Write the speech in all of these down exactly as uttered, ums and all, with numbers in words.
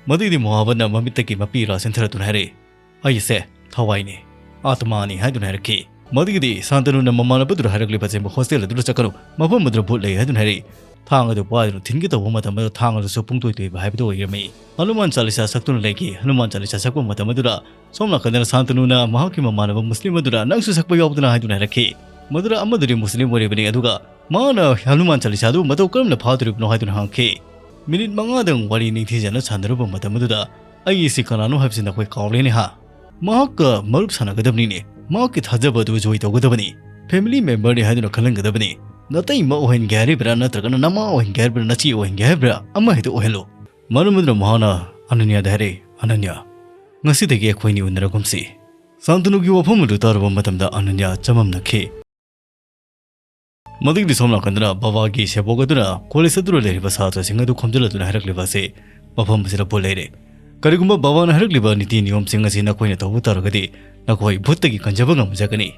ꯃꯗꯨꯒꯤꯗꯤ ꯃꯣꯍꯥꯕꯠꯅ ꯃꯃꯤꯠꯇꯒꯤ ꯃꯄꯤ ꯏꯔꯥ ꯆꯦꯟꯊꯔꯗꯨꯅ ꯍꯥꯏꯔꯛꯏ, "ꯑꯩ ꯑꯁꯦ ꯊꯋꯥꯏꯅꯤ, ꯑꯥꯇꯃꯥꯅꯤ" ꯍꯥꯏꯗꯨꯅ ꯍꯥꯏꯔꯛꯈꯤ꯫ ꯃꯗꯨꯒꯤꯗꯤ ꯁꯥꯟꯇꯅꯨꯅ ꯃꯃꯥꯟꯅꯕꯗꯨꯗ ꯍꯥꯏꯔꯛꯂꯤꯕ ꯑꯆꯦꯟꯕ ꯍꯣꯁꯇꯦꯜ ꯑꯗꯨꯗ ꯆꯠꯀꯅꯨ, ꯃꯐꯝ ꯑꯗꯨꯗ ꯚꯨꯠ ꯂꯩ ꯍꯥꯏꯗꯨꯅ ꯍꯥꯏꯔꯛꯏ꯫ ꯊꯥꯡ ꯑꯗꯨ ꯄꯥꯏꯗꯨꯅ ꯊꯤꯟꯒꯦ ꯇꯧꯕ ꯃꯇꯝ ꯑꯗꯨꯗ ꯊꯥꯡ ꯑꯗꯨꯁꯨ ꯄꯨꯡꯇꯣꯏ ꯇꯣꯏꯕ ꯍꯥꯏꯕꯗꯨ ꯑꯣꯏꯔꯝꯃꯤ꯫ ꯍꯅꯨꯃꯥꯟ ꯆꯥꯂꯤꯁꯥ ꯁꯛꯇꯨꯅ ꯂꯩꯈꯤ꯫ ꯍꯅꯨꯃꯥꯟ ꯆꯥꯂꯤꯁꯥ ꯁꯛꯄ ꯃꯇꯝ ꯑꯗꯨꯗ ꯁꯣꯝ ꯅꯥꯀꯟꯗꯅ ꯁꯥꯟꯇꯅꯨꯅ ꯃꯍꯥꯛꯀꯤ ꯃꯃꯥꯟꯅꯕ ꯃꯨꯁꯂꯤꯝ ꯑꯗꯨꯗ "ꯅꯪꯁꯨ ꯁꯛꯄ ꯌꯥꯎꯗꯅ" ꯍꯥꯏꯗꯨꯅ ꯍꯥꯏꯔꯛꯈꯤ꯫ ꯃꯗꯨꯗ ꯑꯃꯗꯨꯗꯤ ꯃꯨꯁꯂꯤꯝ ꯑꯣꯏꯔꯤꯕꯅꯤ, ꯑꯗꯨꯒ ꯃꯥꯅ ꯍꯅꯨꯃꯥꯟ ꯆꯥꯂꯤꯁꯥꯗꯨ ꯃꯇꯧ ꯀꯔꯝꯅ ꯐꯥꯗꯣꯔꯤꯕꯅꯣ ꯍꯥꯏꯗꯨꯅ ꯍꯪꯈꯤ꯫ ꯃꯤꯅꯤꯠ ꯃꯉꯥꯗꯪ ꯋꯥꯔꯤ ꯅꯤꯡꯊꯤꯖꯅ ꯁꯥꯟꯅꯔꯨꯕ ꯃꯇꯝ ꯑꯗꯨꯗ, "ꯑꯩ ꯑꯁꯤ ꯀꯅꯥꯅꯣ ꯍꯥꯏꯕꯁꯤ ꯅꯈꯣꯏ ꯀꯥꯎꯔꯦꯅꯦ ꯍꯥ? ꯃꯍꯥꯛꯀ ꯃꯔꯨꯞ ꯁꯥꯟꯅꯒꯗꯕꯅꯤꯅꯦ, ꯃꯍꯥꯛꯀꯤ ꯊꯥꯖꯕ ꯑꯗꯨ ꯖꯣꯏ ꯇꯧꯒꯗꯕꯅꯤ, ꯐꯦꯃꯤꯂꯤ ꯃꯦꯝꯕꯔꯅꯤ ꯍꯥꯏꯗꯨꯅ ꯈꯜꯍꯟꯒꯗꯕꯅꯤ꯫ ꯅꯇꯩꯃ ꯑꯣꯏꯍꯟꯒꯦ ꯍꯥꯏꯔꯤꯕ꯭ꯔꯥ, ꯅꯠꯇ꯭ꯔꯒꯅ ꯅꯃꯥ ꯑꯣꯏꯍꯟꯒꯦ ꯍꯥꯏꯔꯤꯕ꯭ꯔꯥ, ꯅꯆꯦ ꯑꯣꯏꯍꯟꯒꯦ ꯍꯥꯏꯔꯤꯕ꯭ꯔꯥ, ꯑꯃ ꯍꯦꯛꯇ ꯑꯣꯏꯍꯜꯂꯨ"꯫ ꯃꯔꯝ ꯑꯗꯨꯅ ꯃꯍꯥꯛꯅ ꯑꯅꯟꯌꯥꯗ ꯍꯥꯏꯔꯛꯏ, "ꯑꯅꯟꯌꯥ, ꯉꯁꯤꯗꯒꯤ ꯑꯩꯈꯣꯏꯅꯤ ꯎꯅꯔꯒꯨꯝꯁꯤ"꯫ ꯁꯥꯟꯇꯅꯨꯒꯤ ꯋꯥꯐꯝ ꯑꯗꯨ ꯇꯥꯔꯨꯕ ꯃꯇꯝꯗ ꯑꯅꯟꯌꯥ ꯆꯃꯝꯅꯈꯤ꯫ ꯃꯗꯨꯒꯤꯗꯤ ꯁꯣꯝ ꯅꯥꯀꯟꯗꯅ ꯕꯕꯥꯒꯤ ꯁꯦꯕꯣꯛ ꯑꯗꯨꯅ ꯀꯣꯂꯦꯖ ꯑꯗꯨꯗ ꯂꯩꯔꯤꯕ ꯁꯥꯇ꯭ꯔꯁꯤꯡ ꯑꯗꯨ ꯈꯣꯝꯖꯤꯜꯂꯗꯨꯅ ꯍꯥꯏꯔꯛꯂꯤꯕ ꯑꯁꯤ, "ꯃꯐꯝ ꯑꯁꯤꯗ ꯚꯨꯠ ꯂꯩꯔꯦ꯫ ꯀꯔꯤꯒꯨꯝꯕ ꯕꯕꯥꯅ ꯍꯥꯏꯔꯛꯂꯤꯕ ꯅꯤꯇꯤ ꯅꯤꯌꯣꯝꯁꯤꯡ ꯑꯁꯤ ꯅꯈꯣꯏꯅ ꯇꯧꯕ ꯇꯥꯔꯒꯗꯤ ꯅꯈꯣꯏ ꯚꯨꯠꯇꯒꯤ ꯀꯟꯖꯕ ꯉꯝꯖꯒꯅꯤ"꯫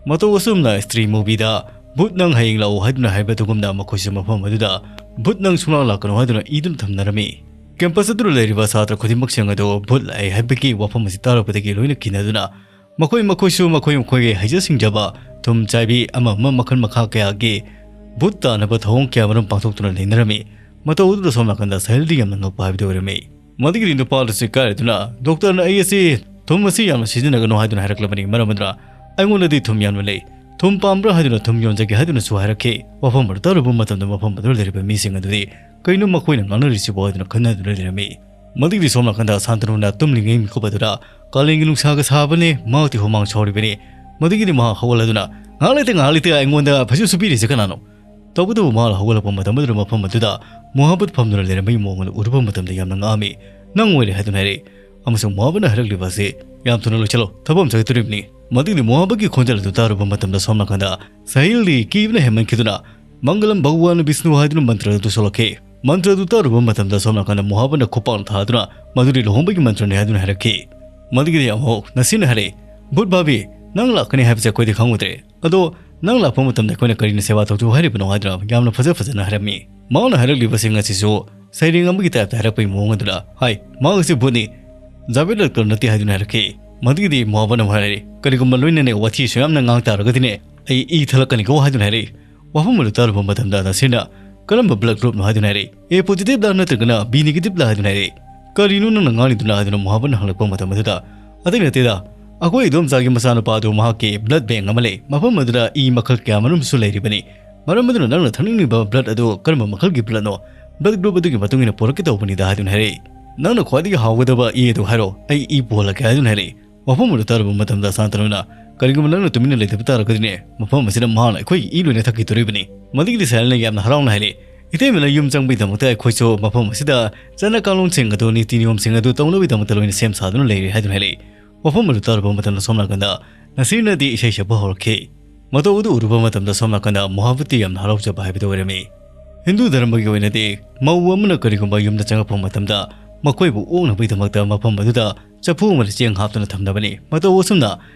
ꯃꯇꯧ ꯑꯁꯨꯝꯅ ꯁ꯭ꯇꯔꯤ ꯃꯨꯚꯤꯗ "ꯚꯨꯠ ꯅꯪ ꯍꯌꯦꯡ ꯂꯥꯛꯎ" ꯍꯥꯏꯗꯨꯅ ꯍꯥꯏꯕ ꯑꯗꯨꯒꯨꯝꯅ ꯃꯈꯣꯏꯁꯨ ꯃꯐꯝ ꯑꯗꯨꯗ "ꯚꯨꯠ ꯅꯪ ꯁꯨꯡꯂꯥꯛ ꯂꯥꯛꯀꯅꯨ" ꯍꯥꯏꯗꯨꯅ ꯏꯗꯨꯅ ꯊꯝꯅꯔꯝꯃꯤ꯫ ꯀꯦꯝꯄꯁ ꯑꯗꯨꯗ ꯂꯩꯔꯤꯕ ꯁꯥꯇ꯭ꯔ ꯈꯨꯗꯤꯡꯃꯛꯁꯤꯡ ꯑꯗꯨ ꯚꯨꯠ ꯂꯥꯛꯑꯦ ꯍꯥꯏꯕꯒꯤ ꯋꯥꯐꯝ ꯑꯁꯤ ꯇꯥꯔꯛꯄꯗꯒꯤ ꯂꯣꯏꯅ ꯀꯤꯅꯗꯨꯅ ꯃꯈꯣꯏ ꯃꯈꯣꯏꯁꯨ ꯃꯈꯣꯏ ꯃꯈꯣꯏꯒꯤ ꯍꯩꯖ ꯁꯤꯡꯖꯕ, ꯊꯨꯝ ꯆꯥꯏꯕꯤ ꯑꯃ ꯑꯃ ꯃꯈꯜ ꯃꯈꯥ ꯀꯌꯥꯒꯤ ꯚꯨꯠ ꯇꯥꯅꯕ ꯊꯧꯑꯣꯡ ꯀꯌꯥ ꯃꯔꯨꯝ ꯄꯥꯡꯊꯣꯛꯇꯨꯅ ꯂꯩꯅꯔꯝꯃꯤ꯫ ꯃꯇꯧ ꯑꯗꯨꯗ ꯁꯣꯝ ꯅꯥꯀꯟꯗ ꯁꯥꯍꯤꯜꯗꯤ ꯌꯥꯝꯅ ꯉꯛꯄ ꯍꯥꯏꯕꯗꯨ ꯑꯣꯏꯔꯝꯃꯤ꯫ ꯃꯗꯨꯒꯤꯗꯤ ꯅꯨꯄꯥ ꯑꯗꯨꯁꯨ ꯏꯀꯥꯏꯔꯗꯨꯅ, "ꯗꯣꯛꯇꯔꯅ ꯑꯩ ꯑꯁꯤ ꯊꯨꯝ ꯑꯁꯤ ꯌꯥꯝꯅ ꯁꯤꯖꯤꯟꯅꯒꯅꯨ ꯍꯥꯏꯗꯨꯅ ꯍꯥꯏꯔꯛꯂꯕꯅꯤ, ꯃꯔꯝ ꯑꯗꯨꯅ ꯑꯩꯉꯣꯟꯗꯗꯤ ꯊꯨꯝ ꯌꯥꯝꯅ ꯂꯩ, ꯊꯨꯝ ꯄꯥꯝꯕ꯭ꯔꯥ ꯍꯥꯏꯗꯨꯅ ꯊꯨꯝ ꯌꯣꯟꯖꯒꯦ" ꯍꯥꯏꯗꯨꯅꯁꯨ ꯍꯥꯏꯔꯛꯈꯤ꯫ ꯋꯥꯐꯝ ꯑꯗꯨ ꯇꯥꯔꯨꯕ ꯃꯇꯝꯗ ꯃꯐꯝ ꯑꯗꯨꯗ ꯂꯩꯔꯤꯕ ꯃꯤꯁꯤꯡ ꯑꯗꯨꯗꯤ "ꯀꯩꯅꯣ ꯃꯈꯣꯏꯅ ꯉꯥꯡꯅꯔꯤꯁꯤꯕꯣ?" ꯍꯥꯏꯗꯨꯅ ꯈꯟꯅꯗꯨꯅ ꯂꯩꯔꯝꯃꯤ꯫ ꯃꯗꯨꯒꯤꯗꯤ ꯁꯣꯝ ꯅꯥꯀꯟꯗ ꯁꯥꯟꯇꯅꯨꯅ ꯇꯨꯝꯂꯤꯉꯩ ꯃꯤꯀꯨꯞ ꯑꯗꯨꯗ, "ꯀꯥꯂꯦꯟꯒꯤ ꯅꯨꯡꯁꯥꯒ ꯁꯥꯕꯅꯦ, ꯃꯍꯥꯛꯇꯤ ꯍꯨꯃꯥꯡ ꯁꯧꯔꯤꯕꯅꯤ"꯫ ꯃꯗꯨꯒꯤꯗꯤ ꯃꯍꯥꯛ ꯍꯧꯒꯠꯂꯗꯨꯅ, "ꯉꯥꯏꯍꯥꯛ ꯂꯩꯇ, ꯉꯥꯏꯍꯥꯛ ꯂꯩꯇ ꯑꯩꯉꯣꯟꯗ ꯐꯩꯖꯨꯞ ꯁꯨꯞꯄꯤꯔꯤꯁꯦ ꯀꯅꯥꯅꯣ?" ꯇꯧꯕꯇꯕꯨ ꯃꯍꯥꯛꯅ ꯍꯧꯒꯠꯂꯛꯄ ꯃꯇꯝ ꯑꯗꯨꯗ ꯃꯐꯝ ꯑꯗꯨꯗ ꯃꯣꯍꯥꯕꯠ ꯐꯝꯗꯨꯅ ꯂꯩꯔꯝꯕꯒꯤ ꯃꯑꯣꯡ ꯑꯗꯨ ꯎꯔꯨꯕ ꯃꯇꯝꯗ ꯌꯥꯝꯅ ꯉꯛꯑꯝꯃꯤ꯫ "ꯅꯪ ꯑꯣꯏꯔꯦ" ꯍꯥꯏꯗꯨꯅ ꯍꯥꯏꯔꯛꯏ꯫ ꯑꯃꯁꯨꯡ ꯃꯣꯍꯥꯕꯠꯅ ꯍꯥꯏꯔꯛꯂꯤꯕ ꯑꯁꯤ, "ꯌꯥꯝ ꯊꯨꯅ ꯂꯣꯏꯁꯤꯜꯂꯣ, ꯊꯕꯛ ꯑꯃ ꯆꯠꯀꯗꯧꯔꯤꯕꯅꯤ"꯫ ꯃꯗꯨꯒꯤꯗꯤ ꯃꯣꯍꯥꯕꯠꯀꯤ ꯈꯣꯟꯖꯦꯜ ꯑꯗꯨ ꯇꯥꯔꯨꯕ ꯃꯇꯝꯗ ꯁꯣꯝ ꯅꯥꯀꯟꯗ ꯁꯥꯍꯤꯜꯗꯤ ꯀꯤꯕꯅ ꯍꯦꯟꯃꯟꯈꯤꯗꯨꯅ, "ꯃꯪꯒꯂꯝ ꯚꯒꯋꯥꯟ ꯕꯤꯁꯅꯨ" ꯍꯥꯏꯗꯨꯅ ꯃꯟꯇ꯭ꯔ ꯑꯗꯨ ꯁꯣꯜꯂꯛꯈꯤ꯫ ꯃꯟꯇ꯭ꯔ ꯑꯗꯨ ꯇꯥꯔꯨꯕ ꯃꯇꯝꯗ ꯁꯣꯝ ꯅꯥꯀꯟꯗ ꯃꯣꯍꯥꯕꯠꯅ ꯈꯨꯄꯥꯛꯅ ꯊꯥꯗꯨꯅ, "ꯃꯗꯨꯗꯤ ꯂꯨꯍꯣꯡꯕꯒꯤ ꯃꯟꯇ꯭ꯔꯅꯤ" ꯍꯥꯏꯗꯨꯅ ꯍꯥꯏꯔꯛꯈꯤ꯫ ꯃꯗꯨꯒꯤꯗꯤ ꯑꯃꯨꯛ ꯅꯁꯤꯟꯅ ꯍꯥꯏꯔꯛꯏ, "ꯚꯨꯠ ꯚꯥꯕꯤ, ꯅꯪ ꯂꯥꯛꯀꯅꯤ ꯍꯥꯏꯕꯁꯦ ꯑꯩꯈꯣꯏꯗꯤ ꯈꯪꯉꯨꯗ꯭ꯔꯦ꯫ ꯑꯗꯣ ꯅꯪ ꯂꯥꯛꯄ ꯃꯇꯝꯗ ꯑꯩꯈꯣꯏꯅ ꯀꯔꯤꯅ ꯁꯦꯕꯥ ꯇꯧꯖꯧ ꯍꯥꯏꯔꯤꯕꯅꯣ?" ꯍꯥꯏꯗꯨꯅ ꯌꯥꯝꯅ ꯐꯖ ꯐꯖꯅ ꯍꯥꯏꯔꯝꯃꯤ꯫ ꯃꯍꯥꯛꯅ ꯍꯥꯏꯔꯛꯂꯤꯕꯁꯤꯡ ꯑꯁꯤꯁꯨ ꯁꯩꯔꯦꯡ ꯑꯃꯒꯤ ꯇꯥꯏꯞꯇ ꯍꯥꯏꯔꯛꯄꯒꯤ ꯃꯑꯣꯡ ꯑꯗꯨꯗ, "ꯍꯥꯏ, ꯃꯍꯥꯛ ꯑꯁꯤ ꯚꯨꯠꯅꯤ, ꯖꯥꯕꯦꯗ ꯂꯠꯀꯔ ꯅꯠꯇꯦ" ꯍꯥꯏꯗꯨꯅ ꯍꯥꯏꯔꯛꯈꯤ꯫ ꯃꯗꯨꯒꯤꯗꯤ ꯃꯣꯍꯥꯕꯅ ꯑꯃꯨꯛ ꯍꯥꯏꯔꯛꯏ, "ꯀꯔꯤꯒꯨꯝꯕ ꯂꯣꯏꯅꯅ ꯋꯥꯊꯤꯁꯨ ꯌꯥꯝꯅ ꯉꯥꯡ ꯇꯥꯔꯒꯗꯤꯅꯦ, ꯑꯩ ꯏ ꯊꯠꯂꯛꯀꯅꯤꯀꯣ" ꯍꯥꯏꯗꯨꯅ ꯍꯥꯏꯔꯛꯏ꯫ ꯋꯥꯐꯝ ꯑꯗꯨ ꯇꯥꯔꯨꯕ ꯃꯇꯝꯗ ꯅꯁꯤꯔꯅ "ꯀꯔꯝꯕ blood groupꯅꯣ?" ꯍꯥꯏꯗꯨꯅ ꯍꯥꯏꯔꯛꯏ꯫ "A positive ꯂꯥ ꯅꯠꯇ꯭ꯔꯒꯅ B negative ꯂꯥ?" ꯍꯥꯏꯗꯨꯅ ꯍꯥꯏꯔꯛꯏ꯫ "ꯀꯔꯤꯅꯣ ꯅꯪꯅ ꯉꯥꯡꯂꯤꯗꯨꯅ?" ꯍꯥꯏꯗꯨꯅ ꯃꯣꯍꯥꯕꯅ ꯍꯪꯂꯛꯄ ꯃꯇꯝ ꯑꯗꯨꯗ, "ꯑꯇꯩ ꯅꯠꯇꯦꯗ, ꯑꯩꯈꯣꯏ ꯏꯗꯣꯝꯆꯥꯒꯤ ꯃꯆꯥꯅꯨꯄꯥ ꯑꯗꯨ ꯃꯍꯥꯛꯀꯤ blood bank ꯑꯃ ꯂꯩ, ꯃꯐꯝ ꯑꯗꯨꯗ ꯏ ꯃꯈꯜ ꯀꯌꯥ ꯃꯔꯨꯝꯁꯨ ꯂꯩꯔꯤꯕꯅꯤ꯫ ꯃꯔꯝ ꯑꯗꯨꯅ ꯅꯪꯅ ꯊꯛꯅꯤꯡꯂꯤꯕ blood ꯑꯗꯨ ꯀꯔꯝꯕ ꯃꯈꯜꯒꯤ bloodꯅꯣ? Blood group ꯑꯗꯨꯒꯤ ꯃꯇꯨꯡ ꯏꯟꯅ ꯄꯨꯔꯛꯀꯦ ꯇꯧꯕꯅꯤꯗ" ꯍꯥꯏꯗꯨꯅ ꯍꯥꯏꯔꯛꯏ꯫ "ꯅꯪꯅ ꯈ꯭ꯋꯥꯏꯗꯒꯤ ꯍꯥꯎꯒꯗꯕ ꯏ ꯑꯗꯨ ꯍꯥꯏꯔꯣ, ꯑꯩ ꯏ ꯄꯨꯍꯜꯂꯛꯀꯦ" ꯍꯥꯏꯗꯨꯅ ꯍꯥꯏꯔꯛꯏ꯫ ꯋꯥꯐꯝ ꯑꯗꯨ ꯇꯥꯔꯨꯕ ꯃꯇꯝꯗ ꯁꯥꯟꯇꯅꯨꯅ, "ꯀꯔꯤꯒꯨꯝꯕ ꯅꯪꯅ ꯇꯨꯃꯤꯟꯅ ꯂꯩꯇꯕ ꯇꯥꯔꯒꯗꯤꯅꯦ, ꯃꯐꯝ ꯑꯁꯤꯗ ꯃꯍꯥꯛꯅ ꯑꯩꯈꯣꯏꯒꯤ ꯏ ꯂꯣꯏꯅ ꯊꯛꯈꯤꯗꯣꯔꯤꯕꯅꯤ"꯫ ꯃꯗꯨꯒꯤꯗꯤ ꯁꯥꯏꯂꯅ ꯌꯥꯝꯅ ꯍꯔꯥꯎꯅ ꯍꯥꯏꯔꯛꯏ, "ꯏꯇꯩꯃꯅ ꯌꯨꯝ ꯆꯪꯕꯒꯤꯗꯃꯛꯇ ꯑꯩꯈꯣꯏꯁꯨ ꯃꯐꯝ ꯑꯁꯤꯗ ꯆꯠꯅ ꯀꯥꯡꯂꯣꯟꯁꯤꯡ ꯑꯗꯨ, ꯅꯤꯇꯤ ꯅꯤꯌꯣꯝꯁꯤꯡ ꯑꯗꯨ ꯇꯧꯅꯕꯒꯤꯗꯃꯛꯇ ꯂꯣꯏꯅ ꯁꯦꯝ ꯁꯥꯗꯨꯅ ꯂꯩꯔꯦ" ꯍꯥꯏꯗꯨꯅ ꯍꯥꯏꯔꯛꯏ꯫ ꯋꯥꯐꯝ ꯑꯗꯨ ꯇꯥꯔꯨꯕ ꯃꯇꯝꯗ ꯁꯣꯝ ꯅꯥꯀꯟꯗ ꯅꯁꯤꯔꯅꯗꯤ ꯏꯁꯩ ꯁꯛꯄ ꯍꯧꯔꯛꯈꯤ꯫ ꯃꯇꯧ ꯑꯗꯨ ꯎꯔꯨꯕ ꯃꯇꯝꯗ ꯁꯣꯝ ꯅꯥꯀꯟꯗ ꯃꯣꯍꯥꯕꯇꯤ ꯌꯥꯝꯅ ꯍꯔꯥꯎꯖꯕ ꯍꯥꯏꯕꯗꯨ ꯑꯣꯏꯔꯝꯃꯤ꯫ ꯍꯤꯟꯗꯨ ꯙꯔꯃꯒꯤ ꯑꯣꯏꯅꯗꯤ ꯃꯧ ꯑꯃꯅ ꯀꯔꯤꯒꯨꯝꯕ ꯌꯨꯝꯗ ꯆꯪꯂꯛꯄ ꯃꯇꯝꯗ ꯃꯈꯣꯏꯕꯨ ꯑꯣꯛꯅꯕꯒꯤꯗꯃꯛꯇ ꯃꯐꯝ ꯑꯗꯨꯗ ꯆꯐꯨ ꯑꯃꯗ ꯆꯦꯡ ꯍꯥꯞꯇꯨꯅ ꯊꯝꯅꯕꯅꯤ꯫ ꯃꯇꯧ ꯑꯁꯨꯝꯅ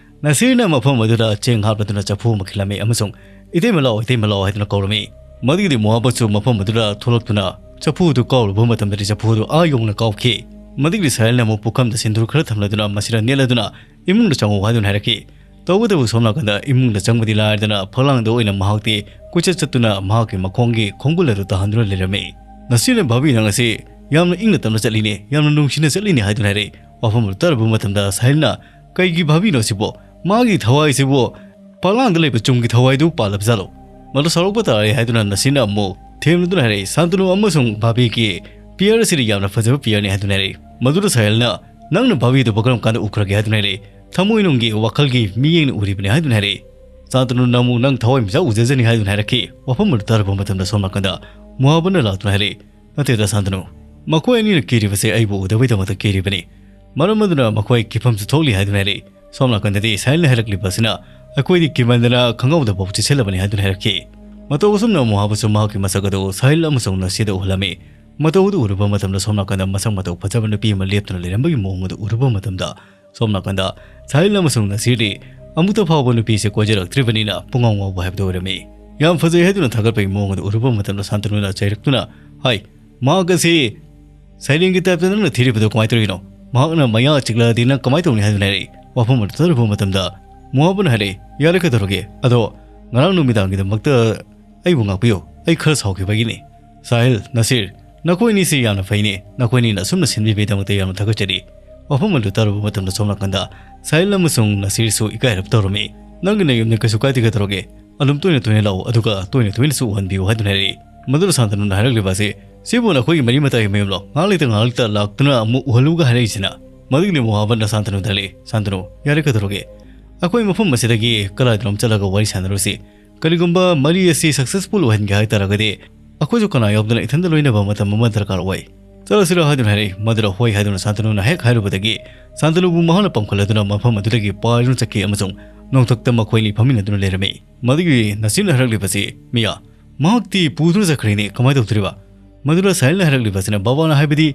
ꯅꯁꯤꯔꯅ ꯃꯐꯝ ꯑꯗꯨꯗ ꯆꯦꯡ ꯍꯥꯞꯂꯗꯨꯅ ꯆꯐꯨ ꯑꯃ ꯈꯤꯜꯂꯝꯃꯤ ꯑꯃꯁꯨꯡ "ꯏꯇꯩꯃ ꯂꯥꯛꯑꯣ, ꯏꯇꯩꯃ ꯂꯥꯛꯑꯣ" ꯍꯥꯏꯗꯨꯅ ꯀꯧꯔꯝꯃꯤ꯫ ꯃꯗꯨꯒꯤꯗꯤ ꯃꯣꯍꯥꯕꯠꯁꯨ ꯃꯐꯝ ꯑꯗꯨꯗ ꯊꯣꯛꯂꯛꯇꯨꯅ ꯆꯐꯨ ꯑꯗꯨ ꯀꯥꯎꯔꯨꯕ ꯃꯇꯝꯗꯗꯤ ꯆꯐꯨ ꯑꯗꯨ ꯑꯥ ꯌꯧꯅ ꯀꯥꯎꯈꯤ꯫ ꯃꯗꯨꯒꯤꯗꯤ ꯁꯥꯍꯦꯜꯅ ꯑꯃꯨꯛ ꯄꯨꯈꯝꯗ ꯁꯤꯟꯗꯨꯔ ꯈꯔ ꯊꯝꯂꯗꯨꯅ ꯃꯁꯤꯗ ꯅꯦꯠꯂꯗꯨꯅ "ꯏꯃꯨꯡꯗ ꯆꯪꯉꯨ" ꯍꯥꯏꯗꯨꯅ ꯍꯥꯏꯔꯛꯈꯤ꯫ ꯇꯧꯕꯇꯕꯨ ꯁꯣꯝ ꯅꯥꯀꯟꯗ ꯏꯃꯨꯡꯗ ꯆꯪꯕꯗꯤ ꯂꯥꯏꯔꯗꯅ ꯐꯛꯂꯥꯡꯗ ꯑꯣꯏꯅ ꯃꯍꯥꯛꯇꯤ ꯀꯣꯏꯆꯠ ꯆꯠꯇꯨꯅ ꯃꯍꯥꯛꯀꯤ ꯃꯈꯣꯡꯒꯤ ꯈꯣꯡꯒꯨꯜ ꯑꯗꯨ ꯇꯥꯍꯟꯗꯨꯅ ꯂꯩꯔꯝꯃꯤ꯫ "ꯅꯁꯤꯔꯅ ꯚꯥꯕꯤ ꯅꯪ ꯑꯁꯤ ꯌꯥꯝꯅ ꯏꯪꯅ ꯇꯞꯅ ꯆꯠꯂꯤꯅꯦ, ꯌꯥꯝꯅ ꯅꯨꯡꯁꯤꯅ ꯆꯠꯂꯤꯅꯦ" ꯍꯥꯏꯗꯨꯅ ꯍꯥꯏꯔꯛꯏ꯫ ꯋꯥꯐꯝ ꯑꯗꯨ ꯇꯥꯔꯨꯕ ꯃꯇꯝꯗ ꯁꯥꯍꯦꯜꯅ "ꯀꯩꯒꯤ ꯚꯥꯕꯤꯅꯣ ꯁꯤꯕꯣ? ꯃꯥꯒꯤ ꯊꯋꯥꯏꯁꯤꯕꯨ ꯐꯛꯂꯥꯡꯗ ꯂꯩꯕ ꯆꯨꯝꯒꯤ ꯊꯋꯥꯏꯗꯨ ꯄꯥꯜꯂꯕꯖꯥꯠꯂꯣ? ꯃꯗꯨ ꯁꯥꯎꯔꯛꯄ ꯇꯥꯔꯦ" ꯍꯥꯏꯗꯨꯅ ꯅꯁꯤꯔꯅ ꯑꯃꯨꯛ ꯊꯦꯝꯂꯗꯨꯅ ꯍꯥꯏꯔꯛꯏ꯫ "ꯁꯥꯟꯇꯅꯨ ꯑꯃꯁꯨꯡ ꯚꯥꯕꯤꯒꯤ pair ꯑꯁꯤꯗꯤ ꯌꯥꯝꯅ ꯐꯖꯕ pairꯅꯤ" ꯍꯥꯏꯗꯨꯅ ꯍꯥꯏꯔꯛꯏ꯫ ꯃꯗꯨꯗ ꯁꯥꯍꯦꯜꯅ "ꯅꯪꯅ ꯚꯥꯕꯤꯗꯨꯕꯨ ꯀꯔꯝ ꯀꯥꯟꯗ ꯎꯈ꯭ꯔꯒꯦ?" ꯍꯥꯏꯗꯨꯅ ꯍꯥꯏꯔꯛꯏ꯫ "ꯊꯃꯣꯏꯅꯨꯡꯒꯤ ꯋꯥꯈꯜꯒꯤ ꯃꯤꯠꯌꯦꯡꯅ ꯎꯔꯤꯕꯅꯤ" ꯍꯥꯏꯗꯨꯅ ꯍꯥꯏꯔꯛꯏ꯫ "ꯁꯥꯟꯇꯅꯨ ꯅꯪꯕꯨ ꯅꯪ ꯊꯋꯥꯏ ꯃꯤꯆꯥꯛ ꯎꯖꯖꯅꯤ" ꯍꯥꯏꯗꯨꯅ ꯍꯥꯏꯔꯛꯈꯤ꯫ ꯋꯥꯐꯝ ꯑꯗꯨ ꯇꯥꯔꯨꯕ ꯃꯇꯝꯗ ꯁꯣꯝ ꯅꯥꯀꯟꯗ ꯃꯣꯍꯥꯕꯅ ꯂꯥꯛꯇꯨꯅ ꯍꯥꯏꯔꯛꯏ, "ꯅꯠꯇꯦꯗ ꯁꯥꯟꯇꯅꯨ, ꯃꯈꯣꯏ ꯑꯅꯤꯅ ꯀꯤꯔꯤꯕꯁꯦ ꯑꯩꯕꯨ ꯎꯗꯕꯒꯤꯗꯃꯛꯇ ꯀꯤꯔꯤꯕꯅꯤ꯫ ꯃꯔꯝ ꯑꯗꯨꯅ ꯃꯈꯣꯏ ꯀꯤꯐꯝꯁꯨ ꯊꯣꯛꯂꯤ" ꯍꯥꯏꯗꯨꯅ ꯍꯥꯏꯔꯛꯏ꯫ ꯁꯣꯝ ꯅꯥꯀꯟꯗꯗꯤ ꯁꯥꯍꯦꯜꯅ ꯍꯥꯏꯔꯛꯂꯤꯕ ꯑꯁꯤꯅ "ꯑꯩꯈꯣꯏꯗꯤ ꯀꯤꯃꯟꯗꯅ ꯈꯪꯍꯧꯗꯕ ꯐꯥꯎ ꯆꯦꯠꯁꯤꯜꯂꯕꯅꯤ" ꯍꯥꯏꯗꯨꯅ ꯍꯥꯏꯔꯛꯈꯤ꯫ ꯃꯇꯧ ꯑꯁꯨꯝꯅ ꯃꯣꯍꯥꯕꯁꯨ ꯃꯍꯥꯛꯀꯤ ꯃꯁꯛ ꯑꯗꯨ ꯁꯥꯍꯦꯜ ꯑꯃꯁꯨꯡ ꯅꯁꯤꯗ ꯎꯍꯜꯂꯝꯃꯤ꯫ ꯃꯇꯧ ꯑꯗꯨ ꯎꯔꯨꯕ ꯃꯇꯝꯗ ꯁꯣꯝ ꯅꯥꯀꯟꯗ ꯃꯁꯛ ꯃꯇꯧ ꯐꯖꯕ ꯅꯨꯄꯤ ꯑꯃ ꯂꯦꯞꯇꯨꯅ ꯂꯩꯔꯝꯕꯒꯤ ꯃꯑꯣꯡ ꯑꯗꯨ ꯎꯔꯨꯕ ꯃꯇꯝꯗ ꯁꯣꯝ ꯅꯥꯀꯟꯗ ꯁꯥꯍꯦꯜ ꯑꯃꯁꯨꯡ ꯅꯁꯤꯔꯗꯤ ꯑꯃꯨꯛꯇ ꯐꯥꯎꯕ ꯅꯨꯄꯤꯁꯦ ꯀꯣꯏꯖꯔꯛꯇ꯭ꯔꯤꯕꯅꯤꯅ ꯄꯨꯡꯉꯥꯎ ꯉꯥꯎꯕ ꯍꯥꯏꯕꯗꯨ ꯑꯣꯏꯔꯝꯃꯤ꯫ ꯌꯥꯝ ꯐꯖꯩ ꯍꯥꯏꯗꯨꯅ ꯊꯥꯒꯠꯄꯒꯤ ꯃꯑꯣꯡ ꯑꯗꯨ ꯎꯔꯨꯕ ꯃꯇꯝꯗ ꯁꯥꯟꯇꯅꯨꯅ ꯆꯩꯔꯛꯇꯨꯅ, "ꯍꯥꯏ, ꯃꯍꯥꯛ ꯑꯁꯤ ꯁꯩꯔꯦꯡꯒꯤ ꯇꯥꯏꯞꯇ ꯅꯪꯅ ꯊꯤꯔꯤꯕꯗꯣ ꯀꯃꯥꯏꯅ ꯇꯧꯔꯤꯅꯣ? ꯃꯍꯥꯛꯅ ꯃꯌꯥ ꯆꯤꯛꯂꯛꯑꯗꯤ ꯅꯪ ꯀꯃꯥꯏꯅ ꯇꯧꯅꯤ?" ꯍꯥꯏꯗꯨꯅ ꯍꯥꯏꯔꯛꯏ꯫ ꯋꯥꯐꯝ ꯑꯗꯨ ꯇꯥꯔꯨꯕ ꯃꯇꯝꯗ ꯃꯣꯍꯥꯕꯟ ꯍꯥꯏꯔꯛꯏ, "ꯌꯥꯔꯦ, ꯀꯩꯗꯧꯔꯒꯦ? ꯑꯗꯣ ꯉꯔꯥꯡ ꯅꯨꯃꯤꯗꯥꯡꯒꯤꯗꯃꯛꯇ ꯑꯩꯕꯨ ꯉꯥꯛꯄꯤꯌꯨ꯫ ꯑꯩ ꯈꯔ ꯁꯥꯎꯈꯤꯕꯒꯤꯅꯤ꯫ ꯁꯥꯍꯤꯜ, ꯅꯁꯤꯔ, ꯅꯈꯣꯏ ꯑꯅꯤꯁꯤ ꯌꯥꯝꯅ ꯐꯩꯅꯦ꯫ ꯅꯈꯣꯏ ꯑꯅꯤꯅ ꯑꯁꯨꯝꯅ ꯁꯤꯟꯕꯤꯕꯒꯤꯗꯃꯛꯇ ꯌꯥꯝꯅ ꯊꯥꯒꯠꯆꯔꯤ꯫" ꯋꯥꯐꯝ ꯑꯗꯨ ꯇꯥꯔꯨꯕ ꯃꯇꯝꯗ ꯁꯣꯝ ꯅꯥꯀꯟꯗ ꯁꯥꯍꯤꯜ ꯑꯃꯁꯨꯡ ꯅꯁꯤꯔꯁꯨ ꯏꯀꯥꯏꯔꯞ ꯇꯧꯔꯝꯃꯤ꯫ "ꯅꯪꯒꯤ ꯅꯌꯨꯝꯗ ꯀꯩꯁꯨ ꯀꯥꯏꯗꯦ, ꯀꯩꯗꯧꯔꯒꯦ? ꯑꯗꯨꯝ ꯇꯣꯏꯅ ꯇꯣꯏꯅ ꯂꯥꯛꯎ, ꯑꯗꯨꯒ ꯇꯣꯏꯅ ꯇꯣꯏꯅꯁꯨ ꯎꯍꯟꯕꯤꯌꯨ" ꯍꯥꯏꯗꯨꯅ ꯍꯥꯏꯔꯛꯏ꯫ ꯃꯗꯨꯗ ꯁꯥꯟꯇꯅꯨꯅ ꯍꯥꯏꯔꯛꯂꯤꯕ ꯑꯁꯤ, "ꯁꯤꯕꯨ ꯅꯈꯣꯏꯒꯤ ꯃꯔꯤ ꯃꯇꯥꯒꯤ ꯃꯌꯨꯝꯂꯣ? ꯉꯥꯏꯍꯥꯛ ꯂꯩꯇ ꯉꯥꯏꯍꯥꯛ ꯂꯩꯇ ꯂꯥꯛꯇꯨꯅ ꯑꯃꯨꯛ ꯎꯍꯜꯂꯨꯒ ꯍꯥꯏꯔꯛꯏꯁꯤꯅ?" ꯃꯗꯨꯒꯤꯗꯤ ꯃꯣꯍꯥꯕꯟꯅ ꯁꯥꯟꯇꯅꯨꯗ ꯍꯥꯏꯔꯛꯏ, "ꯁꯥꯟꯇꯅꯨ, ꯌꯥꯔꯦ, ꯀꯩꯗꯧꯔꯒꯦ? ꯑꯩꯈꯣꯏ ꯃꯐꯝ ꯑꯁꯤꯗꯒꯤ ꯀꯗꯥꯏꯗꯅꯣꯝ ꯆꯠꯂꯒ ꯋꯥꯔꯤ ꯁꯥꯟꯅꯔꯨꯁꯤ꯫ ꯀꯔꯤꯒꯨꯝꯕ ꯃꯔꯤ ꯑꯁꯤ successful ꯑꯣꯏꯍꯟꯒꯦ ꯍꯥꯏ ꯇꯥꯔꯒꯗꯤ ꯑꯩꯈꯣꯏꯁꯨ ꯀꯅꯥ ꯌꯥꯎꯗꯅ ꯏꯊꯟꯗ ꯂꯣꯏꯅꯕ ꯃꯇꯝ ꯑꯃ ꯗꯔꯀꯥꯔ ꯑꯣꯏ꯫ ꯆꯠꯂꯁꯤꯔꯣ?" ꯍꯥꯏꯗꯨꯅ ꯍꯥꯏꯔꯛꯏ꯫ ꯃꯗꯨꯗ ꯍꯣꯏ ꯍꯥꯏꯗꯨꯅ ꯁꯥꯟꯇꯅꯨꯅ ꯍꯦꯛ ꯍꯥꯏꯔꯨꯕꯗꯒꯤ ꯁꯥꯟꯇꯅꯨꯕꯨ ꯃꯍꯥꯛꯅ ꯄꯝꯈꯠꯂꯗꯨꯅ ꯃꯐꯝ ꯑꯗꯨꯗꯒꯤ ꯄꯥꯏꯗꯨꯅ ꯆꯠꯈꯤ ꯑꯃꯁꯨꯡ ꯅꯣꯡꯊꯛꯇ ꯃꯈꯣꯏ ꯑꯅꯤ ꯐꯝꯃꯤꯟꯅꯗꯨꯅ ꯂꯩꯔꯝꯃꯤ꯫ ꯃꯗꯨꯒꯤ ꯅꯁꯤꯔꯅ ꯍꯥꯏꯔꯛꯂꯤꯕꯁꯤ, "ꯃꯤꯌꯥ, ꯃꯍꯥꯛꯇꯤ ꯄꯨꯗꯨꯅ ꯆꯠꯈ꯭ꯔꯦꯅꯦ, ꯀꯃꯥꯏꯅ ꯇꯧꯗꯣꯔꯤꯕ?" ꯃꯗꯨꯗ ꯁꯥꯍꯤꯜꯅ ꯍꯥꯏꯔꯛꯂꯤꯕꯁꯤꯅ, "ꯕꯕꯥꯅ ꯍꯥꯏꯕꯗꯤ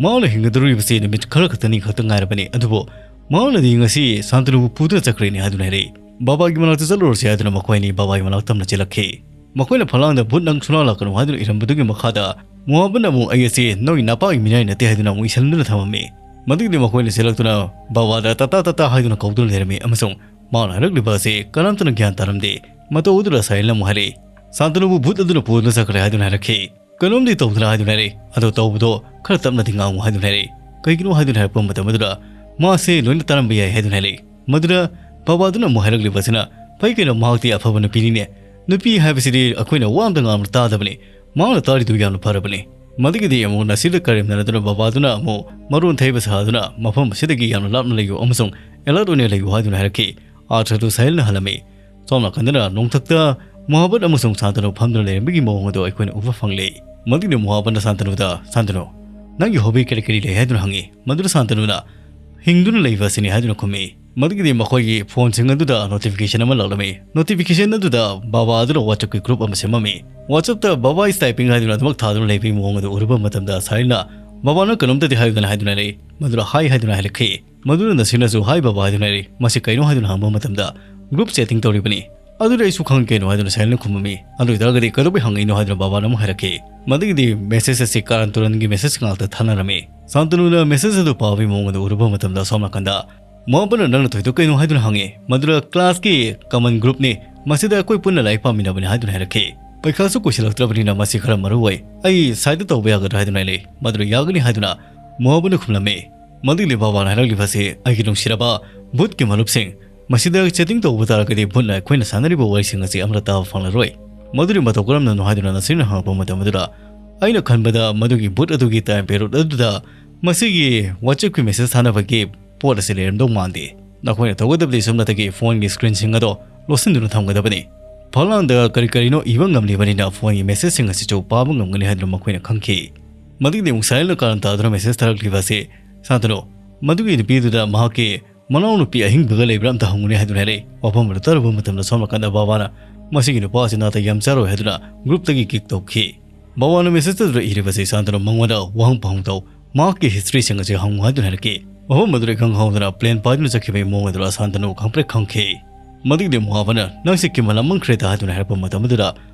ꯃꯍꯥꯛꯅ ꯍꯤꯡꯒꯗꯧꯔꯤꯕꯁꯤ ꯅꯨꯃꯤꯠ ꯈꯔ ꯈꯛꯇꯅꯤ ꯈꯛꯇ ꯉꯥꯏꯔꯕꯅꯤ, ꯑꯗꯨꯕꯨ ꯃꯍꯥꯛꯅꯗꯤ ꯉꯁꯤ ꯁꯥꯟꯇꯅꯨꯕꯨ ꯄꯨꯗꯨꯅ ꯆꯠꯈ꯭ꯔꯦꯅꯦ" ꯍꯥꯏꯗꯨꯅ ꯍꯥꯏꯔꯛꯏ꯫ "ꯕꯕꯥꯒꯤ ꯃꯅꯥꯛꯇ ꯆꯠꯂꯨꯔꯁꯤ" ꯍꯥꯏꯗꯨꯅ ꯃꯈꯣꯏ ꯑꯅꯤ ꯕꯕꯥꯒꯤ ꯃꯅꯥꯛ ꯇꯝꯅ ꯆꯦꯜꯂꯛꯈꯤ꯫ ꯃꯈꯣꯏꯅ ꯐꯂꯥꯡꯗ "ꯚꯨꯠ, ꯅꯪ ꯁꯨꯡꯂꯥꯛ ꯂꯥꯛꯀꯅꯨ" ꯍꯥꯏꯗꯨꯅ ꯏꯔꯝꯕꯗꯨꯒꯤ ꯃꯈꯥꯗ ꯃꯣꯍꯥꯕꯟꯅ ꯑꯃꯨꯛ "ꯑꯩ ꯑꯁꯤ ꯅꯪꯒꯤ ꯅꯄꯥꯒꯤ ꯃꯤꯅꯥꯏ ꯅꯠꯇꯦ" ꯍꯥꯏꯗꯨꯅ ꯑꯃꯨꯛ ꯏꯁꯤꯜꯗꯨꯅ ꯊꯝꯃꯝꯃꯤ꯫ ꯃꯗꯨꯒꯤꯗꯤ ꯃꯈꯣꯏꯅ ꯆꯦꯜꯂꯛꯇꯨꯅ ꯕꯕꯥꯗ "ꯇꯇꯥ ꯇꯇꯥ" ꯍꯥꯏꯗꯨꯅ ꯀꯧꯗꯨꯅ ꯂꯩꯔꯝꯃꯤ ꯑꯃꯁꯨꯡ ꯃꯥꯅ ꯍꯥꯏꯔꯛꯂꯤꯕ ꯑꯁꯤ ꯀꯅꯥꯝꯇꯅ ꯒ꯭ꯌꯥꯟ ꯇꯥꯔꯝꯗꯦ꯫ ꯃꯇꯧ ꯑꯗꯨꯗ ꯁꯥꯍꯤꯜꯅ ꯑꯃꯨꯛ ꯍꯥꯏꯔꯛꯏ, "ꯁꯥꯟꯇꯅꯨꯕꯨ ꯚꯨꯠ ꯑꯗꯨꯅ ꯄꯨꯗꯨꯅ ꯆꯠꯈ꯭ꯔꯦ" ꯍꯥꯏꯗꯨꯅ ꯍꯥꯏꯔꯛꯈꯤ꯫ "ꯀꯩꯅꯣꯝꯗꯤ ꯇꯧꯗꯅ" ꯍꯥꯏꯗꯨꯅ ꯍꯥꯏꯔꯛꯏ꯫ "ꯑꯗꯣ ꯇꯧꯕꯗꯣ ꯈꯔ ꯇꯞꯅꯗꯤ ꯉꯥꯡꯉꯨ" ꯍꯥꯏꯗꯨꯅ ꯍꯥꯏꯔꯛꯏ꯫ "ꯀꯩꯒꯤꯅꯣ?" ꯍꯥꯏꯗꯨꯅ ꯍꯥꯏꯔꯛꯄ ꯃꯇꯝ ꯑꯗꯨꯗ, "ꯃꯥꯁꯦ ꯂꯣꯏꯅ ꯇꯥꯔꯝꯕ ꯌꯥꯏ" ꯍꯥꯏꯗꯨꯅ ꯍꯥꯏꯔꯛꯏ꯫ ꯃꯗꯨꯗ ꯕꯕꯥꯗꯨꯅ ꯑꯃꯨꯛ ꯍꯥꯏꯔꯛꯂꯤꯕꯁꯤꯅ, "ꯐꯩ ꯀꯩꯅꯣ, ꯃꯍꯥꯛꯇꯤ ꯑꯐꯕ ꯅꯨꯄꯤꯅꯤꯅꯦ꯫ ꯅꯨꯄꯤ ꯍꯥꯏꯕꯁꯤꯗꯤ ꯑꯩꯈꯣꯏꯅ ꯋꯥ ꯑꯝꯇ ꯉꯥꯡꯕ ꯇꯥꯗꯕꯅꯤ꯫ ꯃꯍꯥꯛꯅ ꯇꯥꯔꯤꯗꯨ ꯌꯥꯝꯅ ꯐꯔꯕꯅꯤ꯫" ꯃꯗꯨꯒꯤꯗꯤ ꯑꯃꯨꯛ ꯅꯁꯤꯔꯗ ꯀꯔꯦꯝꯅꯗꯨꯅ ꯕꯕꯥꯗꯨꯅ ꯑꯃꯨꯛ ꯃꯔꯣꯟ ꯊꯩꯕ ꯁꯥꯗꯨꯅ, "ꯃꯐꯝ ꯑꯁꯤꯗꯒꯤ ꯌꯥꯝꯅ ꯂꯥꯞꯅ ꯂꯩꯌꯨ ꯑꯃꯁꯨꯡ alert ꯑꯣꯏꯅ ꯂꯩꯌꯨ" ꯍꯥꯏꯗꯨꯅ ꯍꯥꯏꯔꯛꯈꯤ꯫ ꯑꯥꯔꯊꯗꯨ ꯁꯥꯍꯤꯜꯅ ꯍꯜꯂꯝꯃꯤ꯫ ꯁꯣꯝ ꯅꯥꯀꯟꯗꯅ ꯅꯣꯡꯊꯛꯇ ꯃꯣꯍꯥꯕꯠ ꯑꯃꯁꯨꯡ ꯁꯥꯟꯇꯅꯨ ꯐꯝꯗꯨꯅ ꯂꯩꯔꯝꯕꯒꯤ ꯃꯑꯣꯡ ꯑꯗꯨ ꯑꯩꯈꯣꯏꯅ ꯎꯕ ꯐꯪꯂꯦ꯫ ꯃꯗꯨꯒꯤꯗꯤ ꯃꯣꯍꯥꯕꯠꯅ ꯁꯥꯟꯇꯅꯨꯗ, "ꯁꯥꯟꯇꯅꯨ, ꯅꯪꯒꯤ hobby ꯀꯔꯤ ꯀꯔꯤ ꯂꯩ?" ꯍꯥꯏꯗꯨꯅ ꯍꯪꯉꯤ꯫ ꯃꯗꯨꯗ ꯁꯥꯟꯇꯅꯨꯅ, "ꯍꯤꯡꯗꯨꯅ ꯂꯩꯕ ꯑꯁꯤꯅꯤ" ꯍꯥꯏꯗꯨꯅ ꯈꯨꯝꯃꯤ꯫ ꯃꯗꯨꯒꯤꯗꯤ ꯃꯈꯣꯏꯒꯤ ꯐꯣꯟꯁꯤꯡ ꯑꯗꯨꯗ notification ꯑꯃ ꯂꯥꯛꯂꯝꯃꯤ꯫ Notification ꯑꯗꯨꯗ ꯕꯕꯥ ꯑꯗꯨꯅ WhatsAppꯀꯤ group ꯑꯃ ꯁꯦꯝꯃꯝꯃꯤ꯫ WhatsAppꯇ "Baba is typing" ꯍꯥꯏꯗꯨꯅ ꯑꯗꯨꯃꯛ ꯊꯥꯗꯨꯅ ꯂꯩꯕꯒꯤ ꯃꯑꯣꯡ ꯑꯗꯨ ꯎꯔꯨꯕ ꯃꯇꯝꯗ ꯁꯥꯍꯤꯜꯅ, "ꯕꯕꯥꯅ ꯀꯩꯅꯣꯝꯇꯗꯤ ꯍꯥꯏꯌꯨꯗꯅ" ꯍꯥꯏꯗꯨꯅ ꯍꯥꯏꯔꯛꯏ꯫ ꯃꯗꯨꯗ "ꯍꯥꯏ" ꯍꯥꯏꯗꯨꯅ ꯍꯥꯏꯔꯛꯈꯤ꯫ ꯃꯗꯨꯗ ꯅꯁꯤꯔꯅꯁꯨ "ꯍꯥꯏ ꯕꯕꯥ" ꯍꯥꯏꯗꯨꯅ ꯍꯥꯏꯔꯛꯏ꯫ "ꯃꯁꯤ ꯀꯩꯅꯣ?" ꯍꯥꯏꯗꯨꯅ ꯍꯪꯕ ꯃꯇꯝꯗ, "Group chatting ꯇꯧꯔꯤꯕꯅꯤ"꯫ "ꯑꯗꯨꯗꯤ ꯑꯩꯁꯨ ꯈꯪꯉꯤ ꯀꯩꯅꯣ" ꯍꯥꯏꯗꯨꯅ ꯁꯥꯏꯂꯦꯟꯅ ꯈꯨꯝꯃꯝꯃꯤ꯫ "ꯑꯗꯨ ꯑꯣꯏꯇꯥꯔꯒꯗꯤ ꯀꯩꯗꯧꯕꯩ ꯍꯪꯉꯛꯏꯅꯣ?" ꯍꯥꯏꯗꯨꯅ ꯕꯥꯕꯥꯅ ꯑꯃꯨꯛ ꯍꯥꯏꯔꯛꯈꯤ꯫ ꯃꯗꯨꯒꯤꯗꯤ ꯃꯦꯁꯦꯖ ꯑꯁꯤ ꯀꯥꯔꯟ ꯇꯨꯔꯟꯒꯤ ꯃꯦꯁꯦꯖ ꯉꯥꯛꯇ ꯊꯥꯅꯔꯝꯃꯤ꯫ ꯁꯥꯟꯇꯅꯨꯅ ꯃꯦꯁꯦꯖ ꯑꯗꯨ ꯄꯥꯕꯒꯤ ꯃꯑꯣꯡ ꯑꯗꯨ ꯎꯔꯨꯕ ꯃꯇꯝꯗ ꯑꯁꯣꯝ ꯅꯥꯀꯟꯗ ꯃꯣꯍꯥꯕꯅ "ꯅꯪꯅ ꯇꯧꯔꯤꯗꯣ ꯀꯩꯅꯣ?" ꯍꯥꯏꯗꯨꯅ ꯍꯪꯉꯤ꯫ "ꯃꯗꯨꯗ ꯀ꯭ꯂꯥꯁꯀꯤ ꯀꯃꯟ ꯒ꯭ꯔꯨꯞꯅꯤ, ꯃꯁꯤꯗ ꯑꯩꯈꯣꯏ ꯄꯨꯟꯅ ꯂꯥꯏꯔꯤꯛ ꯄꯥꯃꯤꯟꯅꯕꯅꯤ" ꯍꯥꯏꯗꯨꯅ ꯍꯥꯏꯔꯛꯈꯤ꯫ "ꯄꯩꯈꯥꯁꯨ ꯀꯨꯏꯁꯤꯜꯂꯛꯇ꯭ꯔꯕꯅꯤꯅ ꯃꯁꯤ ꯈꯔ ꯃꯔꯨ ꯑꯣꯏ, ꯑꯩ ꯁꯥꯏꯗ ꯇꯧꯕ ꯌꯥꯒꯗ꯭ꯔꯥ?" ꯍꯥꯏꯗꯨꯅ ꯍꯥꯏꯔꯛꯏ꯫ "ꯃꯗꯨꯗ ꯌꯥꯒꯅꯤ" ꯍꯥꯏꯗꯨꯅ ꯃꯣꯍꯥꯕꯅ ꯈꯨꯝꯂꯝꯃꯤ꯫ ꯃꯗꯨꯒꯤ ꯕꯥꯕꯥꯅ ꯍꯥꯏꯔꯛꯂꯤꯕ ꯑꯁꯤ, "ꯑꯩꯒꯤ ꯅꯨꯡꯁꯤꯔꯕ ꯚꯨꯠꯀꯤ ꯃꯔꯨꯞꯁꯤꯡ, ꯃꯁꯤꯗ ꯆꯦꯇꯤꯡ ꯇꯧꯕ ꯇꯥꯔꯒꯗꯤ ꯚꯨꯠꯅ ꯑꯩꯈꯣꯏꯅ ꯁꯥꯟꯅꯔꯤꯕ ꯋꯥꯔꯤꯁꯤꯡ ꯑꯁꯤ ꯑꯃꯠꯇ ꯇꯥꯕ ꯐꯪꯂꯔꯣꯏ꯫ ꯃꯗꯨꯗꯤ ꯃꯇꯧ ꯀꯔꯝꯅꯅꯣ?" ꯍꯥꯏꯗꯨꯅ ꯅꯁꯔꯤꯟꯅ ꯍꯪꯂꯛꯄ ꯃꯇꯝ ꯑꯗꯨꯗ, "ꯑꯩꯅ ꯈꯟꯕꯗ ꯃꯗꯨꯒꯤ ꯚꯨꯠ ꯑꯗꯨꯒꯤ ꯇꯥꯏꯝ ꯄꯦꯔꯣꯠ ꯑꯗꯨꯗ ꯃꯁꯤꯒꯤ WhatsApp-ꯀꯤ ꯃꯦꯁꯦꯖ ꯊꯥꯅꯕꯒꯤ ꯄꯣꯠ ꯑꯁꯤ ꯂꯩꯔꯝꯗꯧ ꯃꯥꯟꯗꯦ꯫ ꯅꯈꯣꯏꯅ ꯇꯧꯒꯗꯕꯗꯤ ꯁꯨꯞꯅꯇꯒꯤ ꯐꯣꯟꯒꯤ ꯁ꯭ꯀ꯭ꯔꯤꯟꯁꯤꯡ ꯑꯗꯣ ꯂꯣꯠꯁꯤꯟꯗꯨꯅ ꯊꯝꯒꯗꯕꯅꯤ꯫ ꯐꯛꯂꯥꯡꯗ ꯀꯔꯤ ꯀꯔꯤꯅꯣ ꯏꯕ ꯉꯝꯂꯤꯕꯅꯤꯅ ꯐꯣꯟꯒꯤ ꯃꯦꯁꯦꯖꯁꯤꯡ ꯑꯁꯤꯁꯨ ꯄꯥꯕ ꯉꯝꯒꯅꯤ" ꯍꯥꯏꯗꯨꯅ ꯃꯈꯣꯏꯅ ꯈꯪꯈꯤ꯫ ꯃꯗꯨꯒꯤꯗꯤ ꯑꯃꯨꯛ ꯁꯥꯏꯂꯦꯟꯅ ꯀꯥꯔꯟ ꯇꯥꯗꯨꯅ ꯃꯦꯁꯦꯖ ꯊꯥꯔꯛꯂꯤꯕ ꯑꯁꯤ, "ꯁꯥꯟꯇꯅꯨ, ꯃꯗꯨꯒꯤ ꯅꯨꯄꯤꯗꯨꯗ ꯃꯍꯥꯛꯀꯤ ꯃꯅꯥꯎꯅꯨꯄꯤ ꯑꯍꯤꯡꯕꯒ ꯂꯩꯕ꯭ꯔꯥ ꯑꯝꯇ ꯍꯪꯉꯨꯅꯦ" ꯍꯥꯏꯗꯨꯅ ꯍꯥꯏꯔꯛꯏ꯫ ꯋꯥꯐꯝ ꯑꯗꯨ ꯇꯥꯔꯨꯕ ꯃꯇꯝꯗ ꯁꯣꯝ ꯅꯥꯀꯟꯗ ꯕꯥꯕꯥꯅ "ꯃꯁꯤꯒꯤ ꯅꯨꯄꯥ ꯑꯁꯤ ꯅꯥꯇꯩ ꯌꯥꯝ ꯆꯥꯔꯣꯏ" ꯍꯥꯏꯗꯨꯅ ꯒ꯭ꯔꯨꯞꯇꯒꯤ ꯀꯤꯛ ꯇꯧꯈꯤ꯫ ꯕꯥꯕꯥꯅ ꯃꯦꯁꯦꯖ ꯑꯗꯨꯗ ꯏꯔꯤꯕꯁꯤ ꯁꯥꯟꯇꯅꯨ ꯃꯉꯣꯟꯗ ꯋꯥꯍꯪ ꯄꯥꯎꯍꯪ ꯇꯧ, ꯃꯍꯥꯛꯀꯤ ꯍꯤꯁꯇ꯭ꯔꯤꯁꯤꯡ ꯑꯁꯤ ꯍꯪꯉꯨ ꯍꯥꯏꯗꯨꯅ ꯍꯥꯏꯔꯛꯈꯤ꯫ ꯋꯥꯐꯝ ꯑꯗꯨꯗ ꯏꯈꯪ ꯈꯪꯍꯧꯗꯅ ꯄ꯭ꯂꯦꯟ ꯄꯥꯏꯗꯨꯅ ꯆꯠꯈꯤꯕꯒꯤ ꯃꯑꯣꯡ ꯑꯗꯨꯗ ꯁꯥꯟꯇꯅꯨ ꯈꯪꯄ꯭ꯔꯦꯛ ꯈꯪꯈꯤ꯫ ꯃꯗꯨꯒꯤꯗꯤ ꯃꯣꯍꯥꯕꯅ "ꯅꯪꯁꯦ ꯀꯤꯃꯜ ꯑꯃꯟꯈ꯭ꯔꯦꯗ" ꯍꯥꯏꯗꯨꯅ ꯍꯥꯏꯔꯛꯄ ꯃꯇꯝ ꯑꯗꯨꯗ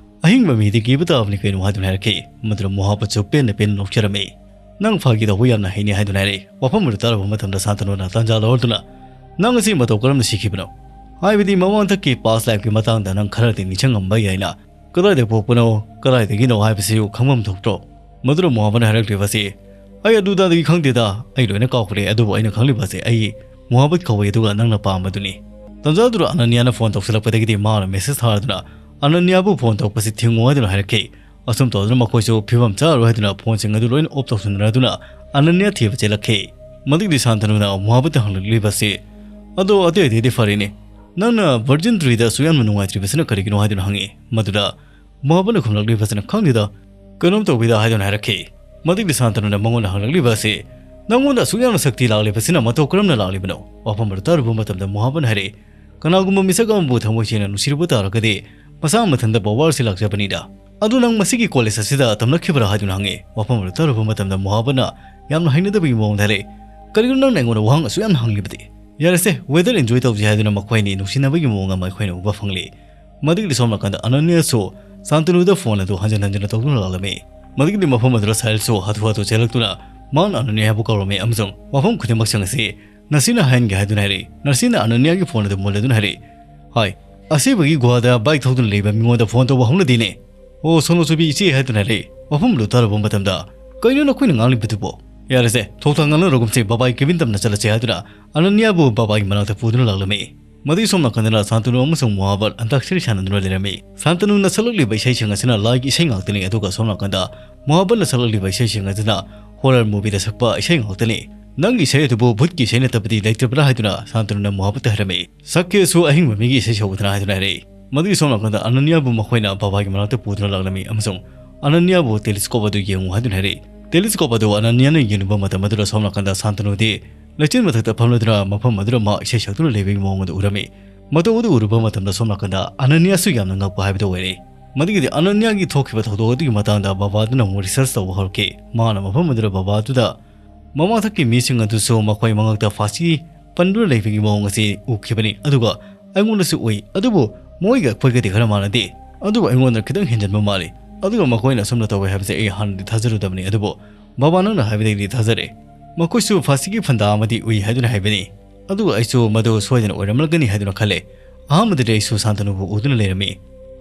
"ꯑꯍꯤꯡꯕ ꯃꯤꯗꯤ ꯀꯤꯕ ꯇꯥꯕꯅꯤ ꯀꯩꯅꯣ" ꯍꯥꯏꯗꯨꯅ ꯍꯥꯏꯔꯛꯈꯤ꯫ ꯃꯗꯨꯗ ꯃꯣꯍꯥꯕꯁꯨ ꯄꯦꯟꯅ ꯄꯦꯟꯅ ꯅꯣꯛꯆꯔꯝꯃꯤ꯫ "ꯅꯪ ꯐꯥꯒꯤ ꯇꯧꯕ ꯌꯥꯝꯅ ꯍꯩꯅꯤ" ꯍꯥꯏꯗꯨꯅ ꯍꯥꯏꯔꯛꯏ꯫ ꯋꯥꯐꯝ ꯑꯗꯨ ꯇꯥꯔꯨꯕ ꯃꯇꯝꯗ ꯁꯥꯟꯇꯅꯨꯅ ꯇꯥꯟꯖꯥ ꯂꯧꯔꯗꯨꯅ, "ꯅꯪ ꯑꯁꯤ ꯃꯇꯧ ꯀꯔꯝꯅ ꯁꯤꯈꯤꯕꯅꯣ? ꯍꯥꯏꯕꯗꯤ ꯃꯃꯥꯡꯊꯛꯀꯤ ꯄꯥꯁ ꯂꯥꯏꯐꯀꯤ ꯃꯇꯥꯡꯗ ꯅꯪ ꯈꯔꯗꯤ ꯅꯤꯡꯁꯤꯡꯉꯝꯕ ꯌꯥꯏꯅ, ꯀꯗꯥꯏꯗ ꯄꯣꯛꯄꯅꯣ, ꯀꯗꯥꯏꯗꯒꯤꯅꯣ ꯍꯥꯏꯕꯁꯤꯁꯨ ꯈꯪꯐꯝ ꯊꯣꯛꯇ꯭ꯔꯣ?" ꯃꯗꯨꯗ ꯃꯣꯍꯥꯕꯅ ꯍꯥꯏꯔꯛꯂꯤꯕ ꯑꯁꯤ, "ꯑꯩ ꯑꯗꯨꯗꯥꯗꯒꯤ ꯈꯪꯗꯦꯗ, ꯑꯩ ꯂꯣꯏꯅ ꯀꯥꯎꯈ꯭ꯔꯦ, ꯑꯗꯨꯕꯨ ꯑꯩꯅ ꯈꯪꯂꯤꯕ ꯑꯁꯤ ꯑꯩ ꯃꯣꯍꯥꯕꯠ ꯀꯧꯏ, ꯑꯗꯨꯒ ꯅꯪꯅ ꯄꯥꯝꯕꯗꯨꯅꯤ꯫" ꯇꯥꯟꯖꯥꯗꯨꯗ ꯑꯅꯟꯌꯥꯅ ꯐꯣꯟ ꯇꯧꯁꯤꯜꯂꯛꯄꯗꯒꯤꯗꯤ ꯃꯥꯅ ꯃꯦꯁꯦꯖ ꯊꯥꯔꯗꯨꯅ ꯑꯅꯟꯌꯥꯕꯨ ꯐꯣꯟ ꯇꯧꯔꯛꯄꯁꯤ ꯊꯤꯡꯉꯨ ꯍꯥꯏꯗꯨꯅ ꯍꯥꯏꯔꯛꯈꯤ꯫ ꯑꯁꯨꯝ ꯇꯧꯗꯨꯅ ꯃꯈꯣꯏꯁꯨ ꯐꯤꯕꯝ ꯆꯥꯔꯔꯣꯏ ꯍꯥꯏꯗꯨꯅ ꯐꯣꯟꯁꯤꯡ ꯑꯗꯨ ꯂꯣꯏꯅ ꯑꯣꯐ ꯇꯧꯁꯤꯟꯅꯔꯗꯨꯅ ꯑꯅꯟꯌꯥ ꯊꯤꯕ ꯆꯦꯜꯂꯛꯈꯤ꯫ ꯃꯗꯨꯒꯤꯗꯤ ꯁꯥꯟꯇꯅꯨꯅ ꯃꯣꯍꯥꯕꯠꯇ ꯍꯪꯂꯛꯂꯤꯕ ꯑꯁꯤ, "ꯑꯗꯣ ꯑꯇꯩ ꯑꯇꯩꯗꯤ ꯐꯔꯦꯅꯦ, ꯅꯪꯅ ꯚꯔꯖꯤꯟ ꯇ꯭ꯔꯤꯗ ꯑꯁꯨꯛ ꯌꯥꯝꯅ ꯅꯨꯡꯉꯥꯏꯇ꯭ꯔꯤꯕꯁꯤꯅ ꯀꯔꯤꯒꯤꯅꯣ?" ꯍꯥꯏꯗꯨꯅ ꯍꯪꯉꯤ꯫ ꯃꯗꯨꯗ ꯃꯣꯍꯥꯕꯠꯅ ꯈꯨꯝꯂꯛꯂꯤꯕꯁꯤꯅ, "ꯈꯪꯗꯦꯗ, ꯀꯩꯅꯣꯝ ꯇꯧꯕꯤꯗ" ꯍꯥꯏꯗꯨꯅ ꯍꯥꯏꯔꯛꯈꯤ꯫ ꯃꯗꯨꯒꯤꯗꯤ ꯁꯥꯟꯇꯅꯨꯅ ꯃꯉꯣꯟꯗ ꯍꯪꯂꯛꯂꯤꯕ ꯑꯁꯤ, "ꯅꯪꯉꯣꯟꯗ ꯑꯁꯨꯛ ꯌꯥꯝꯅ ꯁꯛꯇꯤ ꯂꯥꯛꯂꯤꯕꯁꯤꯅ ꯃꯇꯧ ꯀꯔꯝꯅ ꯂꯥꯛꯂꯤꯕꯅꯣ?" ꯋꯥꯐꯝ ꯑꯗꯨ ꯇꯥꯔꯨꯕ ꯃꯇꯝꯗ ꯃꯣꯍꯥꯕꯠꯅ ꯍꯥꯏꯔꯛꯏ, "ꯀꯅꯥꯒꯨꯝꯕ ꯃꯤꯁꯛ ꯑꯃꯕꯨ ꯊꯃꯣꯏ ꯁꯦꯡꯅ ꯅꯨꯡꯁꯤꯔꯨꯕ ꯇꯥꯔꯒꯗꯤ ꯃꯁꯥ ꯃꯊꯟꯇ ꯄꯋꯥꯔꯁꯤ ꯂꯥꯛꯆꯕꯅꯤꯗ꯫ ꯑꯗꯨ ꯅꯪ ꯃꯁꯤꯒꯤ ꯀꯣꯂꯦꯖ ꯑꯁꯤꯗ ꯇꯝꯂꯛꯈꯤꯕ꯭ꯔꯥ?" ꯍꯥꯏꯗꯨꯅ ꯍꯪꯉꯤ꯫ ꯋꯥꯐꯝ ꯑꯗꯨ ꯇꯥꯔꯨꯕ ꯃꯇꯝꯗ ꯃꯣꯍꯥꯕꯠꯅ ꯌꯥꯝꯅ ꯍꯩꯅꯗꯕꯒꯤ ꯃꯑꯣꯡꯗ ꯍꯥꯏꯔꯛꯏ, "ꯀꯔꯤꯒꯤꯅꯣ ꯅꯪꯅ ꯑꯩꯉꯣꯟꯗ ꯋꯥꯍꯪ ꯑꯁꯨꯛ ꯌꯥꯝꯅ ꯍꯪꯂꯤꯕꯗꯤ? ꯌꯥꯔꯦꯁꯦ, ꯋꯦꯗꯔ ꯑꯦꯟꯖꯣꯏ ꯇꯧꯁꯤ" ꯍꯥꯏꯗꯨꯅ ꯃꯈꯣꯏ ꯑꯅꯤ ꯅꯨꯡꯁꯤꯅꯕꯒꯤ ꯃꯑꯣꯡ ꯑꯃ ꯑꯩꯈꯣꯏꯅ ꯎꯕ ꯐꯪꯂꯤ꯫ ꯃꯗꯨꯒꯤꯗꯤ ꯁꯣꯝ ꯅꯥꯀꯟꯗ ꯑꯅꯅ꯭ꯌꯥꯁꯨ ꯁꯥꯟꯇꯅꯨꯗ ꯐꯣꯟ ꯑꯗꯨ ꯍꯟꯖꯤꯟ ꯍꯟꯖꯤꯟꯅ ꯇꯧꯗꯨꯅ ꯂꯥꯛꯂꯝꯃꯤ꯫ ꯃꯗꯨꯒꯤꯗꯤ ꯃꯐꯝ ꯑꯗꯨꯗ ꯁꯥꯍꯤꯜꯁꯨ ꯍꯥꯊꯨ ꯍꯥꯊꯨ ꯆꯦꯜꯂꯛꯇꯨꯅ ꯃꯍꯥꯛꯅ ꯑꯅꯅ꯭ꯌꯥꯕꯨ ꯀꯧꯔꯝꯃꯤ ꯑꯃꯁꯨꯡ ꯋꯥꯐꯝ ꯈꯨꯗꯤꯡꯃꯛꯁꯤꯡ ꯑꯁꯤ ꯅꯁꯤꯅ ꯍꯥꯏꯍꯟꯒꯦ ꯍꯥꯏꯗꯨꯅ ꯍꯥꯏꯔꯛꯏ꯫ ꯅꯁꯤꯅ ꯑꯅꯅ꯭ꯌꯥꯒꯤ ꯐꯣꯟ ꯑꯗꯨ ꯃꯨꯜꯂꯗꯨꯅ ꯍꯥꯏꯔꯛꯏ, "ꯍꯥꯏ, ꯑꯁꯤꯕꯒꯤ ꯒꯨꯍꯥꯗ ꯕꯥꯏꯛ ꯊꯧꯗꯨꯅ ꯂꯩꯕ ꯃꯤꯉꯣꯟꯗ ꯐꯣꯟ ꯇꯧꯕ ꯍꯧꯅꯗꯦꯅꯦ꯫ ꯑꯣ, ꯁꯣꯅꯣꯆꯨꯕꯤ ꯏꯆꯦ" ꯍꯥꯏꯗꯨꯅ ꯍꯥꯏꯔꯛꯏ꯫ ꯋꯥꯐꯝ ꯑꯗꯨ ꯇꯥꯔꯨꯕ ꯃꯇꯝꯗ, "ꯀꯩꯅꯣ ꯅꯈꯣꯏꯅ ꯉꯥꯡꯂꯤꯕꯗꯨꯕꯣ? ꯌꯥꯔꯦꯁꯦ, ꯊꯣꯛ ꯊꯥꯛ ꯉꯥꯡꯅꯔꯒꯨꯝꯁꯦ, ꯕꯕꯥꯒꯤ ꯀꯦꯕꯤꯟ ꯇꯝꯅ ꯆꯠꯂꯁꯦ" ꯍꯥꯏꯗꯨꯅ ꯑꯅꯅ꯭ꯌꯥꯕꯨ ꯕꯕꯥꯒꯤ ꯃꯅꯥꯛꯇ ꯄꯨꯗꯨꯅ ꯂꯥꯛꯂꯝꯃꯤ꯫ ꯃꯗꯨꯒꯤ ꯁꯣꯝ ꯅꯥꯀꯟꯗꯅ ꯁꯥꯟꯇꯅꯨ ꯑꯃꯁꯨꯡ ꯃꯣꯍꯥꯕꯠ ꯑꯟꯇꯥꯛꯁꯔꯤ ꯁꯥꯟꯅꯗꯨꯅ ꯂꯩꯔꯝꯃꯤ꯫ ꯁꯥꯟꯇꯅꯨꯅ ꯁꯛꯂꯛꯂꯤꯕ ꯏꯁꯩꯁꯤꯡ ꯑꯁꯤꯅ ꯂꯥꯏꯒꯤ ꯏꯁꯩ ꯉꯥꯛꯇꯅꯤ, ꯑꯗꯨꯒ ꯁꯣꯝ ꯅꯥꯀꯟꯗ ꯃꯣꯍꯥꯕꯠꯅ ꯁꯛꯂꯛꯂꯤꯕ ꯏꯁꯩꯁꯤꯡ ꯑꯁꯤꯅ ꯍꯣꯔꯔ ꯃꯨꯚꯤꯗ ꯁꯛꯄ ꯏꯁꯩ ꯉꯥꯛꯇꯅꯤ꯫ "ꯅꯪꯒꯤ ꯏꯁꯩ ꯑꯗꯨꯕꯨ ꯚꯨꯠꯀꯤ ꯏꯁꯩ ꯅꯠꯇꯕꯗꯤ ꯂꯩꯇ꯭ꯔꯕ꯭ꯔꯥ?" ꯍꯥꯏꯗꯨꯅ ꯁꯥꯟꯇꯅꯨꯅ ꯃꯣꯍꯥꯕꯠꯇ ꯍꯥꯏꯔꯝꯃꯤ꯫ "ꯁꯛꯀꯦꯁꯨ ꯑꯍꯤꯡꯕ ꯃꯤꯒꯤ ꯏꯁꯩ ꯁꯛꯎꯗꯅ" ꯍꯥꯏꯗꯨꯅ ꯍꯥꯏꯔꯛꯏ꯫ ꯃꯗꯨꯒꯤ ꯁꯣꯝ ꯅꯥꯀꯟꯗ ꯑꯅꯅ꯭ꯌꯥꯕꯨ ꯃꯈꯣꯏꯅ ꯕꯕꯥꯒꯤ ꯃꯅꯥꯛꯇ ꯄꯨꯗꯨꯅ ꯂꯥꯛꯂꯝꯃꯤ ꯑꯃꯁꯨꯡ "ꯑꯅꯅ꯭ꯌꯥꯕꯨ ꯇꯦꯂꯤꯁꯀꯣꯞ ꯑꯗꯨ ꯌꯦꯡꯉꯨ" ꯍꯥꯏꯗꯨꯅ ꯍꯥꯏꯔꯛꯏ꯫ ꯇꯦꯂꯤꯁꯀꯣꯞ ꯑꯗꯨ ꯑꯅꯅ꯭ꯌꯥꯅ ꯌꯦꯡꯂꯨꯕ ꯃꯇꯝ ꯑꯗꯨꯗ ꯁꯣꯝ ꯅꯥꯀꯟꯗ ꯁꯥꯟꯇꯅꯨꯗꯤ ꯂꯩꯆꯤꯜ ꯃꯊꯛꯇ ꯐꯝꯂꯗꯨꯅ ꯃꯐꯝ ꯑꯗꯨꯗ ꯃꯍꯥꯛ ꯏꯁꯩ ꯁꯛꯇꯨꯅ ꯂꯩꯕꯒꯤ ꯃꯑꯣꯡ ꯑꯗꯨ ꯎꯔꯝꯃꯤ꯫ ꯃꯇꯧ ꯑꯗꯨ ꯎꯔꯨꯕ ꯃꯇꯝꯗ ꯁꯣꯝ ꯅꯥꯀꯟꯗ ꯑꯅꯅ꯭ꯌꯥꯁꯨ ꯌꯥꯝꯅ ꯉꯛꯄ ꯍꯥꯏꯕꯗꯨ ꯑꯣꯏꯔꯦ꯫ ꯃꯗꯨꯒꯤꯗꯤ ꯑꯅꯅ꯭ꯌꯥꯒꯤ ꯊꯣꯛꯈꯤꯕ ꯊꯧꯗꯣꯛ ꯑꯗꯨꯒꯤ ꯃꯇꯥꯡꯗ ꯕꯕꯥꯗꯨꯅ ꯑꯃꯨꯛ ꯔꯤꯁꯔꯆ ꯇꯧꯕ ꯍꯧꯔꯛꯈꯤ꯫ ꯃꯥꯅ ꯃꯐꯝ ꯑꯗꯨꯗ ꯕꯕꯥꯗꯨꯗ ꯃꯃꯥꯡꯊꯛꯀꯤ ꯃꯤꯁꯤꯡ ꯑꯗꯨꯁꯨ ꯃꯈꯣꯏ ꯃꯉꯛꯇ ꯐꯥꯁꯤ ꯄꯟꯗꯨꯅ ꯂꯩꯕꯒꯤ ꯃꯑꯣꯡ ꯑꯁꯤ ꯎꯈꯤꯕꯅꯤ, ꯑꯗꯨꯒ ꯑꯩꯉꯣꯟꯗꯁꯨ ꯎꯏ, ꯑꯗꯨꯕꯨ ꯃꯣꯏꯒ ꯑꯩꯈꯣꯏꯒꯗꯤ ꯈꯔ ꯃꯥꯟꯅꯗꯦ, ꯑꯗꯨꯒ ꯑꯩꯉꯣꯟꯗ ꯈꯤꯇꯪ ꯍꯦꯟꯖꯟꯕ ꯃꯥꯜꯂꯤ꯫ ꯑꯗꯨꯒ ꯃꯈꯣꯏꯅ ꯑꯁꯨꯝꯅ ꯇꯧꯋꯦ ꯍꯥꯏꯕꯁꯦ ꯑꯩ ꯍꯥꯟꯅꯗꯤ ꯊꯥꯖꯔꯨꯗꯕꯅꯤ, ꯑꯗꯨꯕꯨ ꯕꯕꯥ, ꯅꯪꯅ ꯍꯥꯏꯕꯗꯒꯤꯗꯤ ꯊꯥꯖꯔꯦ꯫ ꯃꯈꯣꯏꯁꯨ ꯐꯥꯁꯤꯒꯤ ꯐꯟꯗꯥ ꯑꯃꯗꯤ ꯎꯏ ꯍꯥꯏꯗꯨꯅ ꯍꯥꯏꯕꯅꯤ, ꯑꯗꯨꯒ ꯑꯩꯁꯨ ꯃꯗꯨ ꯁꯣꯏꯗꯅ ꯑꯣꯏꯔꯝꯂꯒꯅꯤ ꯍꯥꯏꯗꯨꯅ ꯈꯜꯂꯦ꯫ ꯑꯍꯥꯟꯕꯗꯗꯤ ꯑꯩꯁꯨ ꯁꯥꯟꯇꯅꯨꯕꯨ ꯎꯗꯨꯅ ꯂꯩꯔꯝꯃꯤ꯫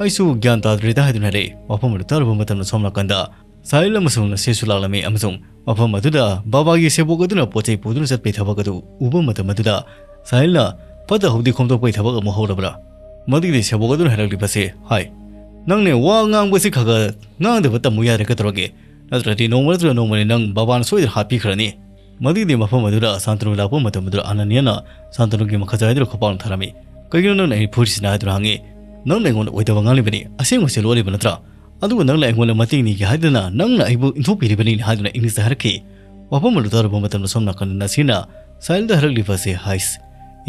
ꯑꯩꯁꯨ ꯒ꯭ꯌꯥꯟ ꯇꯥꯗ꯭ꯔꯦꯗ ꯍꯥꯏꯗꯨꯅ ꯍꯥꯏꯔꯛꯏ꯫ ꯋꯥꯐꯝ ꯑꯗꯨ ꯇꯥꯔꯨꯕ ꯃꯇꯝꯗ ꯁꯣꯝ ꯅꯥꯀꯟꯗ ꯁꯥꯍꯤꯜ ꯑꯃꯁꯨꯡ ꯅꯁꯤꯔꯁꯨ ꯂꯥꯛꯂꯝꯃꯤ ꯑꯃꯁꯨꯡ ꯃꯐꯝ ꯑꯗꯨꯗ ꯕꯕꯥꯒꯤ ꯁꯦꯕꯣꯛ ꯑꯗꯨꯅ ꯄꯣꯠ ꯆꯩ ꯄꯨꯗꯨꯅ ꯆꯠꯄꯒꯤ ꯊꯕꯛ ꯑꯗꯨ ꯎꯕ ꯃꯇꯝ ꯑꯗꯨꯗ ꯁꯥꯍꯤꯜꯅ ꯐꯠꯇ ꯍꯥꯎꯗꯤ ꯈꯣꯝꯗꯣꯛꯄꯒꯤ ꯊꯕꯛ ꯑꯃꯨꯛ ꯍꯧꯔꯕ꯭ꯔꯥ? ꯃꯗꯨꯒꯤꯗꯤ ꯁꯦꯕꯣꯛ ꯑꯗꯨꯅ ꯍꯥꯏꯔꯛꯂꯤꯕꯁꯦ, "ꯍꯥꯏ, ꯅꯪꯅꯦ ꯋꯥ ꯉꯥꯡꯕꯁꯤ ꯈꯔ ꯈꯔ ꯉꯥꯡꯗꯕ ꯇꯝꯃꯨ ꯌꯥꯗ꯭ꯔꯥ? ꯀꯩꯗꯧꯔꯒꯦ? ꯅꯠꯇ꯭ꯔꯗꯤ ꯅꯣꯡꯃ ꯅꯠꯇ꯭ꯔꯒ ꯅꯣꯡꯃꯅꯤ ꯅꯪ ꯕꯕꯥꯅ ꯁꯣꯏꯗꯅ ꯍꯥꯠꯄꯤꯈ꯭ꯔꯅꯤ"꯫ ꯃꯗꯨꯒꯤꯗꯤ ꯃꯐꯝ ꯑꯗꯨꯗ ꯁꯥꯟꯇꯅꯨ ꯂꯥꯛꯄ ꯃꯇꯝ ꯑꯗꯨꯗ ꯑꯅꯅ꯭ꯌꯥꯅ ꯁꯥꯟꯇꯅꯨꯒꯤ ꯃꯈꯥꯖꯥꯏ ꯑꯗꯨꯗ ꯈꯨꯄꯥꯛꯅ ꯊꯥꯔꯝꯃꯤ꯫ "ꯀꯩꯒꯤꯅꯣ ꯅꯪꯅ ꯑꯩ ꯐꯨꯔꯤꯁꯤꯅ?" ꯍꯥꯏꯗꯨꯅ ꯍꯪꯉꯤ꯫ "ꯅꯪꯅ ꯑꯩꯉꯣꯟꯗ ꯑꯣꯏꯗꯕ ꯉꯥꯡꯂꯤꯕꯅꯤ, ꯑꯁꯦꯡꯕꯁꯤ ꯂꯣꯠꯂꯤꯕ ꯅꯠꯇ꯭ꯔꯥ? ꯑꯗꯨꯒ ꯅꯪꯅ ꯑꯩꯉꯣꯟꯗ ꯃꯇꯦꯡ ꯅꯤꯒꯦ ꯍꯥꯏꯗꯅ ꯅꯪꯅ ꯑꯩꯕꯨ ꯏꯟꯊꯣꯛꯄꯤꯔꯤꯕꯅꯤ" ꯍꯥꯏꯗꯨꯅ ꯏꯪꯂꯤꯁꯇ ꯍꯥꯏꯔꯛꯈꯤ꯫ ꯋꯥꯐꯝ ꯑꯗꯨ ꯇꯥꯔꯨꯕ ꯃꯇꯝꯗ ꯁꯣꯝ ꯅꯥꯀꯟꯗ ꯅꯁꯤꯔꯅ ꯁꯥꯍꯤꯜꯗ ꯍꯥꯏꯔꯛꯂꯤꯕ ꯑꯁꯤ, "ꯍꯥꯏꯁ,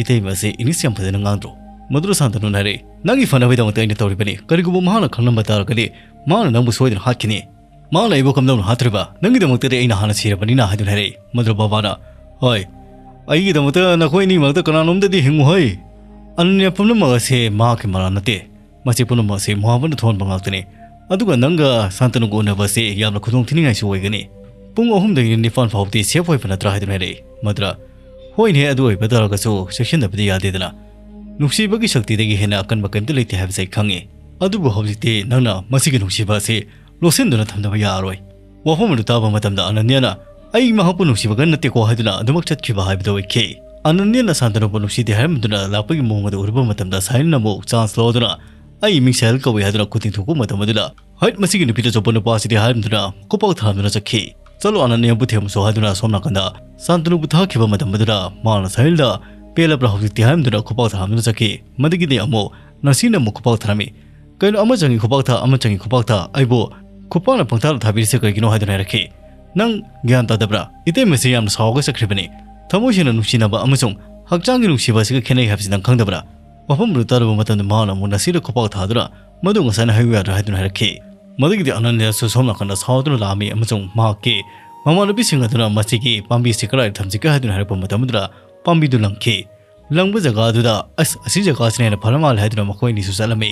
ꯏꯇꯩꯃ ꯑꯁꯤ ꯏꯪꯂꯤꯁ ꯌꯥꯝ ꯐꯖꯅ ꯉꯥꯡꯗ꯭ꯔꯣ?" ꯃꯗꯨꯗ ꯁꯥꯟꯇꯅꯨꯅ ꯍꯥꯏꯔꯛꯏ, "ꯅꯪꯒꯤ ꯐꯅꯕꯒꯤꯗꯃꯛꯇ ꯑꯩꯅ ꯇꯧꯔꯤꯕꯅꯤ꯫ ꯀꯔꯤꯒꯨꯝꯕ ꯃꯍꯥꯛꯅ ꯈꯪꯂꯝꯕ ꯇꯥꯔꯒꯗꯤ ꯃꯍꯥꯛꯅ ꯅꯪꯕꯨ ꯁꯣꯏꯗꯅ ꯍꯥꯠꯈꯤꯅꯤ꯫ ꯃꯍꯥꯛꯅ ꯑꯩꯕꯨ ꯀꯝꯗꯧꯅ ꯍꯥꯠꯇꯣꯔꯤꯕ? ꯅꯪꯒꯤꯗꯃꯛꯇꯗꯤ ꯑꯩꯅ ꯍꯥꯟꯅ ꯁꯤꯔꯕꯅꯤꯅ" ꯍꯥꯏꯗꯨꯅ ꯍꯥꯏꯔꯛꯏ꯫ ꯃꯗꯨꯗ ꯕꯕꯥꯅ, "ꯍꯣꯏ, ꯑꯩꯒꯤꯗꯃꯛꯇ ꯅꯈꯣꯏ ꯑꯅꯤ ꯃꯔꯛꯇ ꯀꯅꯥꯅꯣꯝꯗꯗꯤ ꯍꯤꯡꯉꯨ ꯍꯩ꯫ ꯑꯅꯅ꯭ꯌꯥ ꯄꯨꯝꯅꯃꯛ ꯑꯁꯤ ꯃꯍꯥꯛꯀꯤ ꯃꯔꯥꯜ ꯅꯠꯇꯦ꯫ ꯃꯁꯤ ꯄꯨꯝꯅꯃꯛ ꯑꯁꯤ ꯃꯣꯍꯥꯕꯅ ꯊꯣꯛꯍꯟꯕ ꯉꯥꯛꯇꯅꯤ꯫ ꯑꯗꯨꯒ ꯅꯪꯒ ꯁꯥꯟꯇꯅꯨꯒ ꯎꯅꯕ ꯑꯁꯤ ꯌꯥꯝꯅ ꯈꯨꯗꯣꯡ ꯊꯤꯅꯤꯡꯉꯥꯏꯁꯨ ꯑꯣꯏꯒꯅꯤ꯫ ꯄꯨꯡ ꯑꯍꯨꯝꯗꯒꯤ ꯅꯤꯄꯥꯟ ꯐꯥꯎꯕꯗꯤ ꯁꯦꯐ ꯑꯣꯏꯕ ꯅꯠꯇ꯭ꯔꯥ ꯍꯥꯏꯗꯨꯅ ꯍꯥꯏꯔꯛꯏ꯫ ꯃꯗꯨꯔ, "ꯍꯣꯏꯅꯦ, ꯑꯗꯨ ꯑꯣꯏꯕ ꯇꯥꯔꯒꯁꯨ ꯆꯦꯛꯁꯤꯟꯗꯕꯗꯤ ꯌꯥꯗꯦꯗꯅ꯫ ꯅꯨꯡꯁꯤꯕꯒꯤ ꯁꯛꯇꯤꯗꯒꯤ ꯍꯦꯟꯅ ꯑꯀꯟꯕ ꯀꯔꯤꯝꯇ ꯂꯩꯇꯦ ꯍꯥꯏꯕꯁꯦ ꯑꯩ ꯈꯪꯉꯤ꯫ ꯑꯗꯨꯕꯨ ꯍꯧꯖꯤꯛꯇꯤ ꯅꯪꯅ ꯃꯁꯤꯒꯤ ꯅꯨꯡꯁꯤꯕ ꯑꯁꯤ ꯂꯣꯠꯁꯤꯟꯗꯨꯅ ꯊꯝꯗꯕ ꯌꯥꯔꯔꯣꯏ꯫ ꯋꯥꯐꯝ ꯑꯗꯨ ꯇꯥꯕ ꯃꯇꯝꯗ ꯑꯅꯟꯌꯥꯅ, "ꯑꯩ ꯃꯍꯥꯛꯄꯨ ꯅꯨꯡꯁꯤꯕꯒ ꯅꯠꯇꯦꯀꯣ" ꯍꯥꯏꯗꯨꯅ ꯑꯗꯨꯃꯛ ꯆꯠꯈꯤꯕ ꯍꯥꯏꯕꯗꯨ ꯑꯣꯏꯈꯤ꯫ ꯑꯅꯟꯌꯥꯅ ꯁꯥꯟꯇꯅꯨꯕꯨ ꯅꯨꯡꯁꯤꯗꯦ ꯍꯥꯏꯔꯝꯕꯗꯨꯅ ꯂꯥꯛꯄꯒꯤ ꯃꯑꯣꯡ ꯑꯗꯨ ꯎꯔꯨꯕ ꯃꯇꯝꯗ ꯁꯥꯍꯤꯜꯅ ꯑꯃꯨꯛ ꯆꯥꯟꯁ ꯂꯧꯗꯨꯅ "ꯑꯩ ꯃꯤꯡ ꯁꯥꯍꯤꯜ ꯀꯧꯏ" ꯍꯥꯏꯗꯨꯅ ꯈꯨꯠ ꯇꯤꯡꯊꯣꯛꯄ ꯃꯇꯝ ꯑꯗꯨꯗ, "ꯍꯩꯠ, ꯃꯁꯤꯒꯤ ꯅꯨꯄꯤꯗ ꯆꯣꯞꯄ ꯅꯨꯄꯥꯁꯤꯗꯤ" ꯍꯥꯏꯔꯝꯗꯨꯅ ꯈꯨꯄꯥꯛ ꯊꯥꯔꯝꯗꯨꯅ ꯆꯠꯈꯤ꯫ "ꯆꯠꯂꯣ, ꯑꯅꯟꯌꯥꯕꯨ ꯊꯦꯝꯃꯨꯁꯣ" ꯍꯥꯏꯗꯨꯅ ꯁꯣꯝ ꯅꯥꯀꯟꯗ ꯁꯥꯟꯇꯅꯨꯕꯨ ꯊꯥꯈꯤꯕ ꯃꯇꯝ ꯑꯗꯨꯗ ꯃꯥꯅ ꯁꯥꯍꯤꯜꯗ "ꯄꯦꯜꯂꯕ꯭ꯔꯥ ꯍꯧꯖꯤꯛꯇꯤ" ꯍꯥꯏꯔꯝꯗꯨꯅ ꯈꯨꯄꯥꯛ ꯊꯥꯔꯝꯗꯨꯅ ꯆꯠꯈꯤ꯫ ꯃꯗꯨꯒꯤꯗꯤ ꯑꯃꯨꯛ ꯅꯁꯤꯅ ꯑꯃꯨꯛ ꯈꯨꯄꯥꯛ ꯊꯥꯔꯝꯃꯤ꯫ "ꯀꯩꯅꯣ, ꯑꯃ ꯆꯪꯉꯤ ꯈꯨꯄꯥꯛ ꯊꯥ, ꯑꯃ ꯆꯪꯉꯤ ꯈꯨꯄꯥꯛ ꯊꯥ, ꯑꯩꯕꯨ ꯈꯨꯄꯥꯛꯅ ꯄꯪꯊꯥꯗ ꯊꯥꯕꯤꯔꯤꯁꯦ ꯀꯔꯤꯒꯤꯅꯣ?" ꯍꯥꯏꯗꯨꯅ ꯍꯥꯏꯔꯛꯈꯤ꯫ "ꯅꯪ ꯒ꯭ꯌꯥꯟ ꯇꯥꯗꯕ꯭ꯔꯥ? ꯏꯇꯩꯃꯁꯤ ꯌꯥꯝꯅ ꯁꯥꯎꯔꯒ ꯆꯠꯈ꯭ꯔꯤꯕꯅꯤ꯫ ꯊꯃꯣꯏ ꯁꯦꯡꯅ ꯅꯨꯡꯁꯤꯅꯕ ꯑꯃꯁꯨꯡ ꯍꯛꯆꯥꯡꯒꯤ ꯅꯨꯡꯁꯤꯕ ꯑꯁꯤꯒ ꯈꯦꯠꯅꯩ ꯍꯥꯏꯕꯁꯤ ꯅꯪ ꯈꯪꯗꯕ꯭ꯔꯥ?" ꯋꯥꯐꯝ ꯑꯗꯨ ꯇꯥꯔꯨꯕ ꯃꯇꯝꯗ ꯃꯍꯥꯛꯅ ꯑꯃꯨꯛ ꯅꯁꯤꯗ ꯈꯨꯄꯥꯛ ꯊꯥꯗꯨꯅ "ꯃꯗꯨ ꯉꯁꯥꯏꯅ ꯍꯥꯏꯌꯨ ꯌꯥꯗ꯭ꯔꯥ?" ꯍꯥꯏꯗꯨꯅ ꯍꯥꯏꯔꯛꯈꯤ꯫ ꯃꯗꯨꯒꯤꯗꯤ ꯑꯅꯟꯌꯥꯁꯨ ꯁꯣꯝ ꯅꯥꯀꯟꯗ ꯁꯥꯎꯗꯨꯅ ꯂꯥꯛꯑꯝꯃꯤ ꯑꯃꯁꯨꯡ ꯃꯍꯥꯛꯀꯤ ꯃꯃꯥꯟꯅꯕꯤꯁꯤꯡ ꯑꯗꯨꯅ "ꯃꯁꯤꯒꯤ ꯄꯥꯝꯕꯤꯁꯤ ꯀꯗꯥꯏꯗ ꯊꯝꯁꯤꯒꯦ?" ꯍꯥꯏꯗꯨꯅ ꯍꯥꯏꯔꯛꯄ ꯃꯇꯝ ꯑꯗꯨꯗ ꯄꯥꯝꯕꯤꯗꯨ ꯂꯪꯈꯤ꯫ ꯂꯪꯕ ꯖꯒꯥ ꯑꯗꯨꯗ, "ꯑꯁ, ꯑꯁꯤ ꯖꯒꯥꯁꯤꯅ ꯍꯦꯟꯅ ꯐꯔ ꯃꯥꯜꯂꯦ" ꯍꯥꯏꯗꯨꯅ ꯃꯈꯣꯏ ꯑꯅꯤꯁꯨ ꯆꯠꯂꯝꯃꯤ꯫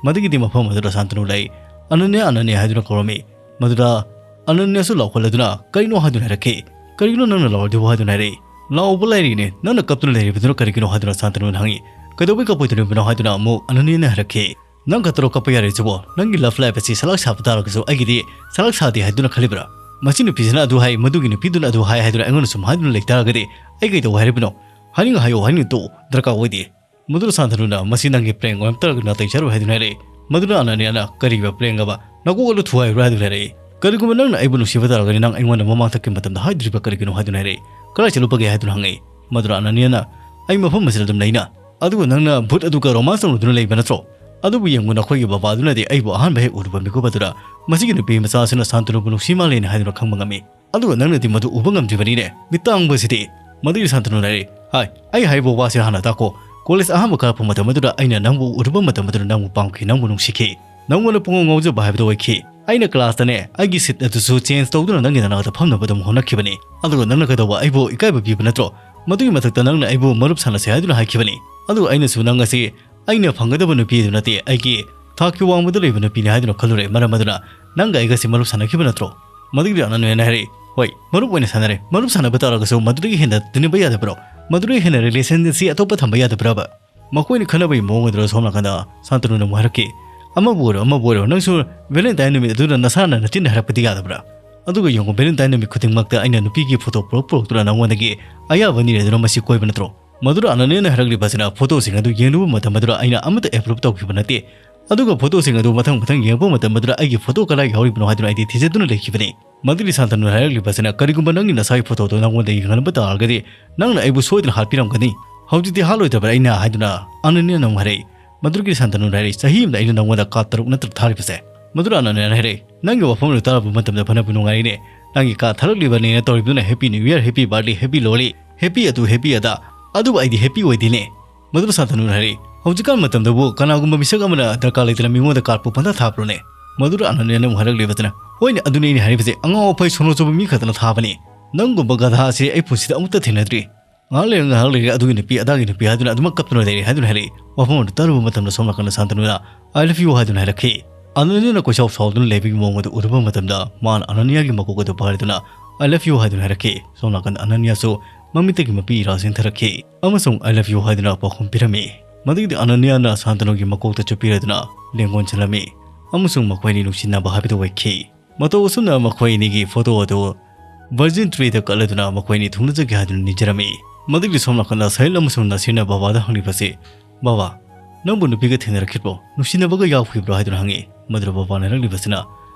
ꯃꯗꯨꯒꯤꯗꯤ ꯃꯐꯝ ꯑꯗꯨꯗ ꯁꯥꯟꯇꯅꯨ ꯂꯩ꯫ "ꯑꯅꯟꯌꯥ, ꯑꯅꯟꯌꯥ" ꯍꯥꯏꯗꯨꯅ ꯀꯧꯔꯝꯃꯤ꯫ ꯃꯗꯨꯗ ꯑꯅꯟꯌꯥꯁꯨ ꯂꯥꯎꯈꯠꯂꯗꯨꯅ "ꯀꯔꯤꯅꯣ?" ꯍꯥꯏꯗꯨꯅ ꯍꯥꯏꯔꯛꯈꯤ꯫ "ꯀꯔꯤꯒꯤꯅꯣ ꯅꯪꯅ ꯂꯥꯎꯔꯤꯗꯨꯕꯨ?" ꯍꯥꯏꯗꯨꯅ ꯍꯥꯏꯔꯛꯏ꯫ "ꯂꯥꯎꯕ ꯂꯥꯏꯔꯤꯅꯦ, ꯅꯪꯅ ꯀꯞꯇꯨꯅ ꯂꯩꯔꯤꯕꯗꯨꯅ ꯀꯔꯤꯒꯤꯅꯣ?" ꯍꯥꯏꯗꯨꯅ ꯁꯥꯟꯇꯅꯨꯅ ꯍꯪꯉꯤ꯫ "ꯀꯩꯗꯧꯕꯩ ꯀꯞꯄꯣꯏꯗꯣꯔꯤꯕꯅꯣ?" ꯍꯥꯏꯗꯨꯅ ꯑꯃꯨꯛ ꯑꯅꯟꯌꯥꯅ ꯍꯥꯏꯔꯛꯈꯤ꯫ "ꯅꯪ ꯈꯛꯇꯔꯣ ꯀꯞꯄ ꯌꯥꯔꯤꯁꯤꯕꯣ? ꯅꯪꯒꯤ ꯂꯚ ꯂꯥꯏꯐ ꯑꯁꯤ ꯁꯂꯥꯛ ꯁꯥꯕ ꯇꯥꯔꯒꯁꯨ ꯑꯩꯒꯤꯗꯤ ꯁꯂꯥꯛ ꯁꯥꯗꯦ ꯍꯥꯏꯗꯨꯅ ꯈꯜꯂꯤꯕ꯭ꯔꯥ? ꯃꯁꯤ ꯅꯨꯄꯤꯁꯤꯅ ꯑꯗꯨ ꯍꯥꯏ, ꯃꯗꯨꯒꯤ ꯅꯨꯄꯤꯗꯨꯅ ꯑꯗꯨ ꯍꯥꯏ" ꯍꯥꯏꯗꯨꯅ ꯑꯩꯉꯣꯟꯗ ꯁꯨꯝ ꯍꯥꯏꯗꯨꯅ ꯂꯩꯇꯥꯔꯒꯗꯤ ꯑꯩ ꯀꯩꯗꯧ ꯍꯥꯏꯔꯤꯕꯅꯣ? ꯍꯥꯏꯅꯤꯡ ꯍꯥꯏꯌꯣ, ꯍꯥꯏꯅꯤꯡ ꯇꯣꯛꯎ, ꯗꯔꯀꯥꯔ ꯑꯣꯏꯗꯦ꯫ ꯃꯗꯨꯅ ꯁꯥꯟꯇꯅꯨꯅ "ꯃꯁꯤ ꯅꯪꯒꯤ ꯄ꯭ꯔꯦꯡ ꯑꯣꯏꯔꯝ ꯇꯥꯔꯒꯗꯤ ꯅꯥꯇꯩ ꯆꯥꯔꯣꯏ" ꯍꯥꯏꯗꯨꯅ ꯍꯥꯏꯔꯛꯏ꯫ ꯃꯗꯨꯅ ꯑꯅꯟꯌꯥꯅ "ꯀꯔꯤꯕ ꯄ꯭ꯔꯦꯡ ꯑꯕ? ꯅꯀꯣꯛ ꯑꯗꯨ ꯊꯨꯒꯥꯏꯔꯨꯔꯥ" ꯍꯥꯏꯗꯨꯅ ꯍꯥꯏꯔꯛꯏ꯫ "ꯀꯔꯤꯒꯨꯝꯕ ꯅꯪꯅ ꯑꯩꯕꯨ ꯅꯨꯡꯁꯤꯕ ꯇꯥꯔꯒꯗꯤ ꯅꯪ ꯑꯩꯉꯣꯟꯗ ꯃꯃꯥꯡ ꯊꯛꯀꯤ ꯃꯇꯝꯗ ꯍꯥꯏꯗ꯭ꯔꯤꯕ ꯀꯔꯤꯒꯤꯅꯣ?" ꯍꯥꯏꯗꯨꯅ ꯍꯥꯏꯔꯛꯏ꯫ "ꯀꯗꯥꯏ ꯆꯠꯂꯨꯕꯒꯦ?" ꯍꯥꯏꯗꯨꯅ ꯍꯪꯉꯛꯏ꯫ ꯃꯗꯨꯅ ꯑꯅꯟꯌꯥꯅ "ꯑꯩ ꯃꯐꯝ ꯑꯁꯤꯗ ꯑꯗꯨꯝ ꯂꯩꯅ꯫ ꯑꯗꯨꯒ ꯅꯪꯅ ꯚꯨꯠ ꯑꯗꯨꯒ ꯔꯣꯃꯥꯟꯁ ꯇꯧꯅꯗꯨꯅ ꯂꯩꯕ ꯅꯠꯇ꯭ꯔꯣ? ꯑꯗꯨꯕꯨ ꯌꯦꯡꯉꯨ, ꯅꯈꯣꯏꯒꯤ ꯕꯕꯥꯗꯨꯅꯗꯤ ꯑꯩꯕꯨ ꯑꯍꯥꯟꯕ ꯍꯦꯛ ꯎꯔꯨꯕ ꯃꯤꯀꯨꯞ ꯑꯗꯨꯗ ꯃꯁꯤꯒꯤ ꯅꯨꯄꯤ ꯃꯆꯥ ꯑꯁꯤꯅ ꯁꯥꯟꯇꯅꯨꯕꯨ ꯅꯨꯡꯁꯤ ꯃꯥꯜꯂꯦꯅ ꯍꯥꯏꯗꯨꯅ ꯈꯪꯕ ꯉꯝꯃꯤ꯫ ꯑꯗꯨꯒ ꯅꯪꯅꯗꯤ ꯃꯗꯨ ꯎꯕ ꯉꯝꯗ꯭ꯔꯤꯕꯅꯤꯅꯦ, ꯃꯤꯠ ꯇꯥꯡꯕꯁꯤꯗꯤ"꯫ ꯃꯗꯨꯒꯤ ꯁꯥꯟꯇꯅꯨ ꯂꯩꯔꯤ꯫ "ꯍꯥꯏ, ꯑꯩ ꯍꯥꯏꯔꯤꯕ ꯋꯥꯁꯦ ꯍꯥꯟꯅ ꯇꯥꯀꯣ꯫ ꯀꯣꯂꯦꯖ ꯑꯍꯥꯟꯕ ꯀꯥꯔꯛꯄ ꯃꯇꯝ ꯑꯗꯨꯗ ꯑꯩꯅ ꯅꯪꯕꯨ ꯎꯔꯨꯕ ꯃꯇꯝ ꯑꯗꯨꯗ ꯅꯪꯕꯨ ꯄꯥꯝꯈꯤ, ꯅꯪꯕꯨ ꯅꯨꯡꯁꯤꯈꯤ꯫ ꯅꯪꯉꯣꯟꯗ ꯄꯨꯡꯉꯥꯎ ꯉꯥꯎꯖꯕ ꯍꯥꯏꯕꯗꯨ ꯑꯣꯏꯈꯤ꯫ ꯑꯩꯅ ꯀ꯭ꯂꯥꯁꯇꯅꯦ ꯑꯩꯒꯤ ꯁꯤꯠ ꯑꯗꯨꯁꯨ ꯆꯦꯟꯖ ꯇꯧꯗꯨꯅ ꯅꯪꯒꯤ ꯅꯅꯥꯛꯇ ꯐꯝꯅꯕ ꯑꯗꯨꯝ ꯍꯣꯠꯅꯈꯤꯕꯅꯤ꯫ ꯑꯗꯨꯒ ꯅꯪꯅ ꯀꯩꯗꯧꯕ, ꯑꯩꯕꯨ ꯏꯀꯥꯏꯕ ꯄꯤꯕ ꯅꯠꯇ꯭ꯔꯣ? ꯃꯗꯨꯒꯤ ꯃꯊꯛꯇ ꯅꯪꯅ ꯑꯩꯕꯨ ꯃꯔꯨꯞ ꯁꯥꯟꯅꯁꯦ ꯍꯥꯏꯗꯨꯅ ꯍꯥꯏꯈꯤꯕꯅꯤ꯫ ꯑꯗꯨꯒ ꯑꯩꯅꯁꯨ ꯅꯪ ꯑꯁꯤ ꯑꯩꯅ ꯐꯪꯒꯗꯕ ꯅꯨꯄꯤ ꯑꯗꯨ ꯅꯠꯇꯦ, ꯑꯩꯒꯤ ꯊꯥꯛꯀꯤ ꯋꯥꯡꯃꯗ ꯂꯩꯕ ꯅꯨꯄꯤꯅꯤ ꯍꯥꯏꯗꯨꯅ ꯈꯜꯂꯨꯔꯦ꯫ ꯃꯔꯝ ꯑꯗꯨꯅ ꯅꯪꯒ ꯑꯩꯒꯁꯤ ꯃꯔꯨꯞ ꯁꯥꯟꯅꯈꯤꯕ ꯅꯠꯇ꯭ꯔꯣ?" ꯃꯗꯨꯒꯤ ꯑꯅꯟꯌꯥꯅ ꯍꯥꯏꯔꯛꯏ, "ꯍꯣꯏ, ꯃꯔꯨꯞ ꯑꯣꯏꯅ ꯁꯥꯟꯅꯔꯦ꯫ ꯃꯔꯨꯞ ꯁꯥꯟꯅꯕ ꯇꯥꯔꯒꯁꯨ ꯃꯗꯨꯗꯒꯤ ꯍꯦꯟꯅ ꯇꯤꯟꯅꯕ ꯌꯥꯗꯕ꯭ꯔꯣ? ꯃꯗꯨꯗꯒꯤ ꯍꯦꯟꯅ ꯔꯤꯂꯦꯁꯟ ꯑꯁꯤ ꯑꯇꯣꯞꯄ ꯊꯝꯕ ꯌꯥꯗꯕ꯭ꯔꯕ?" ꯃꯈꯣꯏꯅ ꯈꯟꯅꯕꯒꯤ ꯃꯑꯣꯡ ꯑꯗꯨꯗ ꯁꯣꯝ ꯅꯥꯀꯟꯗ ꯁꯥꯟꯇꯅꯨꯅ ꯑꯃꯨꯛ ꯍꯥꯏꯔꯛꯈꯤ, "ꯑꯃꯕꯨ ꯑꯣꯏꯔꯣ, ꯑꯃꯕꯨ ꯑꯣꯏꯔꯣ, ꯅꯪꯁꯨ ꯚꯦꯂꯦꯟꯇꯥꯏꯟ ꯅꯨꯃꯤꯠ ꯑꯗꯨꯗ ꯅꯁꯥꯅ ꯅꯆꯤꯟꯅ ꯍꯥꯏꯔꯛꯄꯗꯤ ꯌꯥꯗꯕ꯭ꯔꯥ? ꯑꯗꯨꯒ ꯌꯦꯡꯉꯨ, ꯚꯦꯂꯦꯟꯇꯥꯏꯟ ꯅꯨꯃꯤꯠ ꯈꯨꯗꯤꯡꯃꯛꯇ ꯑꯩꯅ ꯅꯨꯄꯤꯒꯤ ꯐꯣꯇꯣ ꯄꯨꯔꯛ ꯄꯨꯔꯛꯇꯨꯅ ꯅꯪꯉꯣꯟꯗꯒꯤ ꯑꯌꯥꯕ ꯅꯤꯔꯦ ꯑꯗꯨꯅ ꯃꯁꯤ ꯀꯣꯏꯕ ꯅꯠꯇ꯭ꯔꯣ?" ꯃꯗꯨꯗ ꯑꯅꯟꯌꯥꯅ ꯍꯥꯏꯔꯛꯂꯤꯕ ꯑꯁꯤꯅ ꯐꯣꯇꯣꯁꯤꯡ ꯑꯗꯨ ꯌꯦꯡꯂꯨꯕ ꯃꯇꯝ ꯑꯗꯨꯗ ꯑꯩꯅ ꯑꯃꯠꯇ ꯑꯦꯄ꯭ꯔꯨꯞ ꯇꯧꯈꯤꯕ ꯅꯠꯇꯦ꯫ ꯑꯗꯨꯒ ꯐꯣꯇꯣꯁꯤꯡ ꯑꯗꯨ ꯃꯊꯪ ꯃꯊꯪ ꯌꯦꯡꯉꯛꯄ ꯃꯇꯝ ꯑꯗꯨꯗ ꯑꯩꯒꯤ ꯐꯣꯇꯣ ꯀꯗꯥꯏ ꯌꯥꯎꯔꯤꯕꯅꯣ ꯍꯥꯏꯗꯨꯅ ꯑꯩꯗꯤ ꯊꯤꯖꯗꯨꯅ ꯂꯩꯈꯤꯕꯅꯤ꯫ ꯃꯗꯨꯗꯤ ꯁꯥꯟꯇꯅꯨꯅ ꯍꯥꯏꯔꯛꯂꯤꯕ ꯑꯁꯤꯅ ꯀꯔꯤꯒꯨꯝꯕ ꯅꯪꯒꯤ ꯅꯁꯥꯒꯤ ꯐꯣꯇꯣꯗꯣ ꯅꯪꯉꯣꯟꯗ ꯌꯦꯡꯍꯟꯕ ꯇꯥꯔꯒꯗꯤ ꯅꯪꯅ ꯑꯩꯕꯨ ꯁꯣꯏꯗꯅ ꯍꯥꯠꯄꯤꯔꯝꯒꯅꯤ꯫ ꯍꯧꯖꯤꯛꯇꯤ ꯍꯥꯠꯂꯣꯏꯗꯕ꯭ꯔꯥ ꯑꯩꯅ ꯍꯥꯏꯗꯨꯅ ꯑꯅꯟꯌꯥꯅ ꯑꯃꯨꯛ ꯍꯥꯏꯔꯛꯏ꯫ ꯃꯗꯨꯗꯒꯤ ꯁꯥꯟꯇꯅꯨꯅ ꯍꯥꯏꯔꯛꯏ, "ꯆꯍꯤ ꯑꯃꯗ ꯑꯩꯅ ꯅꯪꯉꯣꯟꯗ ꯀꯥꯔꯗ ꯇꯔꯨꯛ ꯅꯠꯇ꯭ꯔ ꯊꯥꯔꯤꯕꯁꯦ?" ꯃꯗꯨꯗ ꯑꯅꯟꯌꯥꯅ ꯍꯥꯏꯔꯛꯏ, "ꯅꯪꯒꯤ ꯋꯥꯐꯝ ꯑꯗꯨ ꯇꯥꯔꯕ ꯃꯇꯝꯗ ꯐꯅꯕꯨ ꯅꯨꯡꯉꯥꯏꯔꯤꯅꯦ꯫ ꯅꯪꯒꯤ card ꯊꯥꯔꯛꯂꯤꯕꯅꯦꯅ ꯇꯧꯔꯤꯕꯗꯨꯅ Happy New Year, Happy Birthday, Happy Loli, Happy ꯑꯗꯨ, Happy ꯑꯗꯥ꯫ ꯑꯗꯨꯕꯨ ꯑꯩꯗꯤ Happy ꯑꯣꯏꯗꯦꯅꯦ꯫" ꯃꯗꯨꯗ ꯁꯥꯟꯇꯅꯨꯅ ꯍꯥꯏꯔꯛꯏ, "ꯍꯧꯖꯤꯛꯀꯥꯟ ꯃꯇꯝꯗꯕꯨ ꯀꯅꯥꯒꯨꯝꯕ ꯃꯤꯁꯛ ꯑꯃꯅ ꯗꯔꯀꯥꯔ ꯂꯩꯇꯅ ꯃꯤꯉꯣꯟꯗ ꯀꯥꯔꯗꯄꯨ ꯄꯪꯊꯥ ꯊꯥꯕ꯭ꯔꯣꯅꯦ?" ꯃꯗꯨꯗ ꯑꯅꯟꯌꯥꯅ ꯑꯃꯨꯛ ꯍꯥꯏꯔꯛꯂꯤꯕꯁꯤꯅ, "ꯍꯣꯏꯅꯦ, ꯑꯗꯨꯅꯤ ꯑꯩꯅ ꯍꯥꯏꯔꯤꯕꯁꯦ, ꯑꯉꯥꯎ ꯑꯐꯩ ꯁꯣꯅꯣ ꯆꯨꯕ ꯃꯤ ꯈꯛꯇꯅ ꯊꯥꯕꯅꯤ꯫ ꯅꯪꯒꯨꯝꯕ ꯒꯙꯥ ꯑꯁꯤ ꯑꯩ ꯄꯨꯟꯁꯤꯗ ꯑꯃꯨꯛꯇ ꯊꯦꯡꯅꯗ꯭ꯔꯤ꯫ ꯉꯥꯏꯍꯥꯛ ꯂꯩꯔ ꯉꯥꯏꯍꯥꯛ ꯂꯩꯔꯦ ꯑꯗꯨꯒꯤ ꯅꯨꯄꯤ ꯑꯗꯥꯒꯤ ꯅꯨꯄꯤ ꯍꯥꯏꯗꯨꯅ ꯑꯗꯨꯃꯛ ꯀꯞꯇꯨꯅ ꯂꯩꯔꯦ" ꯍꯥꯏꯗꯨꯅ ꯍꯥꯏꯔꯛꯏ꯫ ꯋꯥꯐꯝ ꯑꯗꯨ ꯇꯥꯔꯨꯕ ꯃꯇꯝꯗ ꯁꯣꯝ ꯅꯥꯀꯟꯗ ꯁꯥꯟꯇꯅꯨꯅ "I love you" ꯍꯥꯏꯗꯨꯅ ꯍꯥꯏꯔꯛꯈꯤ꯫ ꯑꯅꯟꯌꯥꯅ ꯀꯣꯏꯁꯥꯎ ꯁꯥꯎꯗꯨꯅ ꯂꯩꯕꯒꯤ ꯃꯑꯣꯡ ꯑꯗꯨ ꯎꯔꯨꯕ ꯃꯇꯝꯗ ꯃꯥꯅ ꯑꯅꯟꯌꯥꯒꯤ ꯃꯀꯣꯛ ꯑꯗꯨ ꯄꯥꯏꯔꯗꯨꯅ "I love you" ꯍꯥꯏꯗꯨꯅ ꯍꯥꯏꯔꯛꯈꯤ꯫ ꯁꯣꯝ ꯅꯥꯀꯟꯗ ꯑꯅꯟꯌꯥꯁꯨ ꯃꯃꯤꯠꯇꯒꯤ ꯃꯄꯤ ꯏꯔꯥ ꯆꯦꯟꯊꯔꯛꯈꯤ ꯑꯃꯁꯨꯡ "I love you" ꯍꯥꯏꯗꯨꯅ ꯄꯥꯎꯈꯨꯝ ꯄꯤꯔꯝꯃꯤ꯫ ꯃꯗꯨꯒꯤꯗꯤ ꯑꯅꯟꯌꯥꯅ ꯁꯥꯟꯇꯅꯨꯒꯤ ꯃꯀꯣꯛꯇ ꯆꯨꯞꯄꯤꯔꯗꯨꯅ ꯂꯦꯡꯒꯣꯟ ꯆꯜꯂꯝꯃꯤ ꯑꯃꯁꯨꯡ ꯃꯈꯣꯏ ꯑꯅꯤ ꯅꯨꯡꯁꯤꯅꯕ ꯍꯥꯏꯕꯗꯨ ꯑꯣꯏꯈꯤ꯫ ꯃꯇꯧ ꯑꯁꯨꯝꯅ ꯃꯈꯣꯏ ꯑꯅꯤꯒꯤ ꯐꯣꯇꯣ ꯑꯗꯨ ꯚꯔꯖꯤꯟ ꯇ꯭ꯔꯤꯗ ꯀꯠꯂꯗꯨꯅ ꯃꯈꯣꯏ ꯑꯅꯤ ꯊꯨꯡꯅꯖꯒꯦ ꯍꯥꯏꯗꯨꯅ ꯅꯤꯖꯔꯝꯃꯤ꯫ ꯃꯗꯨꯒꯤ ꯁꯣꯝ ꯅꯥꯀꯟꯗ ꯁꯍꯤꯜ ꯑꯃꯁꯨꯡ ꯅꯁꯤꯔꯅ ꯕꯕꯥꯗ ꯍꯪꯂꯤꯕꯁꯤ, "ꯕꯕꯥ, ꯅꯪꯕꯨ ꯅꯨꯄꯤꯒ ꯊꯦꯡꯅꯔꯛꯈꯤꯕ꯭ꯔꯣ? ꯅꯨꯡꯁꯤꯅꯕꯒ ꯌꯥꯎꯈꯤꯕ꯭ꯔꯣ?" ꯍꯥꯏꯗꯨꯅ ꯍꯪꯉꯤ꯫ ꯃꯗꯨꯗ ꯕꯕꯥꯅ ꯍꯥꯏꯔꯛꯂꯤꯕꯁꯤꯅ,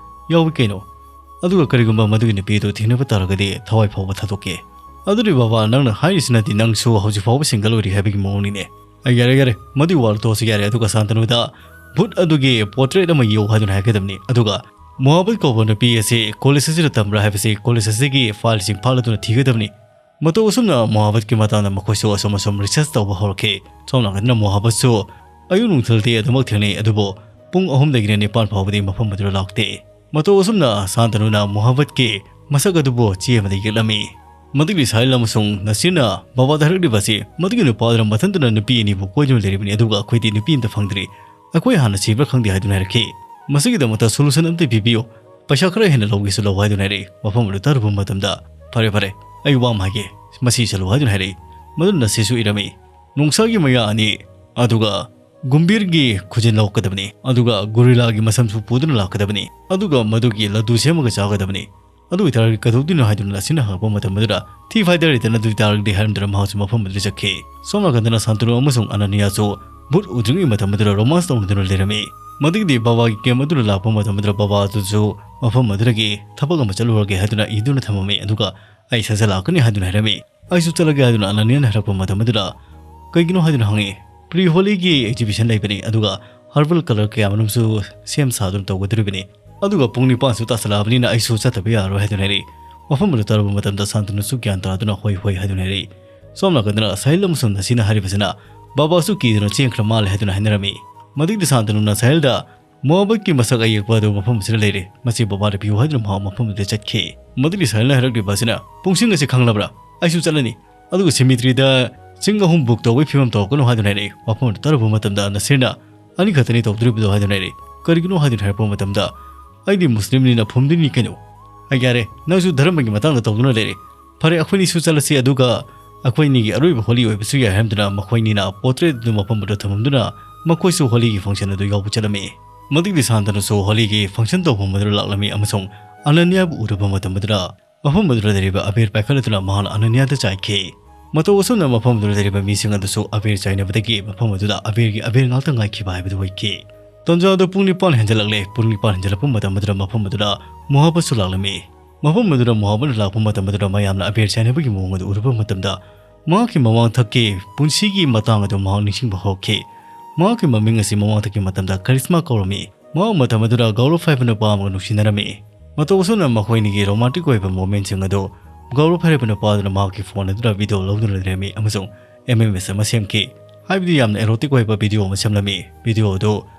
"ꯌꯥꯎꯏ ꯀꯩꯅꯣ꯫ ꯑꯗꯨꯒ ꯀꯔꯤꯒꯨꯝꯕ ꯃꯗꯨꯒꯤ ꯅꯨꯄꯤ ꯑꯗꯨ ꯊꯦꯡꯅꯕ ꯇꯥꯔꯒꯗꯤ ꯊꯋꯥꯏ ꯐꯥꯎꯕ ꯊꯥꯗꯣꯛꯀꯦ꯫" ꯑꯗꯨꯗꯤ ꯕꯕꯥ, ꯅꯪꯅ ꯍꯥꯏꯔꯤꯁꯤꯅꯗꯤ ꯅꯪꯁꯨ ꯍꯧꯖꯤꯛ ꯐꯥꯎꯕ ꯁꯤꯡꯒꯜ ꯑꯣꯏꯔꯤ ꯍꯥꯏꯕꯒꯤ ꯃꯑꯣꯡꯅꯤꯅꯦ꯫ ꯑꯩ ꯌꯥꯔꯦ, ꯌꯥꯔꯦ, ꯃꯗꯨꯒꯤ ꯋꯥ ꯂꯧꯊꯣꯛꯑꯁꯤ ꯌꯥꯔꯦ꯫ ꯑꯗꯨꯒ ꯁꯥꯟꯇꯅꯨꯗ ꯚꯨꯠ ꯑꯗꯨꯒꯤ ꯄꯣꯔꯇ꯭ꯔꯦꯠ ꯑꯃ ꯌꯦꯛꯎ ꯍꯥꯏꯗꯨꯅ ꯍꯥꯏꯒꯗꯕꯅꯤ꯫ ꯑꯗꯨꯒ ꯃꯣꯍꯥꯕꯠ ꯀꯧꯕ ꯅꯨꯄꯤ ꯑꯁꯤ ꯀꯣꯂꯦꯖ ꯑꯁꯤꯗ ꯇꯝꯕ꯭ꯔꯥ ꯍꯥꯏꯕꯁꯤ ꯀꯣꯂꯦꯖ ꯑꯁꯤꯒꯤ ꯐꯥꯏꯜꯁꯤꯡ ꯐꯥꯛꯂꯗꯨꯅ ꯊꯤꯒꯗꯕꯅꯤ꯫ ꯃꯇꯧ ꯑꯁꯨꯝꯅ ꯃꯣꯍꯥꯕꯠꯀꯤ ꯃꯇꯥꯡꯗ ꯃꯈꯣꯏꯁꯨ ꯑꯁꯨꯝ ꯑꯁꯨꯝ ꯔꯤꯁꯔꯁ ꯇꯧꯕ ꯍꯧꯔꯛꯈꯤ꯫ ꯁꯣꯝ ꯅꯥꯀꯟꯗꯅ ꯃꯣꯍꯥꯕꯠꯁꯨ ꯑꯌꯨꯛ ꯅꯨꯡꯊꯤꯜꯗꯤ ꯑꯗꯨꯃꯛ ꯊꯦꯡꯅꯩ, ꯑꯗꯨꯕꯨ ꯄꯨꯡ ꯑꯍꯨꯝꯗꯒꯤꯅ ꯅꯤꯄꯥꯟ ꯐꯥꯎꯕꯗꯤ ꯃꯐꯝ ꯑꯗꯨꯗ ꯂꯥꯛꯇꯦ꯫ ꯃꯇꯧ ꯑꯁꯨꯝꯅ ꯁꯥꯟꯇꯅꯨꯅ ꯃꯣꯍꯥꯕꯠꯀꯤ ꯃꯁꯛ ꯑꯗꯨꯕꯨ ꯆꯦ ꯑꯃꯗ ꯌꯦꯛꯂꯝꯃꯤ꯫ ꯃꯗꯨꯒꯤ ꯁꯥꯍꯤꯜ ꯑꯃꯁꯨꯡ ꯅꯁꯤꯔꯅ ꯕꯕꯥꯗ ꯍꯥꯏꯔꯛꯂꯤꯕ ꯑꯁꯤ, "ꯃꯗꯨꯒꯤ ꯅꯨꯄꯥ ꯑꯗꯨꯅ ꯃꯊꯟꯇꯅ ꯅꯨꯄꯤ ꯑꯅꯤꯕꯨ ꯀꯣꯏꯗꯨꯅ ꯂꯩꯔꯤꯕꯅꯤ, ꯑꯗꯨꯒ ꯑꯩꯈꯣꯏꯗꯤ ꯅꯨꯄꯤ ꯑꯃꯇ ꯐꯪꯗ꯭ꯔꯤ꯫ ꯑꯩꯈꯣꯏ ꯍꯥꯟꯅ ꯁꯤꯕ꯭ꯔꯥ ꯈꯪꯗꯦ" ꯍꯥꯏꯗꯨꯅ ꯍꯥꯏꯔꯛꯈꯤ꯫ "ꯃꯁꯤꯒꯤꯗꯃꯛꯇ solution ꯑꯝꯇ ꯄꯤꯕꯤꯌꯨ, ꯄꯩꯁꯥ ꯈꯔ ꯍꯦꯟꯅ ꯂꯧꯒꯦꯁꯨ ꯂꯧ" ꯍꯥꯏꯗꯨꯅ ꯍꯥꯏꯔꯛꯏ꯫ ꯃꯐꯝ ꯑꯗꯨ ꯇꯥꯔꯨꯕ ꯃꯇꯝꯗ, "ꯐꯔꯦ, ꯐꯔꯦ, ꯑꯩ ꯋꯥ ꯑꯃ ꯍꯥꯏꯒꯦ, ꯃꯁꯤ ꯆꯠꯂꯨ" ꯍꯥꯏꯗꯨꯅ ꯍꯥꯏꯔꯛꯏ꯫ ꯃꯗꯨꯅ ꯅꯁꯤꯔꯁꯨ ꯏꯔꯝꯃꯤ꯫ ꯅꯣꯡꯁꯥꯒꯤ ꯃꯌꯥ ꯑꯅꯤ, ꯑꯗꯨꯒ ꯒꯨꯝꯕꯤꯔꯒꯤ ꯈꯨꯖꯤꯟ ꯂꯧꯔꯛꯀꯗꯕꯅꯤ, ꯑꯗꯨꯒ ꯒꯣꯔꯤꯂꯥꯒꯤ ꯃꯁꯝꯁꯨ ꯄꯨꯗꯨꯅ ꯂꯥꯛꯀꯗꯕꯅꯤ, ꯑꯗꯨꯒ ꯃꯗꯨꯒꯤ ꯂꯗꯨ ꯁꯦꯝꯃꯒ ꯆꯥꯒꯗꯕꯅꯤ꯫ ꯑꯗꯨ ꯑꯣꯏꯇꯥꯔꯗꯤ ꯀꯩꯗꯧꯗꯣꯏꯅꯣ ꯍꯥꯏꯗꯨꯅ ꯅꯁꯤꯔꯅ ꯍꯪꯉꯛꯄ ꯃꯇꯝ ꯑꯗꯨꯗ, "ꯊꯤ ꯐꯥꯏꯗꯔ ꯂꯩꯇꯅ ꯑꯗꯨ ꯑꯣꯏꯇꯥꯔꯒꯗꯤ" ꯍꯥꯏꯔꯝꯗꯅ ꯃꯍꯥꯛꯁꯨ ꯃꯐꯝ ꯑꯗꯨꯗ ꯆꯠꯈꯤ꯫ ꯁꯣꯝ ꯅꯥꯀꯟꯗꯅ ꯁꯥꯟꯇꯅꯨ ꯑꯃꯁꯨꯡ ꯑꯅꯅꯤꯌꯥꯁꯨ ꯚꯨꯠ ꯎꯗ꯭ꯔꯤꯉꯩ ꯃꯇꯝ ꯑꯗꯨꯗ romance ꯇꯧꯅꯗꯨꯅ ꯂꯩꯔꯝꯃꯤ꯫ ꯃꯗꯨꯒꯤꯗꯤ ꯕꯕꯥꯒꯤ camp ꯑꯗꯨꯗ ꯂꯥꯛꯄ ꯃꯇꯝ ꯑꯗꯨꯗ ꯕꯕꯥ ꯑꯗꯨꯁꯨ ꯃꯐꯝ ꯑꯗꯨꯗꯒꯤ ꯊꯕꯛ ꯑꯃ ꯆꯠꯂꯨꯔꯒꯦ ꯍꯥꯏꯗꯨꯅ ꯏꯗꯨꯅ ꯊꯝꯃꯝꯃꯤ, ꯑꯗꯨꯒ "ꯑꯩ ꯁꯠ ꯁꯠ ꯂꯥꯛꯀꯅꯤ" ꯍꯥꯏꯗꯨꯅ ꯍꯥꯏꯔꯝꯃꯤ꯫ "ꯑꯩꯁꯨ ꯆꯠꯂꯒꯦ" ꯍꯥꯏꯗꯨꯅ ꯑꯅꯅꯤꯌꯥꯅ ꯍꯥꯏꯔꯛꯄ ꯃꯇꯝ ꯑꯗꯨꯗ, "ꯀꯩꯒꯤꯅꯣ?" ꯍꯥꯏꯗꯨꯅ ꯍꯪꯉꯤ꯫ "ꯄ꯭ꯔꯤ ꯍꯣꯂꯤꯒꯤ exhibition ꯂꯩꯕꯅꯤ, ꯑꯗꯨꯒ herbal colour ꯀꯌꯥ ꯃꯔꯨꯝꯁꯨ ꯁꯦꯝ ꯁꯥꯗꯨꯅ ꯇꯧꯒꯗꯧꯔꯤꯕꯅꯤ, ꯑꯗꯨꯒ ꯄꯨꯡ ꯅꯤꯄꯥꯟꯁꯨ ꯇꯥꯁꯜꯂꯛꯑꯕꯅꯤꯅ ꯑꯩꯁꯨ ꯆꯠꯇꯕ ꯌꯥꯔꯔꯣꯏ" ꯍꯥꯏꯗꯨꯅ ꯍꯥꯏꯔꯛꯏ꯫ ꯃꯐꯝ ꯑꯗꯨ ꯇꯥꯔꯨꯕ ꯃꯇꯝꯗ ꯁꯥꯟꯇꯅꯨꯁꯨ ꯒ꯭ꯌꯥꯟ ꯇꯥꯗꯨꯅ "ꯍꯣꯏ, ꯍꯣꯏ" ꯍꯥꯏꯗꯨꯅ ꯍꯥꯏꯔꯛꯏ꯫ ꯁꯣꯝ ꯅꯥꯀꯟꯗꯅ ꯁꯥꯍꯤꯜ ꯑꯃꯁꯨꯡ ꯅꯁꯤꯔꯅ ꯍꯥꯏꯔꯤꯕꯁꯤꯅ, "ꯕꯕꯥꯁꯨ ꯀꯤꯗꯨꯅ ꯆꯦꯟꯈ꯭ꯔ ꯃꯥꯜꯂꯦ" ꯍꯥꯏꯗꯨꯅ ꯍꯥꯏꯅꯔꯝꯃꯤ꯫ ꯃꯗꯨꯒꯤꯗꯤ ꯁꯥꯟꯇꯅꯨꯅ ꯁꯥꯍꯤꯜꯗ ꯃꯣꯍꯥꯕꯠꯀꯤ ꯃꯁꯛ ꯑꯌꯦꯛꯄ ꯑꯗꯨ ꯃꯐꯝ ꯑꯁꯤꯗ ꯂꯩꯔꯦ, ꯃꯁꯤ ꯕꯕꯥꯗ ꯄꯤꯌꯨ" ꯍꯥꯏꯗꯨꯅ ꯃꯍꯥꯛ ꯃꯐꯝ ꯑꯗꯨꯗ ꯆꯠꯈꯤ꯫ ꯃꯗꯨꯒꯤ ꯁꯥꯍꯤꯜꯅ ꯍꯥꯏꯔꯛꯂꯤꯕ ꯑꯁꯤꯅ, "ꯄꯨꯡꯁꯤꯡ ꯑꯁꯤ ꯈꯪꯂꯕ꯭ꯔꯥ? ꯑꯩꯁꯨ ꯆꯠꯂꯅꯤ꯫ ꯑꯗꯨꯒ cemeteryꯗ ꯆꯤꯡ ꯑꯍꯨꯝ book ꯇꯧꯕꯒꯤ ꯐꯤꯕꯝ ꯇꯧꯔꯛꯀꯅꯨ" ꯍꯥꯏꯗꯨꯅ ꯍꯥꯏꯔꯛꯏ꯫ ꯃꯐꯝ ꯑꯗꯨ ꯇꯥꯔꯨꯕ ꯃꯇꯝꯗ ꯅꯁꯤꯔꯅ, "ꯑꯅꯤ ꯈꯛꯇꯅꯤ ꯇꯧꯗꯣꯔꯤꯕꯗꯣ" ꯍꯥꯏꯗꯨꯅ ꯍꯥꯏꯔꯛꯏ꯫ "ꯀꯔꯤꯒꯤꯅꯣ?" ꯍꯥꯏꯗꯨꯅ ꯍꯥꯏꯔꯛꯄ ꯃꯇꯝꯗ, "ꯑꯩꯗꯤ ꯃꯨꯁꯂꯤꯝꯅꯤꯅ ꯐꯨꯝꯗꯤꯟꯒꯤ ꯀꯩꯅꯣ?" "ꯑꯩ ꯌꯥꯔꯦ, ꯅꯪꯁꯨ ꯙꯔꯃꯒꯤ ꯃꯇꯥꯡꯗ ꯇꯧꯗꯨꯅ ꯂꯩꯔꯦ꯫ ꯐꯔꯦ, ꯑꯩꯈꯣꯏꯅꯤꯁꯨ ꯆꯠꯂꯁꯤ, ꯑꯗꯨꯒ ꯑꯩꯈꯣꯏꯅꯤꯒꯤ ꯑꯔꯣꯏꯕ ꯍꯣꯂꯤ ꯑꯣꯏꯕꯁꯨ ꯌꯥꯏ" ꯍꯥꯏꯔꯝꯗꯨꯅ ꯃꯈꯣꯏꯅꯤꯅ portrait ꯑꯗꯨ ꯃꯐꯝ ꯑꯗꯨꯗ ꯊꯝꯃꯝꯗꯨꯅ ꯃꯈꯣꯏꯁꯨ ꯍꯣꯂꯤꯒꯤ function ꯑꯗꯨ ꯌꯥꯎꯕ ꯆꯠꯂꯝꯃꯤ꯫ ꯃꯗꯨꯒꯤ ꯁꯥꯟꯇꯅꯁꯨ ꯍꯣꯂꯤꯒꯤ function ꯇꯧꯐꯝ ꯑꯗꯨꯗ ꯂꯥꯛꯂꯝꯃꯤ ꯑꯃꯁꯨꯡ ꯑꯅꯅꯤꯌꯥꯕꯨ ꯎꯔꯕ ꯃꯇꯝ ꯑꯗꯨꯗ ꯃꯐꯝ ꯑꯗꯨꯗ ꯂꯩꯔꯤꯕ ꯑꯕꯦꯔ ꯄꯥꯏꯈꯠꯂꯗꯨꯅ ꯃꯍꯥꯛꯅ ꯑꯅꯅꯤꯌꯥꯗ ꯆꯥꯏꯈꯤ꯫ ꯃꯇꯧ ꯑꯁꯨꯝꯅ ꯃꯐꯝ ꯑꯗꯨꯗ ꯂꯩꯔꯤꯕ ꯃꯤꯁꯤꯡ ꯑꯗꯨꯁꯨ ꯑꯕꯦꯔ ꯆꯥꯏꯅꯕꯗꯒꯤ ꯃꯐꯝ ꯑꯗꯨꯗ ꯑꯕꯦꯔꯒꯤ ꯑꯕꯦꯔ ꯉꯥꯛꯇ ꯉꯥꯏꯈꯤꯕ ꯍꯥꯏꯕꯗꯨ ꯑꯣꯏꯈꯤ꯫ ꯇꯟꯖꯥ ꯑꯗꯨ ꯄꯨꯡ ꯅꯤꯄꯥꯟ ꯍꯦꯟꯖꯜꯂꯛꯂꯦ꯫ ꯄꯨꯡ ꯅꯤꯄꯥꯟ ꯍꯦꯟꯖꯜꯂꯛꯄ ꯃꯇꯝ ꯑꯗꯨꯗ ꯃꯐꯝ ꯑꯗꯨꯗ ꯃꯣꯍꯥꯕꯠꯁꯨ ꯂꯥꯛꯂꯝꯃꯤ꯫ ꯃꯐꯝ ꯑꯗꯨꯗ ꯃꯣꯍꯥꯕꯠꯅ ꯂꯥꯛꯄ ꯃꯇꯝ ꯑꯗꯨꯗ ꯃꯌꯥꯝꯅ ꯑꯕꯦꯔ ꯆꯥꯏꯅꯕꯒꯤ ꯃꯑꯣꯡ ꯑꯗꯨ ꯎꯔꯨꯕ ꯃꯇꯝꯗ ꯃꯍꯥꯛꯀꯤ ꯃꯃꯥꯡꯊꯛꯀꯤ ꯄꯨꯟꯁꯤꯒꯤ ꯃꯇꯥꯡ ꯑꯗꯨ ꯃꯍꯥꯛ ꯅꯤꯡꯁꯤꯡꯕ ꯍꯧꯔꯛꯈꯤ꯫ ꯃꯍꯥꯛꯀꯤ ꯃꯃꯤꯡ ꯑꯁꯤ ꯃꯃꯥꯡꯊꯛꯀꯤ ꯃꯇꯝꯗ ꯀꯔꯤꯁꯃꯥ ꯀꯧꯔꯝꯃꯤ꯫ ꯃꯍꯥꯛ ꯃꯇꯝ ꯑꯗꯨꯗ ꯒꯧꯔꯕ ꯍꯥꯏꯕ ꯅꯨꯄꯥ ꯑꯃꯒ ꯅꯨꯡꯁꯤꯅꯔꯝꯃꯤ꯫ ꯃꯇꯧ ꯑꯁꯨꯝꯅ ꯃꯈꯣꯏꯅꯤꯒꯤ romantic ꯑꯣꯏꯕ momentꯁꯤꯡ ꯑꯗꯨ ꯒꯧꯔꯕ ꯍꯥꯏꯔꯤꯕ ꯅꯨꯄꯥ ꯑꯗꯨꯅ ꯃꯍꯥꯛꯀꯤ phone ꯑꯗꯨꯗ video ꯂꯧꯗꯨꯅ ꯂꯩꯔꯝꯃꯤ ꯑꯃꯁꯨꯡ M M S ꯑꯃ ꯁꯦꯝꯈꯤ꯫ ꯍꯥꯏꯕꯗꯤ ꯌꯥꯝꯅ erotic ꯑꯣꯏꯕ video ꯑꯃ ꯁꯦꯝꯂꯝꯃꯤ꯫ Video ꯑꯗꯨ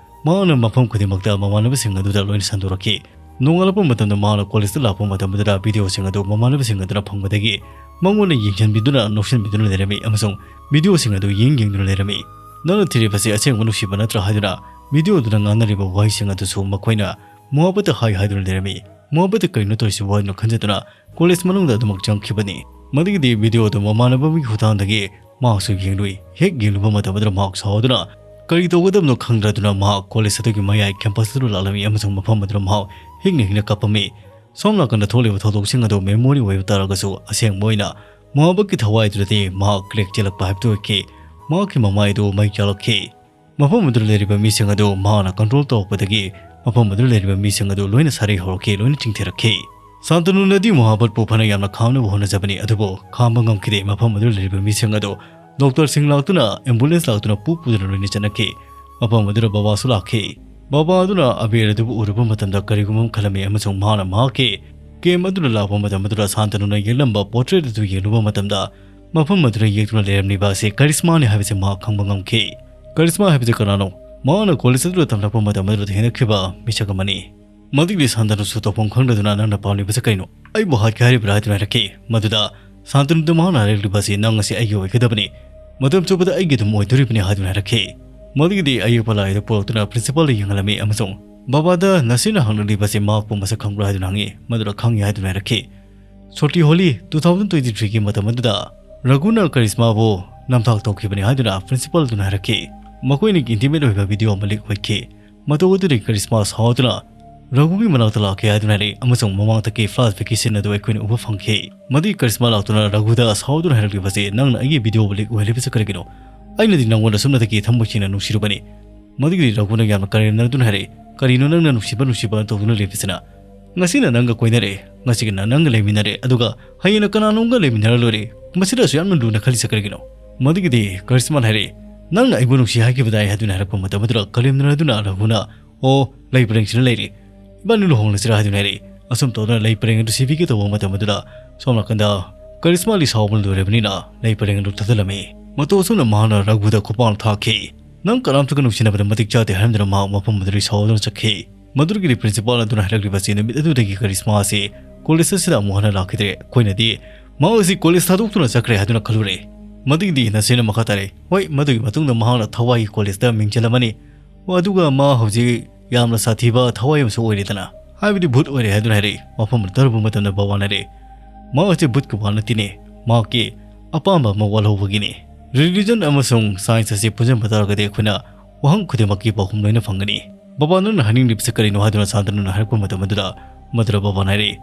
ꯃꯍꯥꯛꯅ ꯃꯐꯝ ꯈꯨꯗꯤꯡꯃꯛꯇ ꯃꯃꯥꯟꯅꯕꯁꯤꯡ ꯑꯗꯨꯗ ꯂꯣꯏꯅ ꯁꯟꯗꯣꯔꯛꯈꯤ꯫ ꯅꯣꯡꯉꯥꯜꯂꯛꯄ ꯃꯇꯝꯗ ꯃꯍꯥꯛꯅ collegeꯇ ꯂꯥꯛꯄ ꯃꯇꯝ ꯑꯗꯨꯗ videoꯁꯤꯡ ꯑꯗꯨ ꯃꯃꯥꯟꯅꯕꯁꯤꯡ ꯑꯗꯨꯅ ꯐꯪꯕꯗꯒꯤ ꯃꯉꯣꯟꯗ ꯌꯦꯡꯁꯤꯟꯕꯤꯗꯨꯅ ꯅꯣꯛꯁꯤꯟꯕꯤꯗꯨꯅ ꯂꯩꯔꯝꯃꯤ ꯑꯃꯁꯨꯡ ꯚꯤꯗꯤꯑꯣꯁꯤꯡ ꯑꯗꯨ ꯌꯦꯡ ꯌꯦꯡꯗꯨꯅ ꯂꯩꯔꯝꯃꯤ꯫ "ꯅꯪꯅ ꯊꯤꯔꯤꯕꯁꯤ ꯑꯁꯦꯡꯕ ꯅꯨꯡꯁꯤꯕ ꯅꯠꯇ꯭ꯔꯥ?" ꯍꯥꯏꯗꯨꯅ ꯚꯤꯗꯤꯑꯣꯗꯨꯅ ꯉꯥꯡꯅꯔꯤꯕ ꯋꯥꯍꯩꯁꯤꯡ ꯑꯗꯨꯁꯨ ꯃꯈꯣꯏꯅ ꯃꯣꯍꯥꯕꯠꯇ ꯍꯥꯏ ꯍꯥꯏꯗꯨꯅ ꯂꯩꯔꯝꯃꯤ꯫ ꯃꯣꯍꯥꯕꯠꯇ ꯀꯔꯤꯅꯣ ꯇꯧꯔꯤꯁꯤꯕꯨ ꯍꯥꯏꯗꯨꯅ ꯈꯟꯖꯗꯨꯅ ꯀꯣꯂꯦꯖ ꯃꯅꯨꯡꯗ ꯑꯗꯨꯃꯛ ꯆꯪꯈꯤꯕꯅꯤ꯫ ꯃꯗꯨꯒꯤꯗꯤ ꯚꯤꯗꯤꯑꯣ ꯑꯗꯨ ꯃꯃꯥꯟꯅꯕ ꯑꯃꯒꯤ ꯈꯨꯠꯊꯥꯡꯗꯒꯤ ꯃꯍꯥꯛꯁꯨ ꯌꯦꯡꯂꯨꯏ꯫ ꯍꯦꯛ ꯌꯦꯡꯂꯨꯕ ꯃꯇꯝ ꯑꯗꯨꯗ ꯃꯍꯥꯛ ꯁꯥꯎꯗꯨꯅ ꯀꯔꯤ ꯇꯧꯒꯗꯕꯅꯣ ꯈꯪꯗ꯭ꯔꯗꯨꯅ ꯃꯍꯥꯛ ꯀꯣꯂꯦꯖ ꯑꯗꯨꯒꯤ ꯃꯌꯥꯏ ꯀꯦꯝꯄꯁ ꯑꯗꯨ ꯂꯥꯛꯂꯝꯃꯤ ꯑꯃꯁꯨꯡ ꯃꯐꯝ ꯑꯗꯨꯗ ꯃꯍꯥꯛ ꯍꯤꯛꯅ ꯍꯤꯛꯅ ꯀꯞꯄꯝꯃꯤ꯫ ꯁꯣꯝ ꯅꯥꯀꯟꯗ ꯊꯣꯛꯂꯤꯕ ꯊꯧꯗꯣꯛꯁꯤꯡ ꯑꯗꯨ ꯃꯦꯃꯣꯔꯤ ꯑꯣꯏꯕ ꯇꯥꯔꯒꯁꯨ ꯑꯁꯦꯡꯕ ꯑꯣꯏꯅ ꯃꯣꯍꯥꯕꯠꯀꯤ ꯊꯋꯥꯏꯗꯨꯗꯗꯤ ꯃꯍꯥꯛ ꯀ꯭ꯔꯦꯛ ꯆꯦꯜꯂꯛꯄ ꯍꯥꯏꯕꯗꯨ ꯑꯣꯏꯈꯤ꯫ ꯃꯍꯥꯛꯀꯤ ꯃꯃꯥꯏ ꯑꯗꯨ ꯃꯩ ꯆꯥꯛꯂꯛꯈꯤ꯫ ꯃꯐꯝ ꯑꯗꯨꯗ ꯂꯩꯔꯤꯕ ꯃꯤꯁꯤꯡ ꯑꯗꯨ ꯃꯍꯥꯛꯅ ꯀꯟꯇ꯭ꯔꯣꯜ ꯇꯧꯔꯛꯄꯗꯒꯤ ꯃꯐꯝ ꯑꯗꯨꯗ ꯂꯩꯔꯤꯕ ꯃꯤꯁꯤꯡ ꯑꯗꯨ ꯂꯣꯏꯅ ꯁꯥꯔꯩ ꯍꯧꯔꯛꯈꯤ, ꯂꯣꯏꯅ ꯆꯤꯡꯊꯔꯛꯈꯤ꯫ ꯁꯥꯟꯇꯅꯨꯅꯗꯤ ꯃꯣꯍꯥꯕꯠꯄꯨ ꯐꯅ ꯌꯥꯝꯅ ꯈꯥꯝꯅꯕ ꯍꯣꯠꯅꯖꯕꯅꯤ, ꯑꯗꯨꯕꯨ ꯈꯥꯝꯕ ꯉꯝꯈꯤꯗꯦ꯫ ꯃꯐꯝ ꯑꯗꯨꯗ ꯂꯩꯔꯤꯕ ꯃꯤꯁꯤꯡ ꯑꯗꯨ ꯗꯣꯛꯇꯔꯁꯤꯡ ꯂꯥꯛꯇꯨꯅ, ꯑꯦꯝꯕꯨꯂꯦꯟꯁ ꯂꯥꯛꯇꯨꯅ ꯄꯨ ꯄꯨꯗꯨꯅ ꯂꯣꯏꯅ ꯆꯠꯅꯈꯤ꯫ ꯃꯐꯝ ꯑꯗꯨꯗ ꯕꯕꯥꯁꯨ ꯂꯥꯛꯈꯤ꯫ ꯕꯕꯥ ꯑꯗꯨꯅ ꯑꯕꯦꯔ ꯑꯗꯨꯕꯨ ꯎꯔꯨꯕ ꯃꯇꯝꯗ ꯀꯔꯤꯒꯨꯝꯕ ꯑꯃ ꯈꯜꯂꯝꯃꯤ ꯑꯃꯁꯨꯡ ꯃꯍꯥꯛꯅ ꯃꯍꯥꯛꯀꯤ ꯀꯦꯝ ꯑꯗꯨꯗ ꯂꯥꯛꯄ ꯃꯇꯝ ꯑꯗꯨꯗ ꯁꯥꯟꯇꯅꯨꯅ ꯌꯦꯛꯂꯝꯕ ꯄꯣꯔꯇ꯭ꯔꯦꯠ ꯑꯗꯨ ꯌꯦꯡꯂꯨꯕ ꯃꯇꯝꯗ ꯃꯐꯝ ꯑꯗꯨꯗ ꯌꯦꯛꯇꯨꯅ ꯂꯩꯔꯝꯂꯤꯕ ꯑꯁꯤ ꯀꯔꯤꯁꯃꯥꯅꯤ ꯍꯥꯏꯕꯁꯤ ꯃꯍꯥꯛ ꯈꯪꯕ ꯉꯝꯈꯤ꯫ ꯀꯔꯤꯁꯃꯥ ꯍꯥꯏꯕꯁꯤ ꯀꯅꯥꯅꯣ? ꯃꯍꯥꯛꯅ ꯀꯣꯂꯦꯖ ꯑꯗꯨꯗ ꯇꯝꯂꯛꯄ ꯃꯇꯝ ꯑꯗꯨꯗ ꯊꯦꯡꯅꯈꯤꯕ ꯃꯤꯁꯛ ꯑꯃꯅꯤ꯫ ꯃꯗꯨꯒꯤꯗꯤ ꯁꯥꯟꯇꯅꯨꯁꯨ ꯇꯧꯐꯝ ꯈꯪꯗꯗꯨꯅ, "ꯅꯪꯅ ꯄꯥꯝꯂꯤꯕꯁꯤ ꯀꯔꯤꯅꯣ? ꯑꯩꯕꯨ ꯍꯥꯠꯀꯦ ꯍꯥꯏꯔꯤꯕ꯭ꯔꯥ?" ꯍꯥꯏꯗꯨꯅ ꯍꯥꯏꯔꯛꯈꯤ꯫ ꯃꯗꯨꯗ ꯁꯥꯟꯇꯅꯨꯗ ꯃꯍꯥꯛꯅ ꯍꯥꯏꯔꯛꯂꯤꯕ ꯑꯁꯤ, "ꯅꯪ ꯑꯁꯤ ꯑꯩꯒꯤ ꯑꯣꯏꯒꯗꯕꯅꯤ, ꯃꯇꯝ ꯆꯨꯞꯄꯗ ꯑꯩꯒꯤ ꯑꯗꯨꯝ ꯑꯣꯏꯗꯣꯔꯤꯕꯅꯤ" ꯍꯥꯏꯗꯨꯅ ꯍꯥꯏꯔꯛꯈꯤ꯫ ꯃꯗꯨꯒꯤꯗꯤ ꯑꯌꯦꯛꯄ ꯂꯥꯏ ꯑꯗꯨ ꯄꯨꯔꯛꯇꯨꯅ ꯄ꯭ꯔꯤꯟꯁꯤꯄꯥꯜꯗ ꯌꯦꯡꯍꯜꯂꯝꯃꯤ ꯑꯃꯁꯨꯡ ꯕꯕꯥꯗ ꯅꯁꯤꯅ ꯍꯪꯂꯛꯂꯤꯕ ꯑꯁꯤ ꯃꯍꯥꯛꯄꯨ ꯃꯁꯛ ꯈꯪꯕ꯭ꯔꯥ ꯍꯥꯏꯗꯨꯅ ꯍꯪꯉꯤ꯫ ꯃꯗꯨꯗ "ꯈꯪꯉꯤ" ꯍꯥꯏꯗꯨꯅ ꯍꯥꯏꯔꯛꯈꯤ꯫ ꯁꯣꯇꯤ ꯍꯣꯂꯤ two thousand twenty threeꯒꯤ ꯃꯇꯝ ꯑꯗꯨꯗ ꯔꯘꯨꯅ ꯀꯔꯤꯁꯃꯥꯕꯨ ꯅꯝꯊꯥꯛ ꯇꯧꯈꯤꯕꯅꯤ ꯍꯥꯏꯗꯨꯅ ꯄ꯭ꯔꯤꯟꯁꯤꯄꯥꯜꯗꯨꯅ ꯍꯥꯏꯔꯛꯈꯤ꯫ ꯃꯈꯣꯏꯅ ꯏꯟꯇꯤꯃꯦꯠ ꯑꯣꯏꯕ ꯚꯤꯗꯤꯑꯣ ꯑꯃ ꯂꯤꯛ ꯑꯣꯏꯈꯤ꯫ ꯃꯇꯧ ꯑꯗꯨꯗꯒꯤ ꯀꯔꯤꯁꯃꯥ ꯁꯥꯎꯗꯨꯅ ꯔꯘꯨꯒꯤ ꯃꯅꯥꯛꯇ ꯂꯥꯛꯈꯤ ꯍꯥꯏꯗꯨꯅ ꯍꯥꯏꯔꯛꯏ ꯑꯃꯁꯨꯡ ꯃꯃꯥꯡꯗꯒꯤ ꯐ꯭ꯂꯥꯁꯕꯦꯛꯀꯤ ꯁꯤꯟ ꯑꯗꯨ ꯑꯩꯈꯣꯏꯅ ꯎꯕ ꯐꯪꯈꯤ꯫ ꯃꯗꯨꯒꯤ ꯀꯔꯤꯁꯃꯥ ꯂꯥꯛꯇꯨꯅ ꯔꯘꯨꯗ ꯁꯥꯎꯗꯨꯅ ꯍꯥꯏꯔꯛꯂꯤꯕꯁꯤ, "ꯅꯪꯅ ꯑꯩꯒꯤ ꯚꯤꯗꯤꯑꯣꯕꯨ ꯂꯤꯛ ꯑꯣꯏꯍꯜꯂꯤꯕꯁꯤ ꯀꯔꯤꯒꯤꯅꯣ? ꯑꯩꯅꯗꯤ ꯅꯪꯉꯣꯟꯗ ꯁꯨꯞꯅꯇꯒꯤ ꯊꯃꯣꯏ ꯁꯦꯡꯅ ꯅꯨꯡꯁꯤꯔꯨꯕꯅꯤ"꯫ ꯃꯗꯨꯒꯤꯗꯤ ꯔꯘꯨꯅ ꯌꯥꯝꯅ ꯀꯔꯦꯝꯅꯗꯨꯅ ꯍꯥꯏꯔꯛꯏ, "ꯀꯔꯤꯅꯣ ꯅꯪꯅ ꯅꯨꯡꯁꯤꯕ ꯅꯨꯡꯁꯤꯕ ꯇꯧꯗꯨꯅ ꯂꯦꯞꯄꯤꯁꯤꯅ? ꯉꯁꯤꯅ ꯅꯪꯒ ꯀꯣꯏꯅꯔꯦ, ꯉꯁꯤꯒꯤꯅ ꯅꯪꯒ ꯂꯩꯃꯤꯟꯅꯔꯦ, ꯑꯗꯨꯒ ꯍꯌꯦꯡꯅ ꯀꯅꯥꯅꯣꯝꯒ ꯂꯩꯃꯤꯟꯅꯔ ꯂꯣꯏꯔꯦ꯫ ꯃꯁꯤꯗ ꯑꯁꯨꯛ ꯌꯥꯝꯅ ꯂꯨꯅ ꯈꯜꯂꯤꯁꯦ ꯀꯔꯤꯒꯤꯅꯣ?" ꯃꯗꯨꯒꯤꯗꯤ ꯀꯔꯤꯁꯃꯥꯅ ꯍꯥꯏꯔꯛꯏ, "ꯅꯪꯅ ꯑꯩꯕꯨ ꯅꯨꯡꯁꯤ ꯍꯥꯏꯈꯤꯕꯗꯥꯏ?" ꯍꯥꯏꯗꯨꯅ ꯍꯥꯏꯔꯛꯄ ꯃꯇꯝ ꯑꯗꯨꯗ ꯀꯔꯦꯝꯅꯗꯨꯅ ꯔꯘꯨꯅ, "ꯑꯣ, ꯂꯩ ꯄꯔꯦꯡꯁꯤꯅ ꯂꯩꯔꯤ꯫ ꯏꯕꯥꯅꯤ ꯂꯨꯍꯣꯡꯂꯁꯤꯔꯥ?" ꯍꯥꯏꯗꯨꯅ ꯍꯥꯏꯔꯛꯏ꯫ ꯑꯁꯨꯝ ꯇꯧꯗꯨꯅ ꯂꯩ ꯄꯔꯦꯡ ꯑꯗꯨ ꯁꯤꯕꯤꯒꯦ ꯇꯧꯕ ꯃꯇꯝ ꯑꯗꯨꯗ ꯁꯣꯝ ꯅꯥꯀꯟꯗ ꯀꯔꯤꯁꯃꯥꯂꯤ ꯁꯥꯎꯕꯅ ꯂꯣꯏꯔꯕꯅꯤꯅ ꯂꯩ ꯄꯔꯦꯡ ꯑꯗꯨ ꯊꯥꯗꯠꯂꯝꯃꯤ꯫ ꯃꯇꯧ ꯑꯁꯨꯝꯅ ꯃꯍꯥꯛꯅ ꯔꯘꯨꯗ ꯈꯨꯄꯥꯛꯅ ꯊꯥꯈꯤ꯫ "ꯅꯪ ꯀꯅꯥꯝꯇꯒ ꯅꯨꯡꯁꯤꯅꯕꯗ ꯃꯇꯤꯛ ꯆꯥꯗꯦ" ꯍꯥꯏꯔꯝꯗꯨꯅ ꯃꯍꯥꯛ ꯃꯐꯝ ꯑꯗꯨꯗꯒꯤ ꯁꯥꯎꯗꯨꯅ ꯆꯠꯈꯤ꯫ ꯃꯗꯨꯗꯒꯤꯗꯤ ꯄ꯭ꯔꯤꯟꯁꯤꯄꯥꯜ ꯑꯗꯨꯅ ꯍꯥꯏꯔꯛꯂꯤꯕꯁꯤ, ꯅꯨꯃꯤꯠ ꯑꯗꯨꯗꯒꯤ ꯀꯔꯤꯁꯃꯥ ꯑꯁꯤ ꯀꯣꯂꯦꯖ ꯑꯁꯤꯗ ꯑꯃꯨꯛ ꯍꯟꯅ ꯂꯥꯛꯈꯤꯗ꯭ꯔꯦ꯫ ꯑꯩꯈꯣꯏꯅꯗꯤ ꯃꯍꯥꯛ ꯑꯁꯤ ꯀꯣꯂꯦꯖ ꯊꯥꯗꯣꯛꯇꯨꯅ ꯆꯠꯈ꯭ꯔꯦ ꯍꯥꯏꯗꯨꯅ ꯈꯜꯂꯨꯔꯦ꯫ ꯃꯗꯨꯒꯤꯗꯤ ꯅꯆꯦꯅ ꯃꯈꯥ ꯇꯥꯔꯦ꯫ ꯍꯣꯏ, ꯃꯗꯨꯒꯤ ꯃꯇꯨꯡꯗ ꯃꯍꯥꯛꯅ ꯊꯋꯥꯏꯒꯤ ꯀꯣꯂꯦꯖꯇ ꯃꯤꯡ ꯆꯜꯂꯝꯃꯅꯤ꯫ ꯑꯣ, ꯑꯗꯨꯒ ꯃꯥ ꯍꯧꯖꯤꯛ ꯌꯥꯝꯅ ꯁꯥꯊꯤꯕ ꯊꯋꯥꯏ ꯑꯃꯁꯨ ꯑꯣꯏꯔꯦꯗꯅ, ꯍꯥꯏꯕꯗꯤ ꯚꯨꯠ ꯑꯣꯏꯔꯦ ꯍꯥꯏꯗꯨꯅ ꯍꯥꯏꯔꯛꯏ꯫ ꯋꯥꯐꯝ ꯑꯗꯨ ꯇꯥꯔꯨꯕ ꯃꯇꯝꯗ ꯕꯕꯥꯅ ꯍꯥꯏꯔꯛꯏ, ꯃꯍꯥꯛ ꯑꯁꯤ ꯚꯨꯠꯀꯤ ꯋꯥ ꯅꯠꯇꯦꯅꯦ, ꯃꯍꯥꯛꯀꯤ ꯑꯄꯥꯝꯕ ꯑꯃ ꯋꯥꯠꯍꯧꯕꯒꯤꯅꯤ꯫ ꯔꯤꯂꯤꯖꯟ ꯑꯃꯁꯨꯡ ꯁꯥꯏꯟꯁ ꯑꯁꯤ ꯄꯨꯟꯁꯤꯟꯕ ꯇꯥꯔꯒꯗꯤ ꯑꯩꯈꯣꯏꯅ ꯋꯥꯍꯪ ꯈꯨꯗꯤꯡꯃꯛꯀꯤ ꯄꯥꯎꯈꯨꯝ ꯂꯣꯏꯅ ꯐꯪꯒꯅꯤ꯫ ꯕꯕꯥ, ꯅꯪꯅ ꯍꯥꯏꯅꯤꯡꯂꯤꯕꯁꯤ ꯀꯔꯤꯅꯣ ꯍꯥꯏꯗꯨꯅ ꯁꯥꯟꯇꯅꯨꯅ ꯍꯥꯏꯔꯛꯄ ꯃꯇꯝ ꯑꯗꯨꯗ, ꯃꯗꯨꯗ ꯕꯕꯥꯅ ꯍꯥꯏꯔꯛꯏ,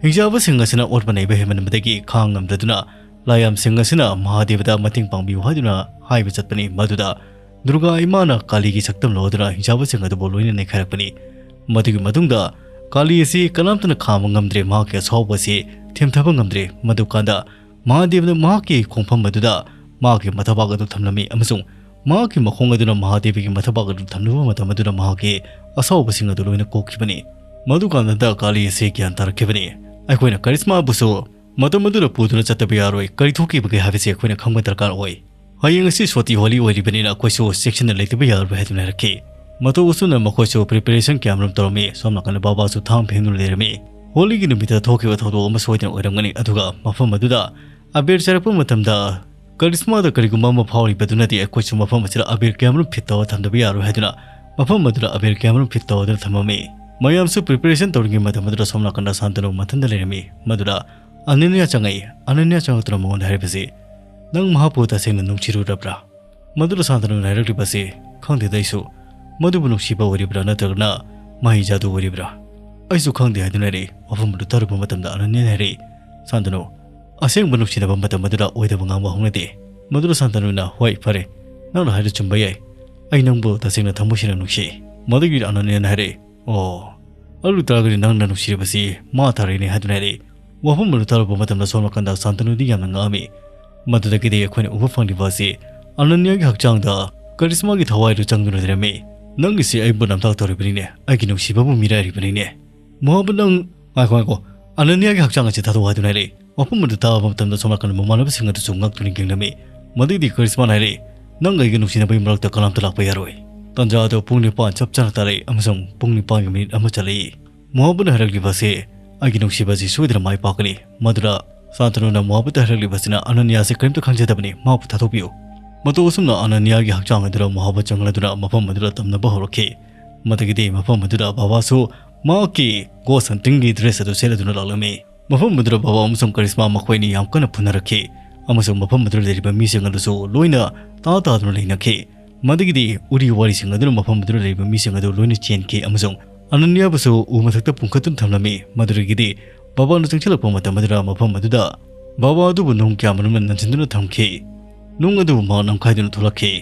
ꯍꯤꯡꯆꯥꯕꯁꯤꯡ ꯑꯁꯤꯅ ꯑꯣꯠꯄ ꯅꯩꯕ ꯍꯦꯟꯃꯟꯕꯗꯒꯤ ꯈꯥꯡ ꯉꯝꯗꯗꯨꯅ ꯂꯥꯏꯌꯥꯝꯁꯤꯡ ꯑꯁꯤꯅ ꯃꯍꯥꯗꯦꯕꯗ ꯃꯇꯦꯡ ꯄꯥꯡꯕꯤꯌꯨ ꯍꯥꯏꯗꯨꯅ ꯍꯥꯏꯕ ꯆꯠꯄꯅꯤ꯫ ꯃꯗꯨꯗ ꯗꯨꯔꯒꯥ ꯏꯃꯥꯅ ꯀꯥꯂꯤꯒꯤ ꯁꯛꯇꯝ ꯂꯧꯗꯨꯅ ꯍꯤꯡꯆꯥꯕꯁꯤꯡ ꯑꯗꯨꯕꯨ ꯂꯣꯏꯅ ꯅꯩꯈꯥꯏꯔꯛꯄꯅꯤ꯫ ꯃꯗꯨꯒꯤ ꯃꯇꯨꯡꯗ ꯀꯥꯂꯤ ꯑꯁꯤ ꯀꯅꯥꯝꯇꯅ ꯈꯥꯝꯕ ꯉꯝꯗ꯭ꯔꯦ, ꯃꯍꯥꯛꯀꯤ ꯑꯁꯥꯎꯕ ꯑꯁꯤ ꯊꯦꯝꯊꯕ ꯉꯝꯗ꯭ꯔꯦ꯫ ꯃꯗꯨꯀꯥꯟꯗ ꯃꯍꯥꯗꯦꯕꯅ ꯃꯍꯥꯛꯀꯤ ꯈꯣꯡꯐꯝ ꯑꯗꯨꯗ ꯃꯍꯥꯛꯀꯤ ꯃꯊꯕꯥꯛ ꯑꯗꯨ ꯊꯝꯂꯝꯃꯤ ꯑꯃꯁꯨꯡ ꯃꯍꯥꯛꯀꯤ ꯃꯈꯣꯡ ꯑꯗꯨꯅ ꯃꯍꯥꯗꯦꯕꯒꯤ ꯃꯊꯕꯥꯛ ꯑꯗꯨ ꯊꯝꯂꯨꯕ ꯃꯇꯝ ꯑꯗꯨꯗ ꯃꯍꯥꯛꯀꯤ ꯑꯁꯥꯎꯕꯁꯤꯡ ꯑꯗꯨ ꯂꯣꯏꯅ ꯀꯣꯛꯈꯤꯕꯅꯤ꯫ ꯃꯗꯨꯀꯥꯟꯗ ꯀꯥꯂꯤ ꯑꯁꯤ ꯒ꯭ꯌꯥꯟ ꯇꯥꯔꯛꯈꯤꯕꯅꯤ꯫ ꯑꯩꯈꯣꯏꯅ ꯀꯔꯤꯁꯃꯥꯕꯨꯁꯨ ꯃꯇꯝ ꯑꯗꯨꯗ ꯄꯨꯗꯨꯅ ꯆꯠꯇꯕ ꯌꯥꯔꯣꯏ꯫ ꯀꯔꯤ ꯊꯣꯛꯈꯤꯕꯒꯦ ꯍꯥꯏꯕꯁꯤ ꯑꯩꯈꯣꯏꯅ ꯈꯪꯕ ꯗꯔꯀꯥꯔ ꯑꯣꯏ꯫ ꯍꯌꯦꯡ ꯑꯁꯤ ꯁꯣꯇꯤ ꯍꯣꯂꯤ ꯑꯣꯏꯔꯤꯕꯅꯤꯅ ꯑꯩꯈꯣꯏꯁꯨ ꯆꯦꯛꯁꯤꯟꯅ ꯂꯩꯇꯕ ꯌꯥꯔꯔꯣꯏ ꯍꯥꯏꯗꯨꯅ ꯍꯥꯏꯔꯛꯈꯤ꯫ ꯃꯇꯧ ꯑꯁꯨꯝꯅ ꯃꯈꯣꯏꯁꯨ ꯄ꯭ꯔꯤꯄꯦꯔꯦꯁꯟ ꯀꯌꯥꯃꯔꯨꯝ ꯇꯧꯔꯝꯃꯤ꯫ ꯁꯣꯝ ꯅꯥꯀꯟꯗ ꯕꯥꯕꯥꯁꯨ ꯊꯥꯡ ꯐꯦꯡꯗꯨꯅ ꯂꯩꯔꯝꯃꯤ꯫ ꯍꯣꯂꯤꯒꯤ ꯅꯨꯃꯤꯠꯇ ꯊꯣꯛꯈꯤꯕ ꯊꯧꯗꯣꯛ ꯑꯃ ꯁꯣꯏꯗꯅ ꯑꯣꯏꯔꯝꯒꯅꯤ꯫ ꯑꯗꯨꯒ ꯃꯐꯝ ꯑꯗꯨꯗ ꯑꯕꯦꯔ ꯆꯥꯏꯔꯛꯄ ꯃꯇꯝꯗ ꯀꯔꯤꯁꯃꯥꯗ ꯀꯔꯤꯒꯨꯝꯕ ꯑꯃ ꯐꯥꯎꯔꯤꯕꯗꯨꯅꯗꯤ ꯑꯩꯈꯣꯏꯁꯨ ꯃꯐꯝ ꯑꯁꯤꯗ ꯑꯕꯦꯔ ꯀꯌꯥꯃꯔꯨꯝ ꯐꯤꯠ ꯇꯧꯔ ꯊꯝꯗꯕ ꯌꯥꯔꯣꯏ ꯍꯥꯏꯗꯨꯅ ꯃꯐꯝ ꯑꯗꯨꯗ ꯑꯕꯦꯔ ꯀꯌꯥꯃꯔꯨꯝ ꯐꯤꯠ ꯇꯧꯗꯨꯅ ꯊꯝꯃꯝꯃꯤ꯫ ꯃꯌꯥꯝꯁꯨ ꯄ꯭ꯔꯤꯄꯦꯔꯦꯁꯟ ꯇꯧꯔꯤꯉꯩ ꯃꯇꯝ ꯑꯗꯨꯗ ꯁꯣꯝ ꯅꯥꯀꯟꯗ ꯁꯥꯟꯇꯅꯨ ꯃꯊꯟꯇ ꯂꯩꯔꯝꯃꯤ꯫ ꯃꯗꯨꯗ ꯑꯅꯟꯌꯥ ꯆꯪꯉꯛꯏ꯫ ꯑꯅꯟꯌꯥ ꯆꯪꯉꯛꯇꯨꯅ ꯃꯉꯣꯟꯗ ꯍꯥꯏꯔꯤꯕꯁꯤ, "ꯅꯪ ꯃꯍꯥꯛꯄꯨ ꯇꯁꯦꯡꯅ ꯅꯨꯡꯁꯤꯔꯨꯔꯕ꯭ꯔꯥ?" ꯃꯗꯨꯗ ꯁꯥꯟꯇꯅꯨꯅ ꯍꯥꯏꯔꯛꯂꯤꯕꯁꯤ, "ꯈꯪꯗꯦꯗ ꯑꯩꯁꯨ꯫ ꯃꯗꯨꯕꯨ ꯅꯨꯡꯁꯤꯕ ꯑꯣꯏꯔꯤꯕ꯭ꯔꯥ ꯅꯠꯇ꯭ꯔꯒꯅ ꯃꯍꯩ ꯖꯥꯗꯨ ꯑꯣꯏꯔꯤꯕ꯭ꯔꯥ? ꯑꯩꯁꯨ ꯈꯪꯗꯦ" ꯍꯥꯏꯗꯨꯅ ꯍꯥꯏꯔꯛꯏ꯫ ꯋꯥꯐꯝ ꯑꯗꯨ ꯇꯥꯔꯨꯕ ꯃꯇꯝꯗ ꯑꯅꯟꯌꯥꯅ ꯍꯥꯏꯔꯛꯏ, "ꯁꯥꯟꯇꯅꯨ, ꯑꯁꯦꯡꯕ ꯅꯨꯡꯁꯤꯅꯕ ꯃꯇꯝ ꯑꯗꯨꯗ ꯑꯣꯏꯗꯕ ꯉꯥꯡꯕ ꯍꯧꯅꯗꯦ꯫" ꯃꯗꯨꯗ ꯁꯥꯟꯇꯅꯨꯅ, "ꯍꯣꯏ, ꯐꯔꯦ, ꯅꯪꯅ ꯍꯥꯏꯔꯤꯗꯨ ꯆꯨꯝꯕ ꯌꯥꯏ꯫ ꯑꯩ ꯅꯪꯕꯨ ꯇꯁꯦꯡꯅ ꯊꯃꯣꯏ ꯁꯦꯡꯅ ꯅꯨꯡꯁꯤ꯫" ꯃꯗꯨꯒꯤ ꯑꯅꯟꯌꯥꯅ ꯍꯥꯏꯔꯛꯏ, "ꯑꯣ, ꯑꯗꯨ ꯇꯥꯔꯒꯗꯤ ꯅꯪꯅ ꯅꯨꯡꯁꯤꯔꯤꯕꯁꯤ ꯃꯥ ꯇꯥꯔꯦꯅꯦ" ꯍꯥꯏꯗꯨꯅ ꯍꯥꯏꯔꯛꯏ꯫ ꯋꯥꯐꯝ ꯑꯗꯨ ꯇꯥꯔꯨꯕ ꯃꯇꯝꯗ ꯁꯣꯝ ꯅꯥꯀꯟꯗ ꯁꯥꯟꯇꯅꯨꯗꯤ ꯌꯥꯝꯅ ꯉꯛꯑꯝꯃꯤ꯫ ꯃꯗꯨꯗꯒꯤꯗꯤ ꯑꯩꯈꯣꯏꯅ ꯎꯕ ꯐꯪꯂꯤꯕ ꯑꯁꯤ ꯑꯅꯟꯌꯥꯒꯤ ꯍꯛꯆꯥꯡꯗ ꯀꯔꯤꯁꯃꯥꯒꯤ ꯊꯋꯥꯏꯗꯨ ꯆꯪꯗꯨꯅ ꯂꯩꯔꯝꯃꯤ꯫ "ꯅꯪꯒꯤꯁꯤ ꯑꯩꯕꯨ ꯅꯝꯊꯥꯛ ꯇꯧꯔꯤꯕꯅꯤꯅꯦ, ꯑꯩꯒꯤ ꯅꯨꯡꯁꯤꯕꯕꯨ ꯃꯤꯔꯥꯏꯔꯤꯕꯅꯤꯅꯦ꯫ ꯃꯣꯍꯥꯕ, ꯅꯪ, ꯉꯥꯏꯈꯣ, ꯉꯥꯏꯈꯣ, ꯑꯅꯟꯌꯥꯒꯤ ꯍꯛꯆꯥꯡ ꯑꯁꯤ ꯊꯥꯗꯣꯛꯑꯣ" ꯍꯥꯏꯗꯨꯅ ꯍꯥꯏꯔꯛꯏ꯫ ꯋꯥꯐꯝ ꯑꯗꯨ ꯇꯥꯕ ꯃꯇꯝꯗ ꯁꯣꯝ ꯅꯥꯀꯟꯗ ꯃꯃꯥꯟꯅꯕꯁꯤꯡ ꯑꯗꯨꯁꯨ ꯉꯛꯇꯨꯅ ꯌꯦꯡꯂꯝꯃꯤ꯫ ꯃꯗꯨꯗꯤ ꯀꯔꯤꯁꯃꯥꯅ ꯍꯥꯏꯔꯛꯏ, "ꯅꯪ ꯑꯩꯒꯤ ꯅꯨꯡꯁꯤꯅꯕꯒꯤ ꯃꯔꯛꯇ ꯀꯅꯥꯝꯇ ꯂꯥꯛꯄ ꯌꯥꯔꯣꯏ꯫" ꯇꯥꯟꯖꯥ ꯑꯗꯨ ꯄꯨꯡ ꯅꯤꯄꯥꯟ ꯆꯞ ꯆꯥꯅ ꯇꯥꯔꯛꯏ ꯑꯃꯁꯨꯡ ꯄꯨꯡ ꯅꯤꯄꯥꯟꯒꯤ ꯃꯤꯅꯤꯠ ꯑꯃ ꯆꯠꯂꯛꯏ꯫ ꯃꯣꯍꯥꯕꯅ ꯍꯥꯏꯔꯛꯂꯤꯕ ꯑꯁꯤ ꯑꯩꯒꯤ ꯅꯨꯡꯁꯤꯕ ꯑꯁꯤ ꯁꯣꯏꯗꯅ ꯃꯥꯏ ꯄꯥꯛꯀꯅꯤ꯫ ꯃꯗꯨꯗ ꯁꯥꯟꯇꯅꯨꯅ ꯃꯣꯍꯥꯕꯠꯇ ꯍꯥꯏꯔꯛꯂꯤꯕꯁꯤꯅ ꯑꯅꯟꯌꯥꯁꯦ ꯀꯔꯤꯝꯇ ꯈꯪꯖꯗꯕꯅꯤ, ꯃꯍꯥꯛꯄꯨ ꯊꯥꯗꯣꯛꯄꯤꯌꯨ꯫ ꯃꯇꯧ ꯑꯁꯨꯝꯅ ꯑꯅꯟꯌꯥꯒꯤ ꯍꯛꯆꯥꯡ ꯑꯗꯨꯗ ꯃꯣꯍꯥꯕꯠ ꯆꯪꯂꯗꯨꯅ ꯃꯐꯝ ꯑꯗꯨꯗ ꯇꯝꯅꯕ ꯍꯧꯔꯛꯈꯤ꯫ ꯃꯗꯨꯒꯤꯗꯤ ꯃꯐꯝ ꯑꯗꯨꯗ ꯕꯥꯕꯥꯁꯨ ꯃꯍꯥꯛꯀꯤ ghost hunting ꯒꯤ dress ꯑꯗꯨ ꯁꯦꯠꯂꯗꯨꯅ ꯂꯥꯛꯂꯝꯃꯤ꯫ ꯃꯐꯝ ꯑꯗꯨꯗ ꯕꯥꯕꯥ ꯑꯃꯁꯨꯡ ꯀꯔꯤꯁꯃꯥ ꯃꯈꯣꯏ ꯑꯅꯤ ꯌꯥꯝ ꯀꯟꯅ ꯐꯨꯅꯔꯛꯈꯤ, ꯑꯃꯁꯨꯡ ꯃꯐꯝ ꯑꯗꯨꯗ ꯂꯩꯔꯤꯕ ꯃꯤꯁꯤꯡ ꯑꯗꯨꯁꯨ ꯂꯣꯏꯅ ꯇꯥ ꯇꯥꯗꯨꯅ ꯂꯩꯅꯈꯤ꯫ ꯃꯗꯨꯒꯤꯗꯤ ꯎꯔꯤ ꯋꯥꯔꯤꯁꯤꯡ ꯑꯗꯨꯅ ꯃꯐꯝ ꯑꯗꯨꯗ ꯂꯩꯔꯤꯕ ꯃꯤꯁꯤꯡ ꯑꯗꯨ ꯂꯣꯏꯅ ꯆꯦꯟꯈꯤ, ꯑꯃꯁꯨꯡ ꯑꯅꯟꯌꯥꯕꯨꯁꯨ ꯎ ꯃꯊꯛꯇ ꯄꯨꯡꯈꯠꯇꯨꯅ ꯊꯝꯂꯝꯃꯤ꯫ ꯃꯗꯨꯗꯒꯤꯗꯤ ꯕꯥꯕꯥꯅ ꯆꯪꯁꯤꯜꯂꯛꯄ ꯃꯇꯝ ꯑꯗꯨꯗ ꯃꯐꯝ ꯑꯗꯨꯗ ꯕꯥꯕꯥ ꯑꯗꯨꯕꯨ ꯅꯨꯡ ꯀꯌꯥ ꯃꯔꯨꯝꯅ ꯅꯟꯁꯤꯟꯗꯨꯅ ꯊꯝꯈꯤ꯫ ꯅꯨꯡ ꯑꯗꯨꯕꯨ ꯃꯍꯥꯛ ꯅꯝꯈꯥꯏꯗꯨꯅ ꯊꯣꯛꯂꯛꯈꯤ꯫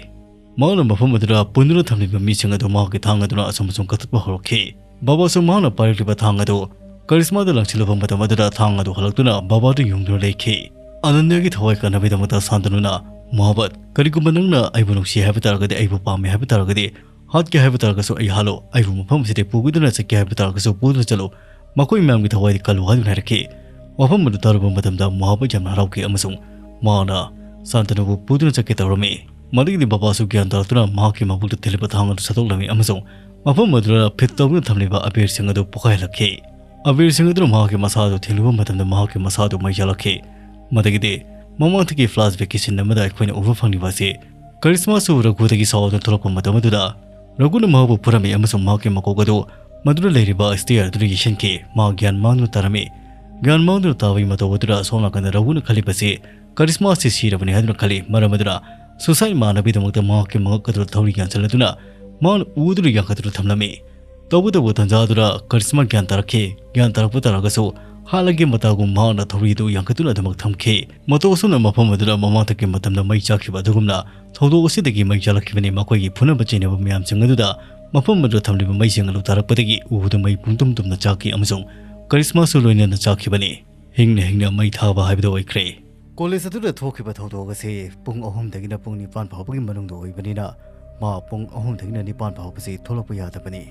ꯃꯍꯥꯛꯅ ꯃꯐꯝ ꯑꯗꯨꯗ ꯄꯨꯟꯗꯨꯅ ꯊꯝꯂꯤꯕ ꯃꯤꯁꯤꯡ ꯑꯗꯨ ꯃꯍꯥꯛꯀꯤ ꯊꯥꯡ ꯑꯗꯨꯅ ꯑꯁꯨꯝ ꯑꯁꯨꯝ ꯀꯛꯊꯠꯄ ꯍꯧꯔꯛꯈꯤ꯫ ꯕꯥꯕꯥꯁꯨ ꯃꯍꯥꯛꯅ ꯄꯥꯏꯔꯛꯂꯤꯕ ꯊꯥꯡ ꯑꯗꯨ ꯀꯔꯤꯁꯃꯥꯗ ꯂꯪꯁꯤꯜꯂꯨꯕ ꯃꯇꯝ ꯑꯗꯨꯗ ꯊꯥꯡ ꯑꯗꯨ ꯍꯜꯂꯛꯇꯨꯅ ꯕꯥꯕꯥꯗ ꯌꯨꯡꯗꯨꯅ ꯂꯩꯈꯤ꯫ ꯑꯅꯟꯌꯥꯒꯤ ꯊꯋꯥꯏ ꯀꯟꯅꯕꯒꯤꯗꯃꯛꯇ ꯁꯥꯟꯇꯅꯨꯅ, "ꯃꯣꯍꯥꯕꯠ, ꯀꯔꯤꯒꯨꯝꯕ ꯅꯪꯅ ꯑꯩꯕꯨ ꯅꯨꯡꯁꯤ ꯍꯥꯏꯕ ꯇꯥꯔꯒꯗꯤ, ꯑꯩꯕꯨ ꯄꯥꯝꯃꯦ ꯍꯥꯏꯕ ꯇꯥꯔꯒꯗꯤ, ꯍꯥꯠꯀꯦ ꯍꯥꯏꯕ ꯇꯥꯔꯒꯁꯨ ꯑꯩ ꯍꯥꯠꯂꯣ, ꯑꯩꯕꯨ ꯃꯐꯝ ꯑꯁꯤꯗꯒꯤ ꯄꯨꯗꯨꯅ ꯆꯠꯀꯦ ꯍꯥꯏꯕ ꯇꯥꯔꯒꯁꯨ ꯄꯨꯗꯨꯅ ꯆꯠꯂꯨ, ꯃꯈꯣꯏ ꯃꯌꯥꯝꯒꯤ ꯊꯋꯥꯏꯗꯤ ꯀꯜꯂꯨ" ꯍꯥꯏꯗꯨꯅ ꯍꯥꯏꯔꯛꯈꯤ꯫ ꯋꯥꯐꯝ ꯑꯗꯨ ꯇꯥꯔꯨꯕ ꯃꯇꯝꯗ ꯃꯣꯍꯥꯕꯠ ꯌꯥꯝꯅ ꯍꯔꯥꯎꯈꯤ ꯑꯃꯁꯨꯡ ꯃꯍꯥꯛꯅ ꯁꯥꯟꯇꯅꯨꯕꯨ ꯄꯨꯗꯨꯅ ꯆꯠꯀꯦ ꯇꯧꯔꯝꯃꯤ꯫ ꯃꯗꯨꯒꯤꯗꯤ ꯕꯥꯕꯥꯁꯨ ꯒ꯭ꯌꯥꯟ ꯇꯥꯔꯛꯇꯨꯅ ꯃꯍꯥꯛꯀꯤ ꯃꯕꯨꯛꯇ ꯊꯤꯜꯂꯤꯕ ꯊꯥꯡ ꯑꯗꯨ ꯁꯠꯇꯣꯛꯂꯝꯃꯤ ꯑꯃꯁꯨꯡ ꯃꯐꯝ ꯑꯗꯨꯗ ꯐꯤꯠ ꯇꯧꯗꯨꯅ ꯊꯝꯂꯤꯕ ꯑꯕꯦꯔꯁꯤꯡ ꯑꯗꯨ ꯄꯣꯈꯥꯏꯍꯜꯂꯛꯈꯤ꯫ ꯑꯕꯦꯔꯁꯤꯡ ꯑꯗꯨꯅ ꯃꯍꯥꯛꯀꯤ ꯃꯁꯥ ꯑꯗꯨ ꯊꯤꯜꯂꯨꯕ ꯃꯇꯝꯗ ꯃꯍꯥꯛꯀꯤ ꯃꯁꯥ ꯑꯗꯨ ꯃꯩ ꯆꯥꯛꯂꯛꯈꯤ꯫ ꯃꯗꯨꯒꯤꯗꯤ ꯃꯃꯥꯡꯊꯛꯀꯤ flashback ꯀꯤ scene ꯑꯃꯗ ꯑꯩꯈꯣꯏꯅ ꯎꯕ ꯐꯪꯂꯤꯕ ꯑꯁꯤ ꯀꯔꯤꯁꯃꯥꯁꯁꯨ ꯔꯘꯨꯗꯒꯤ ꯁꯥꯎꯗꯨꯅ ꯊꯣꯛꯂꯛꯄ ꯃꯇꯝ ꯑꯗꯨꯗ ꯔꯘꯨꯅ ꯃꯍꯥꯛꯄꯨ ꯐꯨꯔꯝꯃꯤ ꯑꯃꯁꯨꯡ ꯃꯍꯥꯛꯀꯤ ꯃꯀꯣꯛ ꯑꯗꯨ ꯃꯗꯨꯗ ꯂꯩꯔꯤꯕ stair ꯑꯗꯨꯅ ꯌꯩꯁꯤꯟꯈꯤ꯫ ꯃꯍꯥꯛ ꯒ꯭ꯌꯥꯟ ꯃꯥꯡꯗꯨꯅ ꯇꯥꯔꯝꯃꯤ꯫ ꯒ꯭ꯌꯥꯟ ꯃꯥꯡꯗꯨꯅ ꯇꯥꯕꯒꯤ ꯃꯇꯧ ꯑꯗꯨꯗ ꯑꯁꯣꯝ ꯅꯥꯀꯟꯗ ꯔꯘꯨꯅ ꯈꯜꯂꯤꯕꯁꯤ ꯀꯔꯤꯁꯃꯥꯁꯁꯤ ꯁꯤꯔꯕꯅꯤ ꯍꯥꯏꯗꯨꯅ ꯈꯜꯂꯤ꯫ ꯃꯔꯝ ꯑꯗꯨꯅ suicide ꯃꯥꯟꯅꯕꯒꯤꯗꯃꯛꯇ ꯃꯍꯥꯛꯀꯤ ꯃꯉꯛ ꯑꯗꯨꯗ ꯊꯧꯔꯤ ꯌꯥꯟꯁꯤꯜꯂꯗꯨꯅ ꯃꯍꯥꯛꯅ ꯎ ꯑꯗꯨꯗ ꯌꯥꯟꯈꯠꯇꯨꯅ ꯊꯝꯂꯝꯃꯤ꯫ ꯇꯧꯕꯇꯕꯨ ꯇꯟꯖꯥ ꯑꯗꯨꯗ ꯀꯔꯤꯁꯃꯥ ꯒ꯭ꯌꯥꯟ ꯇꯥꯔꯛꯈꯤ꯫ ꯒ꯭ꯌꯥꯟ ꯇꯥꯔꯛꯄ ꯇꯥꯔꯒꯁꯨ ꯍꯥꯠꯂꯒꯦ ꯃꯇꯥꯒꯨꯝ ꯃꯍꯥꯛꯅ ꯊꯧꯔꯤ ꯑꯗꯨ ꯌꯥꯟꯈꯠꯇꯨꯅ ꯑꯗꯨꯃꯛ ꯊꯝꯈꯤ꯫ ꯃꯇꯧ ꯑꯁꯨꯝꯅ ꯃꯐꯝ ꯑꯗꯨꯗ ꯃꯃꯥꯡꯊꯛꯀꯤ ꯃꯇꯝꯗ ꯃꯩ ꯆꯥꯛꯈꯤꯕ ꯑꯗꯨꯒꯨꯝꯅ ꯊꯧꯗꯣꯛ ꯑꯁꯤꯗꯒꯤ ꯃꯩ ꯆꯥꯛꯂꯛꯈꯤꯕꯅꯤ꯫ ꯃꯈꯣꯏꯒꯤ ꯐꯨꯅꯕ ꯆꯩꯅꯕ ꯃꯌꯥꯝꯁꯤꯡ ꯑꯗꯨꯗ ꯃꯐꯝ ꯑꯗꯨꯗ ꯊꯝꯂꯤꯕ ꯃꯩꯁꯤꯡ ꯑꯗꯨ ꯇꯥꯔꯛꯄꯗꯒꯤ ꯎꯗꯨ ꯃꯩ ꯄꯨꯡꯇꯨꯝ ꯇꯨꯝꯅ ꯆꯥꯛꯈꯤ ꯑꯃꯁꯨꯡ ꯀꯔꯤꯁꯃꯥꯁꯁꯨ ꯂꯣꯏꯅꯅ ꯆꯥꯛꯈꯤꯕꯅꯤ꯫ ꯍꯤꯡꯅ ꯍꯤꯡꯅ ꯃꯩ ꯊꯥꯕ ꯍꯥꯏꯕꯗꯨ ꯑꯣꯏꯈ꯭ꯔꯦ꯫ ꯀꯣꯂꯦꯖ ꯑꯗꯨꯗ ꯊꯣꯛꯈꯤꯕ ꯊꯧꯗꯣꯛ ꯑꯁꯤ ꯄꯨꯡ ꯑꯍꯨꯝꯗꯒꯤꯅ ꯄꯨꯡ ꯅꯤꯄꯥꯟ ꯐꯥꯎꯕꯒꯤ ꯃꯅꯨꯡꯗ ꯑꯣꯏꯕꯅꯤꯅ, ꯃꯥ ꯄꯨꯡ ꯑꯍꯨꯝꯗꯒꯤꯅ ꯅꯤꯄꯥꯟ ꯐꯥꯎꯕꯁꯤ ꯊꯣꯛꯂꯛꯄ ꯌꯥꯗꯕꯅꯤ꯫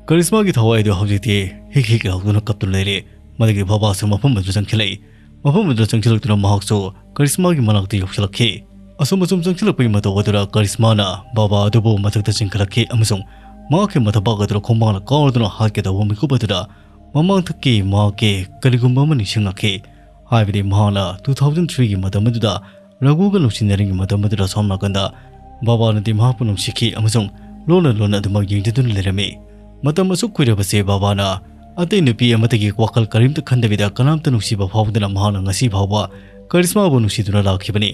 ꯀꯔꯤꯁꯃꯥꯒꯤ ꯊꯋꯥꯏ ꯑꯗꯨ ꯍꯧꯖꯤꯛꯇꯤ ꯍꯤꯛ ꯍꯤꯛ ꯂꯥꯎꯗꯨꯅ ꯀꯞꯇꯨꯅ ꯂꯩꯔꯦ꯫ ꯃꯗꯨꯒꯤ ꯕꯕꯥꯁꯨ ꯃꯐꯝ ꯑꯗꯨꯗ ꯆꯪꯁꯤꯜꯂꯛꯏ꯫ ꯃꯐꯝ ꯑꯗꯨꯗ ꯆꯪꯁꯤꯜꯂꯛꯇꯨꯅ ꯃꯍꯥꯛꯁꯨ ꯀꯔꯤꯁꯃꯥꯒꯤ ꯃꯅꯥꯛꯇ ꯌꯧꯁꯤꯜꯂꯛꯈꯤ꯫ ꯑꯁꯨꯝ ꯑꯁꯨꯝ ꯆꯪꯁꯤꯜꯂꯛꯄꯒꯤ ꯃꯇꯧ ꯑꯗꯨꯗ ꯀꯔꯤꯁꯃꯥꯅ ꯕꯕꯥ ꯑꯗꯨꯕꯨ ꯃꯊꯛꯇ ꯆꯤꯡꯈꯠꯂꯛꯈꯤ ꯑꯃꯁꯨꯡ ꯃꯍꯥꯛꯀꯤ ꯃꯊꯕꯥꯛ ꯑꯗꯨꯗ ꯈꯣꯡꯕꯥꯡꯅ ꯀꯥꯎꯔꯗꯨꯅ ꯍꯥꯠꯀꯦ ꯇꯧꯕ ꯃꯤꯀꯨꯞ ꯑꯗꯨꯗ ꯃꯃꯥꯡꯊꯛꯀꯤ ꯃꯍꯥꯛꯀꯤ ꯀꯔꯤꯒꯨꯝꯕ ꯑꯃ ꯅꯤꯡꯁꯤꯡꯂꯛꯈꯤ꯫ ꯍꯥꯏꯕꯗꯤ ꯃꯍꯥꯛꯅ two thousand three ꯒꯤ ꯃꯇꯝ ꯑꯗꯨꯗ ꯔꯘꯨꯒ ꯅꯨꯡꯁꯤꯅꯔꯤꯉꯩ ꯃꯇꯝ ꯑꯗꯨꯗ ꯁꯣꯝ ꯅꯥꯀꯟꯗ ꯕꯕꯥꯅꯗꯤ ꯃꯍꯥꯛꯄꯨ ꯅꯨꯡꯁꯤꯈꯤ ꯑꯃꯁꯨꯡ ꯂꯣꯟꯅ ꯂꯣꯟꯅ ꯑꯗꯨꯃꯛ ꯌꯦꯡꯖꯗꯨꯅ ꯂꯩꯔꯝꯃꯤ꯫ ꯃꯇꯝ ꯑꯁꯨꯛ ꯀꯨꯏꯔꯕꯁꯦ ꯕꯕꯥꯅ ꯑꯇꯩ ꯅꯨꯄꯤ ꯑꯃꯠꯇꯒꯤ ꯋꯥꯈꯜ ꯀꯔꯤꯝꯇ ꯈꯟꯗꯕꯤꯗ ꯀꯅꯥꯝꯇ ꯅꯨꯡꯁꯤꯕ ꯐꯥꯎꯗꯅ ꯃꯍꯥꯛꯅ ꯉꯁꯤ ꯐꯥꯎꯕ ꯀꯔꯤꯁꯃꯥꯕꯨ ꯅꯨꯡꯁꯤꯗꯨꯅ ꯂꯥꯛꯈꯤꯕꯅꯤ꯫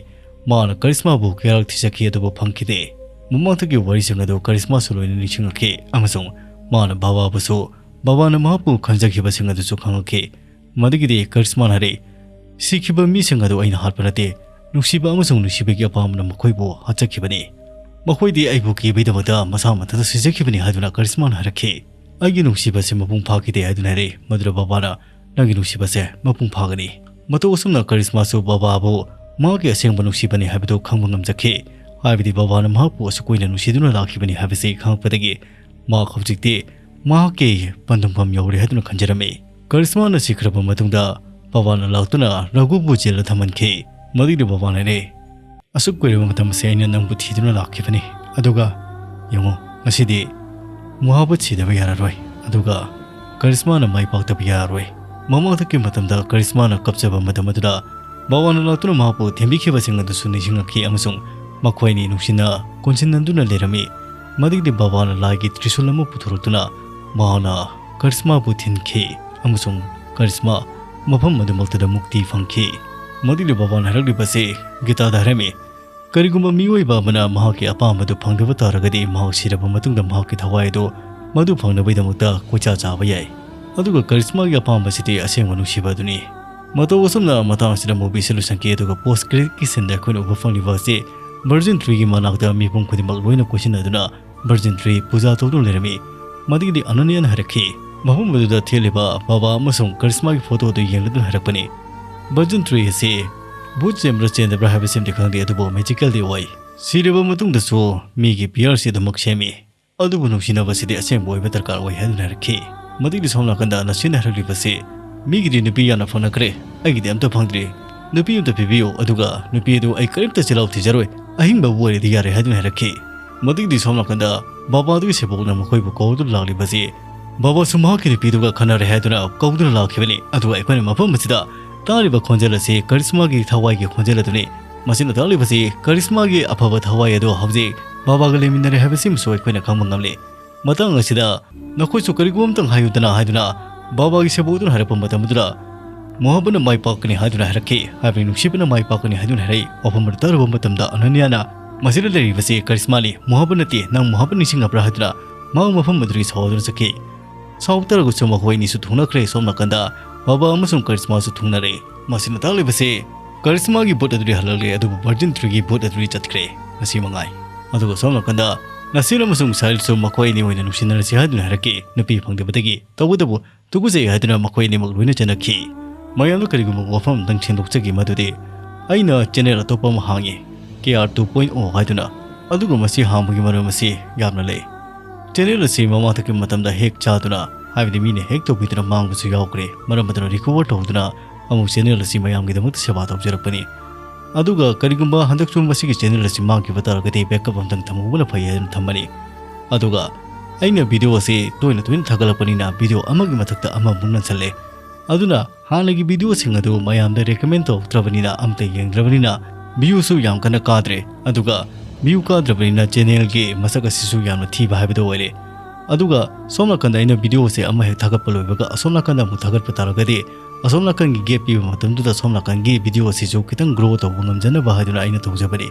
ꯃꯍꯥꯛꯅ ꯀꯔꯤꯁꯃꯥꯕꯨ ꯀꯌꯥꯔꯛ ꯊꯤꯖꯈꯤ ꯑꯗꯨꯕꯨ ꯐꯪꯈꯤꯗꯦ꯫ ꯃꯃꯥꯡꯗꯒꯤ ꯋꯥꯔꯤꯁꯤꯡ ꯑꯗꯨ ꯀꯔꯤꯁꯃꯥꯁꯨ ꯂꯣꯏꯅ ꯅꯤꯡꯁꯤꯡꯂꯛꯈꯤ ꯑꯃꯁꯨꯡ ꯃꯍꯥꯛꯅ ꯕꯕꯥꯕꯨꯁꯨ ꯕꯕꯥꯅ ꯃꯍꯥꯛꯄꯨ ꯈꯟꯖꯈꯤꯕꯁꯤꯡ ꯑꯗꯨꯁꯨ ꯈꯪꯂꯛꯈꯤ꯫ ꯃꯗꯨꯒꯤꯗꯤ ꯀꯔꯤꯁꯃꯥꯅ ꯍꯥꯏꯔꯛꯏ, "ꯁꯤꯈꯤꯕ ꯃꯤꯁꯤꯡ ꯑꯗꯨ ꯑꯩꯅ ꯍꯥꯠꯄ ꯅꯠꯇꯦ, ꯅꯨꯡꯁꯤꯕ ꯑꯃꯁꯨꯡ ꯅꯨꯡꯁꯤꯕꯒꯤ ꯑꯄꯥꯝꯕꯅ ꯃꯈꯣꯏꯕꯨ ꯍꯥꯠꯆꯈꯤꯕꯅꯤ꯫ ꯃꯈꯣꯏꯗꯤ ꯑꯩꯕꯨ ꯀꯤꯕꯒꯤꯗꯃꯛꯇ ꯃꯁꯥ ꯃꯊꯟꯇ ꯁꯤꯖꯈꯤꯕꯅꯤ" ꯍꯥꯏꯗꯨꯅ ꯀꯔꯤꯁꯃꯥꯅ ꯍꯥꯏꯔꯛꯈꯤ꯫ "ꯑꯩꯒꯤ ꯅꯨꯡꯁꯤꯕꯁꯦ ꯃꯄꯨꯡ ꯐꯥꯈꯤꯗꯦ" ꯍꯥꯏꯗꯨꯅ ꯍꯥꯏꯔꯛꯏ꯫ ꯃꯗꯨꯗ ꯕꯕꯥꯅ, "ꯅꯪꯒꯤ ꯅꯨꯡꯁꯤꯕꯁꯦ ꯃꯄꯨꯡ ꯐꯥꯒꯅꯤ"꯫ ꯃꯇꯧ ꯑꯁꯨꯝꯅ ꯀꯔꯤꯁꯃꯥꯁꯨ ꯕꯕꯥꯕꯨ ꯃꯍꯥꯛꯀꯤ ꯑꯁꯦꯡꯕ ꯅꯨꯡꯁꯤꯕꯅꯤ ꯍꯥꯏꯕꯗꯨ ꯈꯪꯕ ꯉꯝꯖꯈꯤ꯫ ꯍꯥꯏꯕꯗꯤ ꯕꯕꯥꯅ ꯃꯍꯥꯛꯄꯨ ꯑꯁꯨꯛ ꯀꯨꯏꯅ ꯅꯨꯡꯁꯤꯗꯨꯅ ꯂꯥꯛꯈꯤꯕꯅꯤ ꯍꯥꯏꯕꯁꯤ ꯈꯪꯂꯛꯄꯗꯒꯤ ꯃꯍꯥꯛ ꯍꯧꯖꯤꯛꯇꯤ ꯃꯍꯥꯛꯀꯤ ꯄꯟꯊꯨꯡꯐꯝ ꯌꯧꯔꯦ ꯍꯥꯏꯗꯨꯅ ꯈꯟꯖꯔꯝꯃꯤ꯫ ꯀꯔꯤꯁꯃꯥꯅ ꯁꯤꯈ꯭ꯔꯕ ꯃꯇꯨꯡꯗ ꯕꯕꯥꯅ ꯂꯥꯛꯇꯨꯅ ꯔꯘꯨꯕꯨ ꯖꯦꯜꯗ ꯊꯝꯍꯟꯈꯤ꯫ ꯃꯗꯨꯒꯤ ꯕꯕꯥꯅꯅꯦ, "ꯑꯁꯨꯛ ꯀꯨꯏꯔꯕ ꯃꯇꯝ ꯑꯁꯤ ꯑꯩꯅ ꯅꯪꯕꯨ ꯊꯤꯗꯨꯅ ꯂꯥꯛꯈꯤꯕꯅꯤ, ꯑꯗꯨꯒ ꯌꯦꯡꯉꯨ, ꯉꯁꯤꯗꯤ ꯃꯍꯥꯕꯨ ꯊꯤꯗꯕ ꯌꯥꯔꯔꯣꯏ, ꯑꯗꯨꯒ ꯀꯔꯤꯁꯃꯥꯅ ꯃꯥꯏ ꯄꯥꯛꯇꯕ ꯌꯥꯔꯔꯣꯏ"꯫ ꯃꯃꯥꯡꯗꯒꯤ ꯃꯇꯝꯗ ꯀꯔꯤꯁꯃꯥꯅ ꯀꯞꯆꯕ ꯃꯇꯝ ꯑꯗꯨꯗ ꯕꯕꯥꯅ ꯂꯥꯛꯇꯨꯅ ꯃꯍꯥꯛꯄꯨ ꯊꯦꯝꯕꯤꯈꯤꯕꯁꯤꯡ ꯑꯗꯨꯁꯨ ꯅꯤꯡꯁꯤꯡꯂꯛꯈꯤ ꯑꯃꯁꯨꯡ ꯃꯈꯣꯏ ꯑꯅꯤ ꯅꯨꯡꯁꯤꯅ ꯀꯣꯟꯁꯤꯟꯅꯗꯨꯅ ꯂꯩꯔꯝꯃꯤ꯫ ꯃꯗꯨꯒꯤꯗꯤ ꯕꯕꯥꯅ ꯂꯥꯏꯒꯤ ꯇ꯭ꯔꯤꯁꯨꯜ ꯑꯃ ꯄꯨꯊꯣꯔꯛꯇꯨꯅ ꯃꯍꯥꯛꯅ ꯀꯔꯤꯁꯃꯥꯕꯨ ꯊꯤꯟꯈꯤ ꯑꯃꯁꯨꯡ ꯀꯔꯤꯁꯃꯥ ꯃꯐꯝ ꯑꯗꯨꯃꯛꯇꯗ ꯃꯨꯛꯇꯤ ꯐꯪꯈꯤ꯫ ꯃꯗꯨꯒꯤꯗꯤ ꯕꯕꯥꯅ ꯍꯥꯏꯔꯛꯂꯤꯕꯁꯤ ꯒꯤꯇꯥꯗ ꯍꯥꯏꯔꯝꯃꯤ, ꯀꯔꯤꯒꯨꯝꯕ ꯃꯤꯑꯣꯏꯕ ꯑꯃꯅ ꯃꯍꯥꯛꯀꯤ ꯑꯄꯥꯝꯕꯗꯨ ꯐꯪꯗꯕ ꯇꯥꯔꯒꯗꯤ ꯃꯍꯥꯛ ꯁꯤꯔꯕ ꯃꯇꯨꯡꯗ ꯃꯍꯥꯛꯀꯤ ꯊꯋꯥꯏ ꯑꯗꯨ ꯃꯗꯨ ꯐꯪꯅꯕꯒꯤꯗꯃꯛꯇ ꯀꯣꯏꯆꯥ ꯆꯥꯕ ꯌꯥꯏ꯫ ꯑꯗꯨꯒ ꯀꯔꯤꯁꯃꯥꯒꯤ ꯑꯄꯥꯝꯕꯁꯤꯗꯤ ꯑꯁꯦꯡꯕ ꯅꯨꯡꯁꯤꯕ ꯑꯗꯨꯅꯤ꯫ ꯃꯇꯧ ꯑꯁꯨꯝꯅ ꯃꯇꯥꯡ ꯑꯁꯤꯗ movie ꯁꯤ ꯂꯣꯏꯁꯤꯟꯈꯤ, ꯑꯗꯨꯒ post credit ꯀꯤ scene ꯗ ꯑꯩꯈꯣꯏꯅ ꯎꯕ ꯐꯪꯂꯤꯕ ꯑꯁꯤ Virgin three ꯒꯤ ꯃꯅꯥꯛꯇ ꯃꯤꯄꯨꯝ ꯈꯨꯗꯤꯡꯃꯛ ꯂꯣꯏꯅ ꯀꯣꯏꯁꯤꯟꯅꯗꯨꯅ Virgin three ꯄꯨꯖꯥ ꯇꯧꯗꯨꯅ ꯂꯩꯔꯝꯃꯤ꯫ ꯃꯗꯨꯒꯤꯗꯤ ꯑꯅꯟꯌꯥꯅ ꯍꯥꯏꯔꯛꯈꯤ, ꯃꯐꯝ ꯑꯗꯨꯗ ꯊꯦꯠꯂꯤꯕ ꯕꯕꯥ ꯑꯃꯁꯨꯡ ꯀꯔꯤꯁꯃꯥꯒꯤ ꯐꯣꯇꯣ ꯑꯗꯨ ꯌꯦꯡꯂꯗꯨꯅ ꯍꯥꯏꯔꯛꯄꯅꯤ, "Virgin three ꯑꯁꯤ ꯕꯨꯠ ꯆꯦꯟꯕ꯭ꯔꯥ ꯆꯦꯟꯗꯕ꯭ꯔꯥ ꯍꯥꯏꯕꯁꯤꯃꯗꯤ ꯈꯪꯗꯦ, ꯑꯗꯨꯕꯨ magical ꯗꯤ ꯑꯣꯏ꯫ ꯁꯤꯔꯕ ꯃꯇꯨꯡꯗꯁꯨ ꯃꯤꯒꯤ ꯄꯤꯌꯥꯔꯁꯤ ꯑꯗꯨꯃꯛ ꯁꯦꯝꯃꯤ꯫ ꯑꯗꯨꯕꯨ ꯅꯨꯡꯁꯤꯅꯕꯁꯤꯗꯤ ꯑꯁꯦꯡꯕ ꯑꯣꯏꯕ ꯗꯔꯀꯥꯔ ꯑꯣꯏ" ꯍꯥꯏꯗꯨꯅ ꯍꯥꯏꯔꯛꯈꯤ꯫ ꯃꯗꯨꯒꯤ ꯁꯣꯝ ꯅꯥꯀꯟꯗ ꯅꯁꯤꯟꯅ ꯍꯥꯏꯔꯛꯂꯤꯕꯁꯤ, "ꯃꯤꯒꯤꯗꯤ ꯅꯨꯄꯤ ꯌꯥꯝꯅ ꯐꯪꯅꯈ꯭ꯔꯦ, ꯑꯩꯒꯤꯗꯤ ꯑꯝꯇ ꯐꯪꯗ꯭ꯔꯤ꯫ ꯅꯨꯄꯤ ꯑꯝꯇ ꯄꯤꯕꯤꯌꯨ, ꯑꯗꯨꯒ ꯅꯨꯄꯤ ꯑꯗꯨ ꯑꯩ ꯀꯔꯤꯝꯇ ꯆꯤꯜꯍꯥꯎ ꯊꯤꯖꯔꯣꯏ, ꯑꯍꯤꯡꯕꯕꯨ ꯑꯣꯏꯔꯗꯤ ꯌꯥꯔꯦ" ꯍꯥꯏꯗꯨꯅ ꯍꯥꯏꯔꯛꯈꯤ꯫ ꯃꯗꯨꯒꯤꯗꯤ ꯁꯣꯝ ꯅꯥꯀꯟꯗ ꯕꯕꯥꯗꯨꯒꯤ ꯁꯦꯕꯣꯛꯅ ꯃꯈꯣꯏꯕꯨ ꯀꯧꯗꯨꯅ ꯂꯥꯛꯂꯤꯕꯁꯤ, ꯕꯕꯥꯁꯨ ꯃꯍꯥꯛꯀꯤ ꯅꯨꯄꯤꯗꯨꯒ ꯈꯟꯅꯔꯦ ꯍꯥꯏꯗꯨꯅ ꯀꯧꯗꯨꯅ ꯂꯥꯛꯈꯤꯕꯅꯤ꯫ ꯑꯗꯨꯒ ꯑꯩꯈꯣꯏꯅ ꯃꯐꯝ ꯑꯁꯤꯗ ꯇꯥꯔꯤꯕ ꯈꯣꯟꯖꯦꯜ ꯑꯁꯤ ꯀꯔꯤꯁꯃꯥꯒꯤ ꯊꯋꯥꯏꯒꯤ ꯈꯣꯟꯖꯦꯜ ꯑꯗꯨꯅꯤ꯫ ꯃꯁꯤꯅ ꯇꯥꯛꯂꯤꯕꯁꯤ ꯀꯔꯤꯁꯃꯥꯒꯤ ꯑꯐꯕ ꯊꯋꯥꯏ ꯑꯗꯨ ꯍꯧꯖꯤꯛ ꯕꯥꯕꯥꯒ ꯂꯩꯃꯤꯟꯅꯔꯦ ꯍꯥꯏꯕꯁꯤꯃꯁꯨ ꯑꯩꯈꯣꯏꯅ ꯈꯪꯕ ꯉꯝꯂꯤ꯫ ꯃꯇꯥꯡ ꯑꯁꯤꯗ "ꯅꯈꯣꯏꯁꯨ ꯀꯔꯤꯒꯨꯝꯕ ꯑꯃꯇꯪ ꯍꯥꯏꯌꯨꯗꯅ" ꯍꯥꯏꯗꯨꯅ ꯕꯥꯕꯥꯒꯤ ꯁꯦꯕꯣꯛꯇꯨꯅ ꯍꯥꯏꯔꯛꯄ ꯃꯇꯝ ꯑꯗꯨꯗ, "ꯃꯣꯍꯕꯅ ꯃꯥꯏ ꯄꯥꯛꯀꯅꯤ" ꯍꯥꯏꯗꯨꯅ ꯍꯥꯏꯔꯛꯈꯤ꯫ ꯍꯥꯏꯕꯗꯤ ꯅꯨꯡꯁꯤꯕꯅ ꯃꯥꯏ ꯄꯥꯛꯀꯅꯤ ꯍꯥꯏꯗꯨꯅ ꯍꯥꯏꯔꯛꯏ꯫ ꯋꯥꯐꯝ ꯑꯗꯨ ꯇꯥꯔꯨꯕ ꯃꯇꯝꯗ ꯑꯅꯟꯌꯥꯅ "ꯃꯁꯤꯗ ꯂꯩꯔꯤꯕꯁꯤ ꯀꯔꯤꯁꯃꯥꯅꯤ, ꯃꯣꯍꯕ ꯅꯠꯇꯦ, ꯅꯪ ꯃꯣꯍꯕ ꯅꯤꯡꯁꯤꯡꯉꯕ꯭ꯔꯥ?" ꯍꯥꯏꯗꯨꯅ ꯃꯍꯥꯛ ꯃꯐꯝ ꯑꯗꯨꯗꯒꯤ ꯁꯥꯎꯗꯨꯅ ꯆꯠꯈꯤ꯫ ꯁꯥꯎ ꯇꯥꯔꯒꯁꯨ ꯃꯈꯣꯏ ꯑꯅꯤꯁꯨ ꯊꯨꯡꯅꯈ꯭ꯔꯦ꯫ ꯁꯣꯝ ꯅꯥꯀꯟꯗ ꯕꯥꯕꯥ ꯑꯃꯁꯨꯡ ꯀꯔꯤꯁꯃꯥꯁꯨ ꯊꯨꯡꯅꯔꯦ꯫ ꯃꯁꯤꯅ ꯇꯥꯛꯂꯤꯕꯁꯤ ꯀꯔꯤꯁꯃꯥꯒꯤ ꯚꯨꯠ ꯑꯗꯨꯗꯤ ꯍꯜꯂꯛꯂꯦ, ꯑꯗꯨꯕꯨ ꯚꯔꯖꯤꯟ ꯊ꯭ꯔꯤꯒꯤ ꯚꯨꯠ ꯑꯗꯨꯗꯤ ꯆꯠꯈ꯭ꯔꯦ꯫ ꯉꯁꯤ ꯃꯉꯥꯏ꯫ ꯑꯗꯨꯒ ꯁꯣꯝ ꯅꯥꯀꯟꯗ ꯅꯁꯤꯔ ꯑꯃꯁꯨꯡ ꯁꯥꯏꯜꯁꯨ ꯃꯈꯣꯏ ꯑꯅꯤ ꯑꯣꯏꯅ ꯅꯨꯡꯁꯤꯅꯔꯁꯤ ꯍꯥꯏꯗꯨꯅ ꯍꯥꯏꯔꯛꯈꯤ꯫ ꯅꯨꯄꯤ ꯐꯪꯗꯕꯗꯒꯤ, ꯇꯧꯕꯇꯕꯨ ꯇꯨꯀꯨꯖꯩ ꯍꯥꯏꯗꯨꯅ ꯃꯈꯣꯏ ꯑꯅꯤꯃꯛ ꯂꯣꯏꯅ ꯆꯦꯟꯅꯈꯤ꯫ ꯃꯌꯥꯝꯗ ꯀꯔꯤꯒꯨꯝꯕ ꯋꯥꯐꯝ ꯑꯃꯇꯪ ꯁꯦꯡꯗꯣꯛꯆꯒꯦ, ꯃꯗꯨꯗꯤ ꯑꯩꯅ ꯆꯦꯅꯦꯜ ꯑꯇꯣꯞꯄ ꯑꯃ ꯍꯥꯡꯉꯤ, ꯀꯦ ꯑꯥꯔ ꯇꯨ ꯄꯣꯏꯟ ꯑꯣ ꯍꯥꯏꯗꯨꯅ꯫ ꯑꯗꯨꯒ ꯃꯁꯤ ꯍꯥꯡꯕꯒꯤ ꯃꯔꯝ ꯑꯁꯤ ꯌꯥꯝꯅ ꯂꯩ꯫ ꯆꯦꯅꯦꯜ ꯑꯁꯤ ꯃꯃꯥꯡꯊꯛꯀꯤ ꯃꯇꯝꯗ ꯍꯦꯛ ꯆꯥꯗꯨꯅ, ꯍꯥꯏꯕꯗꯤ ꯃꯤꯅ ꯍꯦꯛ ꯇꯧꯕꯤꯗꯨꯅ ꯃꯥꯡꯕꯁꯨ ꯌꯥꯎꯈ꯭ꯔꯦ꯫ ꯃꯔꯝ ꯑꯗꯨꯅ ꯔꯤꯀꯣꯚꯔ ꯇꯧꯗꯨꯅ ꯑꯃꯨꯛ ꯆꯦꯅꯦꯜ ꯑꯁꯤ ꯃꯌꯥꯝꯒꯤꯗꯃꯛꯇ ꯁꯦꯕꯥ ꯇꯧꯖꯔꯛꯄꯅꯤ꯫ ꯑꯗꯨꯒ ꯀꯔꯤꯒꯨꯝꯕ ꯍꯟꯗꯛꯁꯨ ꯃꯁꯤꯒꯤ ꯆꯦꯅꯦꯜ ꯑꯁꯤ ꯃꯥꯡꯈꯤꯕ ꯇꯥꯔꯒꯗꯤ ꯕꯦꯛꯀꯞ ꯑꯃꯇꯪ ꯊꯝꯍꯧꯕꯅ ꯐꯩ ꯍꯥꯏꯗꯨꯅ ꯊꯝꯕꯅꯤ꯫ ꯑꯗꯨꯒ ꯑꯩꯅ ꯚꯤꯗꯤꯑꯣ ꯑꯁꯤ ꯇꯣꯏꯅ ꯇꯣꯏꯅ ꯊꯥꯒꯠꯂꯛꯄꯅꯤꯅ ꯚꯤꯗꯤꯑꯣ ꯑꯃꯒꯤ ꯃꯊꯛꯇ ꯑꯃꯃꯨꯛ ꯅꯟꯁꯜꯂꯦ꯫ ꯑꯗꯨꯅ ꯍꯥꯟꯅꯒꯤ ꯚꯤꯗꯤꯑꯣꯁꯤꯡ ꯑꯗꯨ ꯃꯌꯥꯝꯗ ꯔꯤꯀꯃꯦꯟ ꯇꯧꯔꯛꯇ꯭ꯔꯕꯅꯤꯅ, ꯑꯃꯠꯇ ꯌꯦꯡꯗ꯭ꯔꯕꯅꯤꯅ ꯚ꯭ꯌꯨꯁꯨ ꯌꯥꯝ ꯀꯟꯅ ꯀꯥꯗ꯭ꯔꯦ꯫ ꯑꯗꯨꯒ ꯚ꯭ꯌꯨ ꯀꯥꯗ꯭ꯔꯕꯅꯤꯅ ꯆꯦꯅꯦꯜꯒꯤ ꯃꯁꯛ ꯑꯁꯤꯁꯨ ꯌꯥꯝꯅ ꯊꯤꯕ ꯍꯥꯏꯕꯗꯨ ꯑꯣꯏꯔꯦ꯫ ꯑꯗꯨꯒ ꯁꯣꯝ ꯅꯥꯀꯟꯗ ꯑꯩꯅ ꯚꯤꯗꯤꯑꯣꯁꯦ ꯑꯃ ꯍꯦꯛ ꯊꯥꯒꯠꯄ ꯂꯣꯏꯕꯒ ꯑꯁꯣꯝ ꯅꯥꯀꯟꯗ ꯑꯃꯨꯛ ꯊꯥꯒꯠꯄ ꯇꯥꯔꯒꯗꯤ, ꯑꯁꯣꯝ ꯅꯥꯀꯟꯒꯤ ꯒꯦꯞ ꯄꯤꯕ ꯃꯇꯝꯗꯨꯗ ꯁꯣꯝ ꯅꯥꯀꯟꯒꯤ ꯚꯤꯗꯤꯑꯣ ꯑꯁꯤꯁꯨ ꯈꯤꯇꯪ ꯒ꯭ꯔꯣ ꯇꯧꯕ ꯉꯝꯖꯅꯕ ꯍꯥꯏꯗꯨꯅ ꯑꯩꯅ ꯇꯧꯖꯕꯅꯤ꯫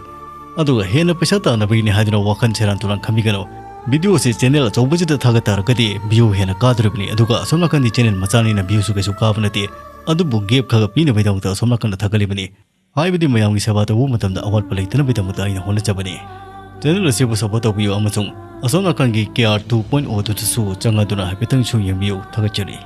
ꯑꯗꯨꯒ ꯍꯦꯟꯅ ꯄꯩꯁꯥ ꯇꯥꯟꯅꯕꯒꯤꯅꯤ ꯍꯥꯏꯗꯨꯅ ꯋꯥꯈꯜ ꯁꯦꯔꯥꯟ ꯇꯨꯔꯥꯟ ꯈꯟꯕꯤꯒꯅꯨ꯫ ꯚꯤꯗꯤꯑꯣ ꯑꯁꯤ ꯆꯦꯅꯦꯜ ꯑꯆꯧꯕꯁꯤꯗ ꯊꯥꯒꯠ ꯇꯥꯔꯒꯗꯤ ꯚ꯭ꯌꯨ ꯍꯦꯟꯅ ꯀꯥꯗꯣꯔꯤꯕꯅꯤ꯫ ꯑꯗꯨꯒ ꯑꯁꯣꯝ ꯅꯥꯀꯟꯗꯤ ꯆꯦꯅꯦꯜ ꯃꯆꯥꯅꯤꯅ ꯚ꯭ꯌꯨꯁꯨ ꯀꯩꯁꯨ ꯀꯥꯕ ꯅꯠꯇꯦ꯫ ꯑꯗꯨꯕꯨ ꯒꯦꯞ ꯈꯔ ꯄꯤꯅꯕꯒꯤꯗꯃꯛꯇ ꯑꯁꯣꯝ ꯅꯥꯀꯟꯗ ꯊꯥꯒꯠꯂꯤꯕꯅꯤ꯫ ꯍꯥꯏꯕꯗꯤ ꯃꯌꯥꯝꯒꯤ ꯁꯦꯕꯥ ꯇꯧꯕ ꯃꯇꯝꯗ ꯑꯋꯥꯠꯄ ꯂꯩꯇꯅꯕꯒꯤꯗꯃꯛꯇ ꯑꯩꯅ ꯍꯣꯠꯅꯖꯕꯅꯤ꯫ ꯆꯦꯅꯦꯜ ꯑꯁꯤꯕꯨ ꯁꯄꯣꯔꯠ ꯇꯧꯕꯤꯌꯨ ꯑꯃꯁꯨꯡ ꯑꯁꯣꯝ ꯅꯥꯀꯟꯒꯤ ꯀꯦ ꯑꯥꯔ ꯇꯨ ꯄꯣꯏꯟ ꯑꯣ ꯑꯗꯨꯗꯁꯨ ꯆꯪꯂꯗꯨꯅ ꯍꯥꯏꯐꯦꯠꯇꯪꯁꯨ ꯌꯦꯡꯕꯤꯌꯨ꯫ ꯊꯥꯒꯠꯆꯔꯤ꯫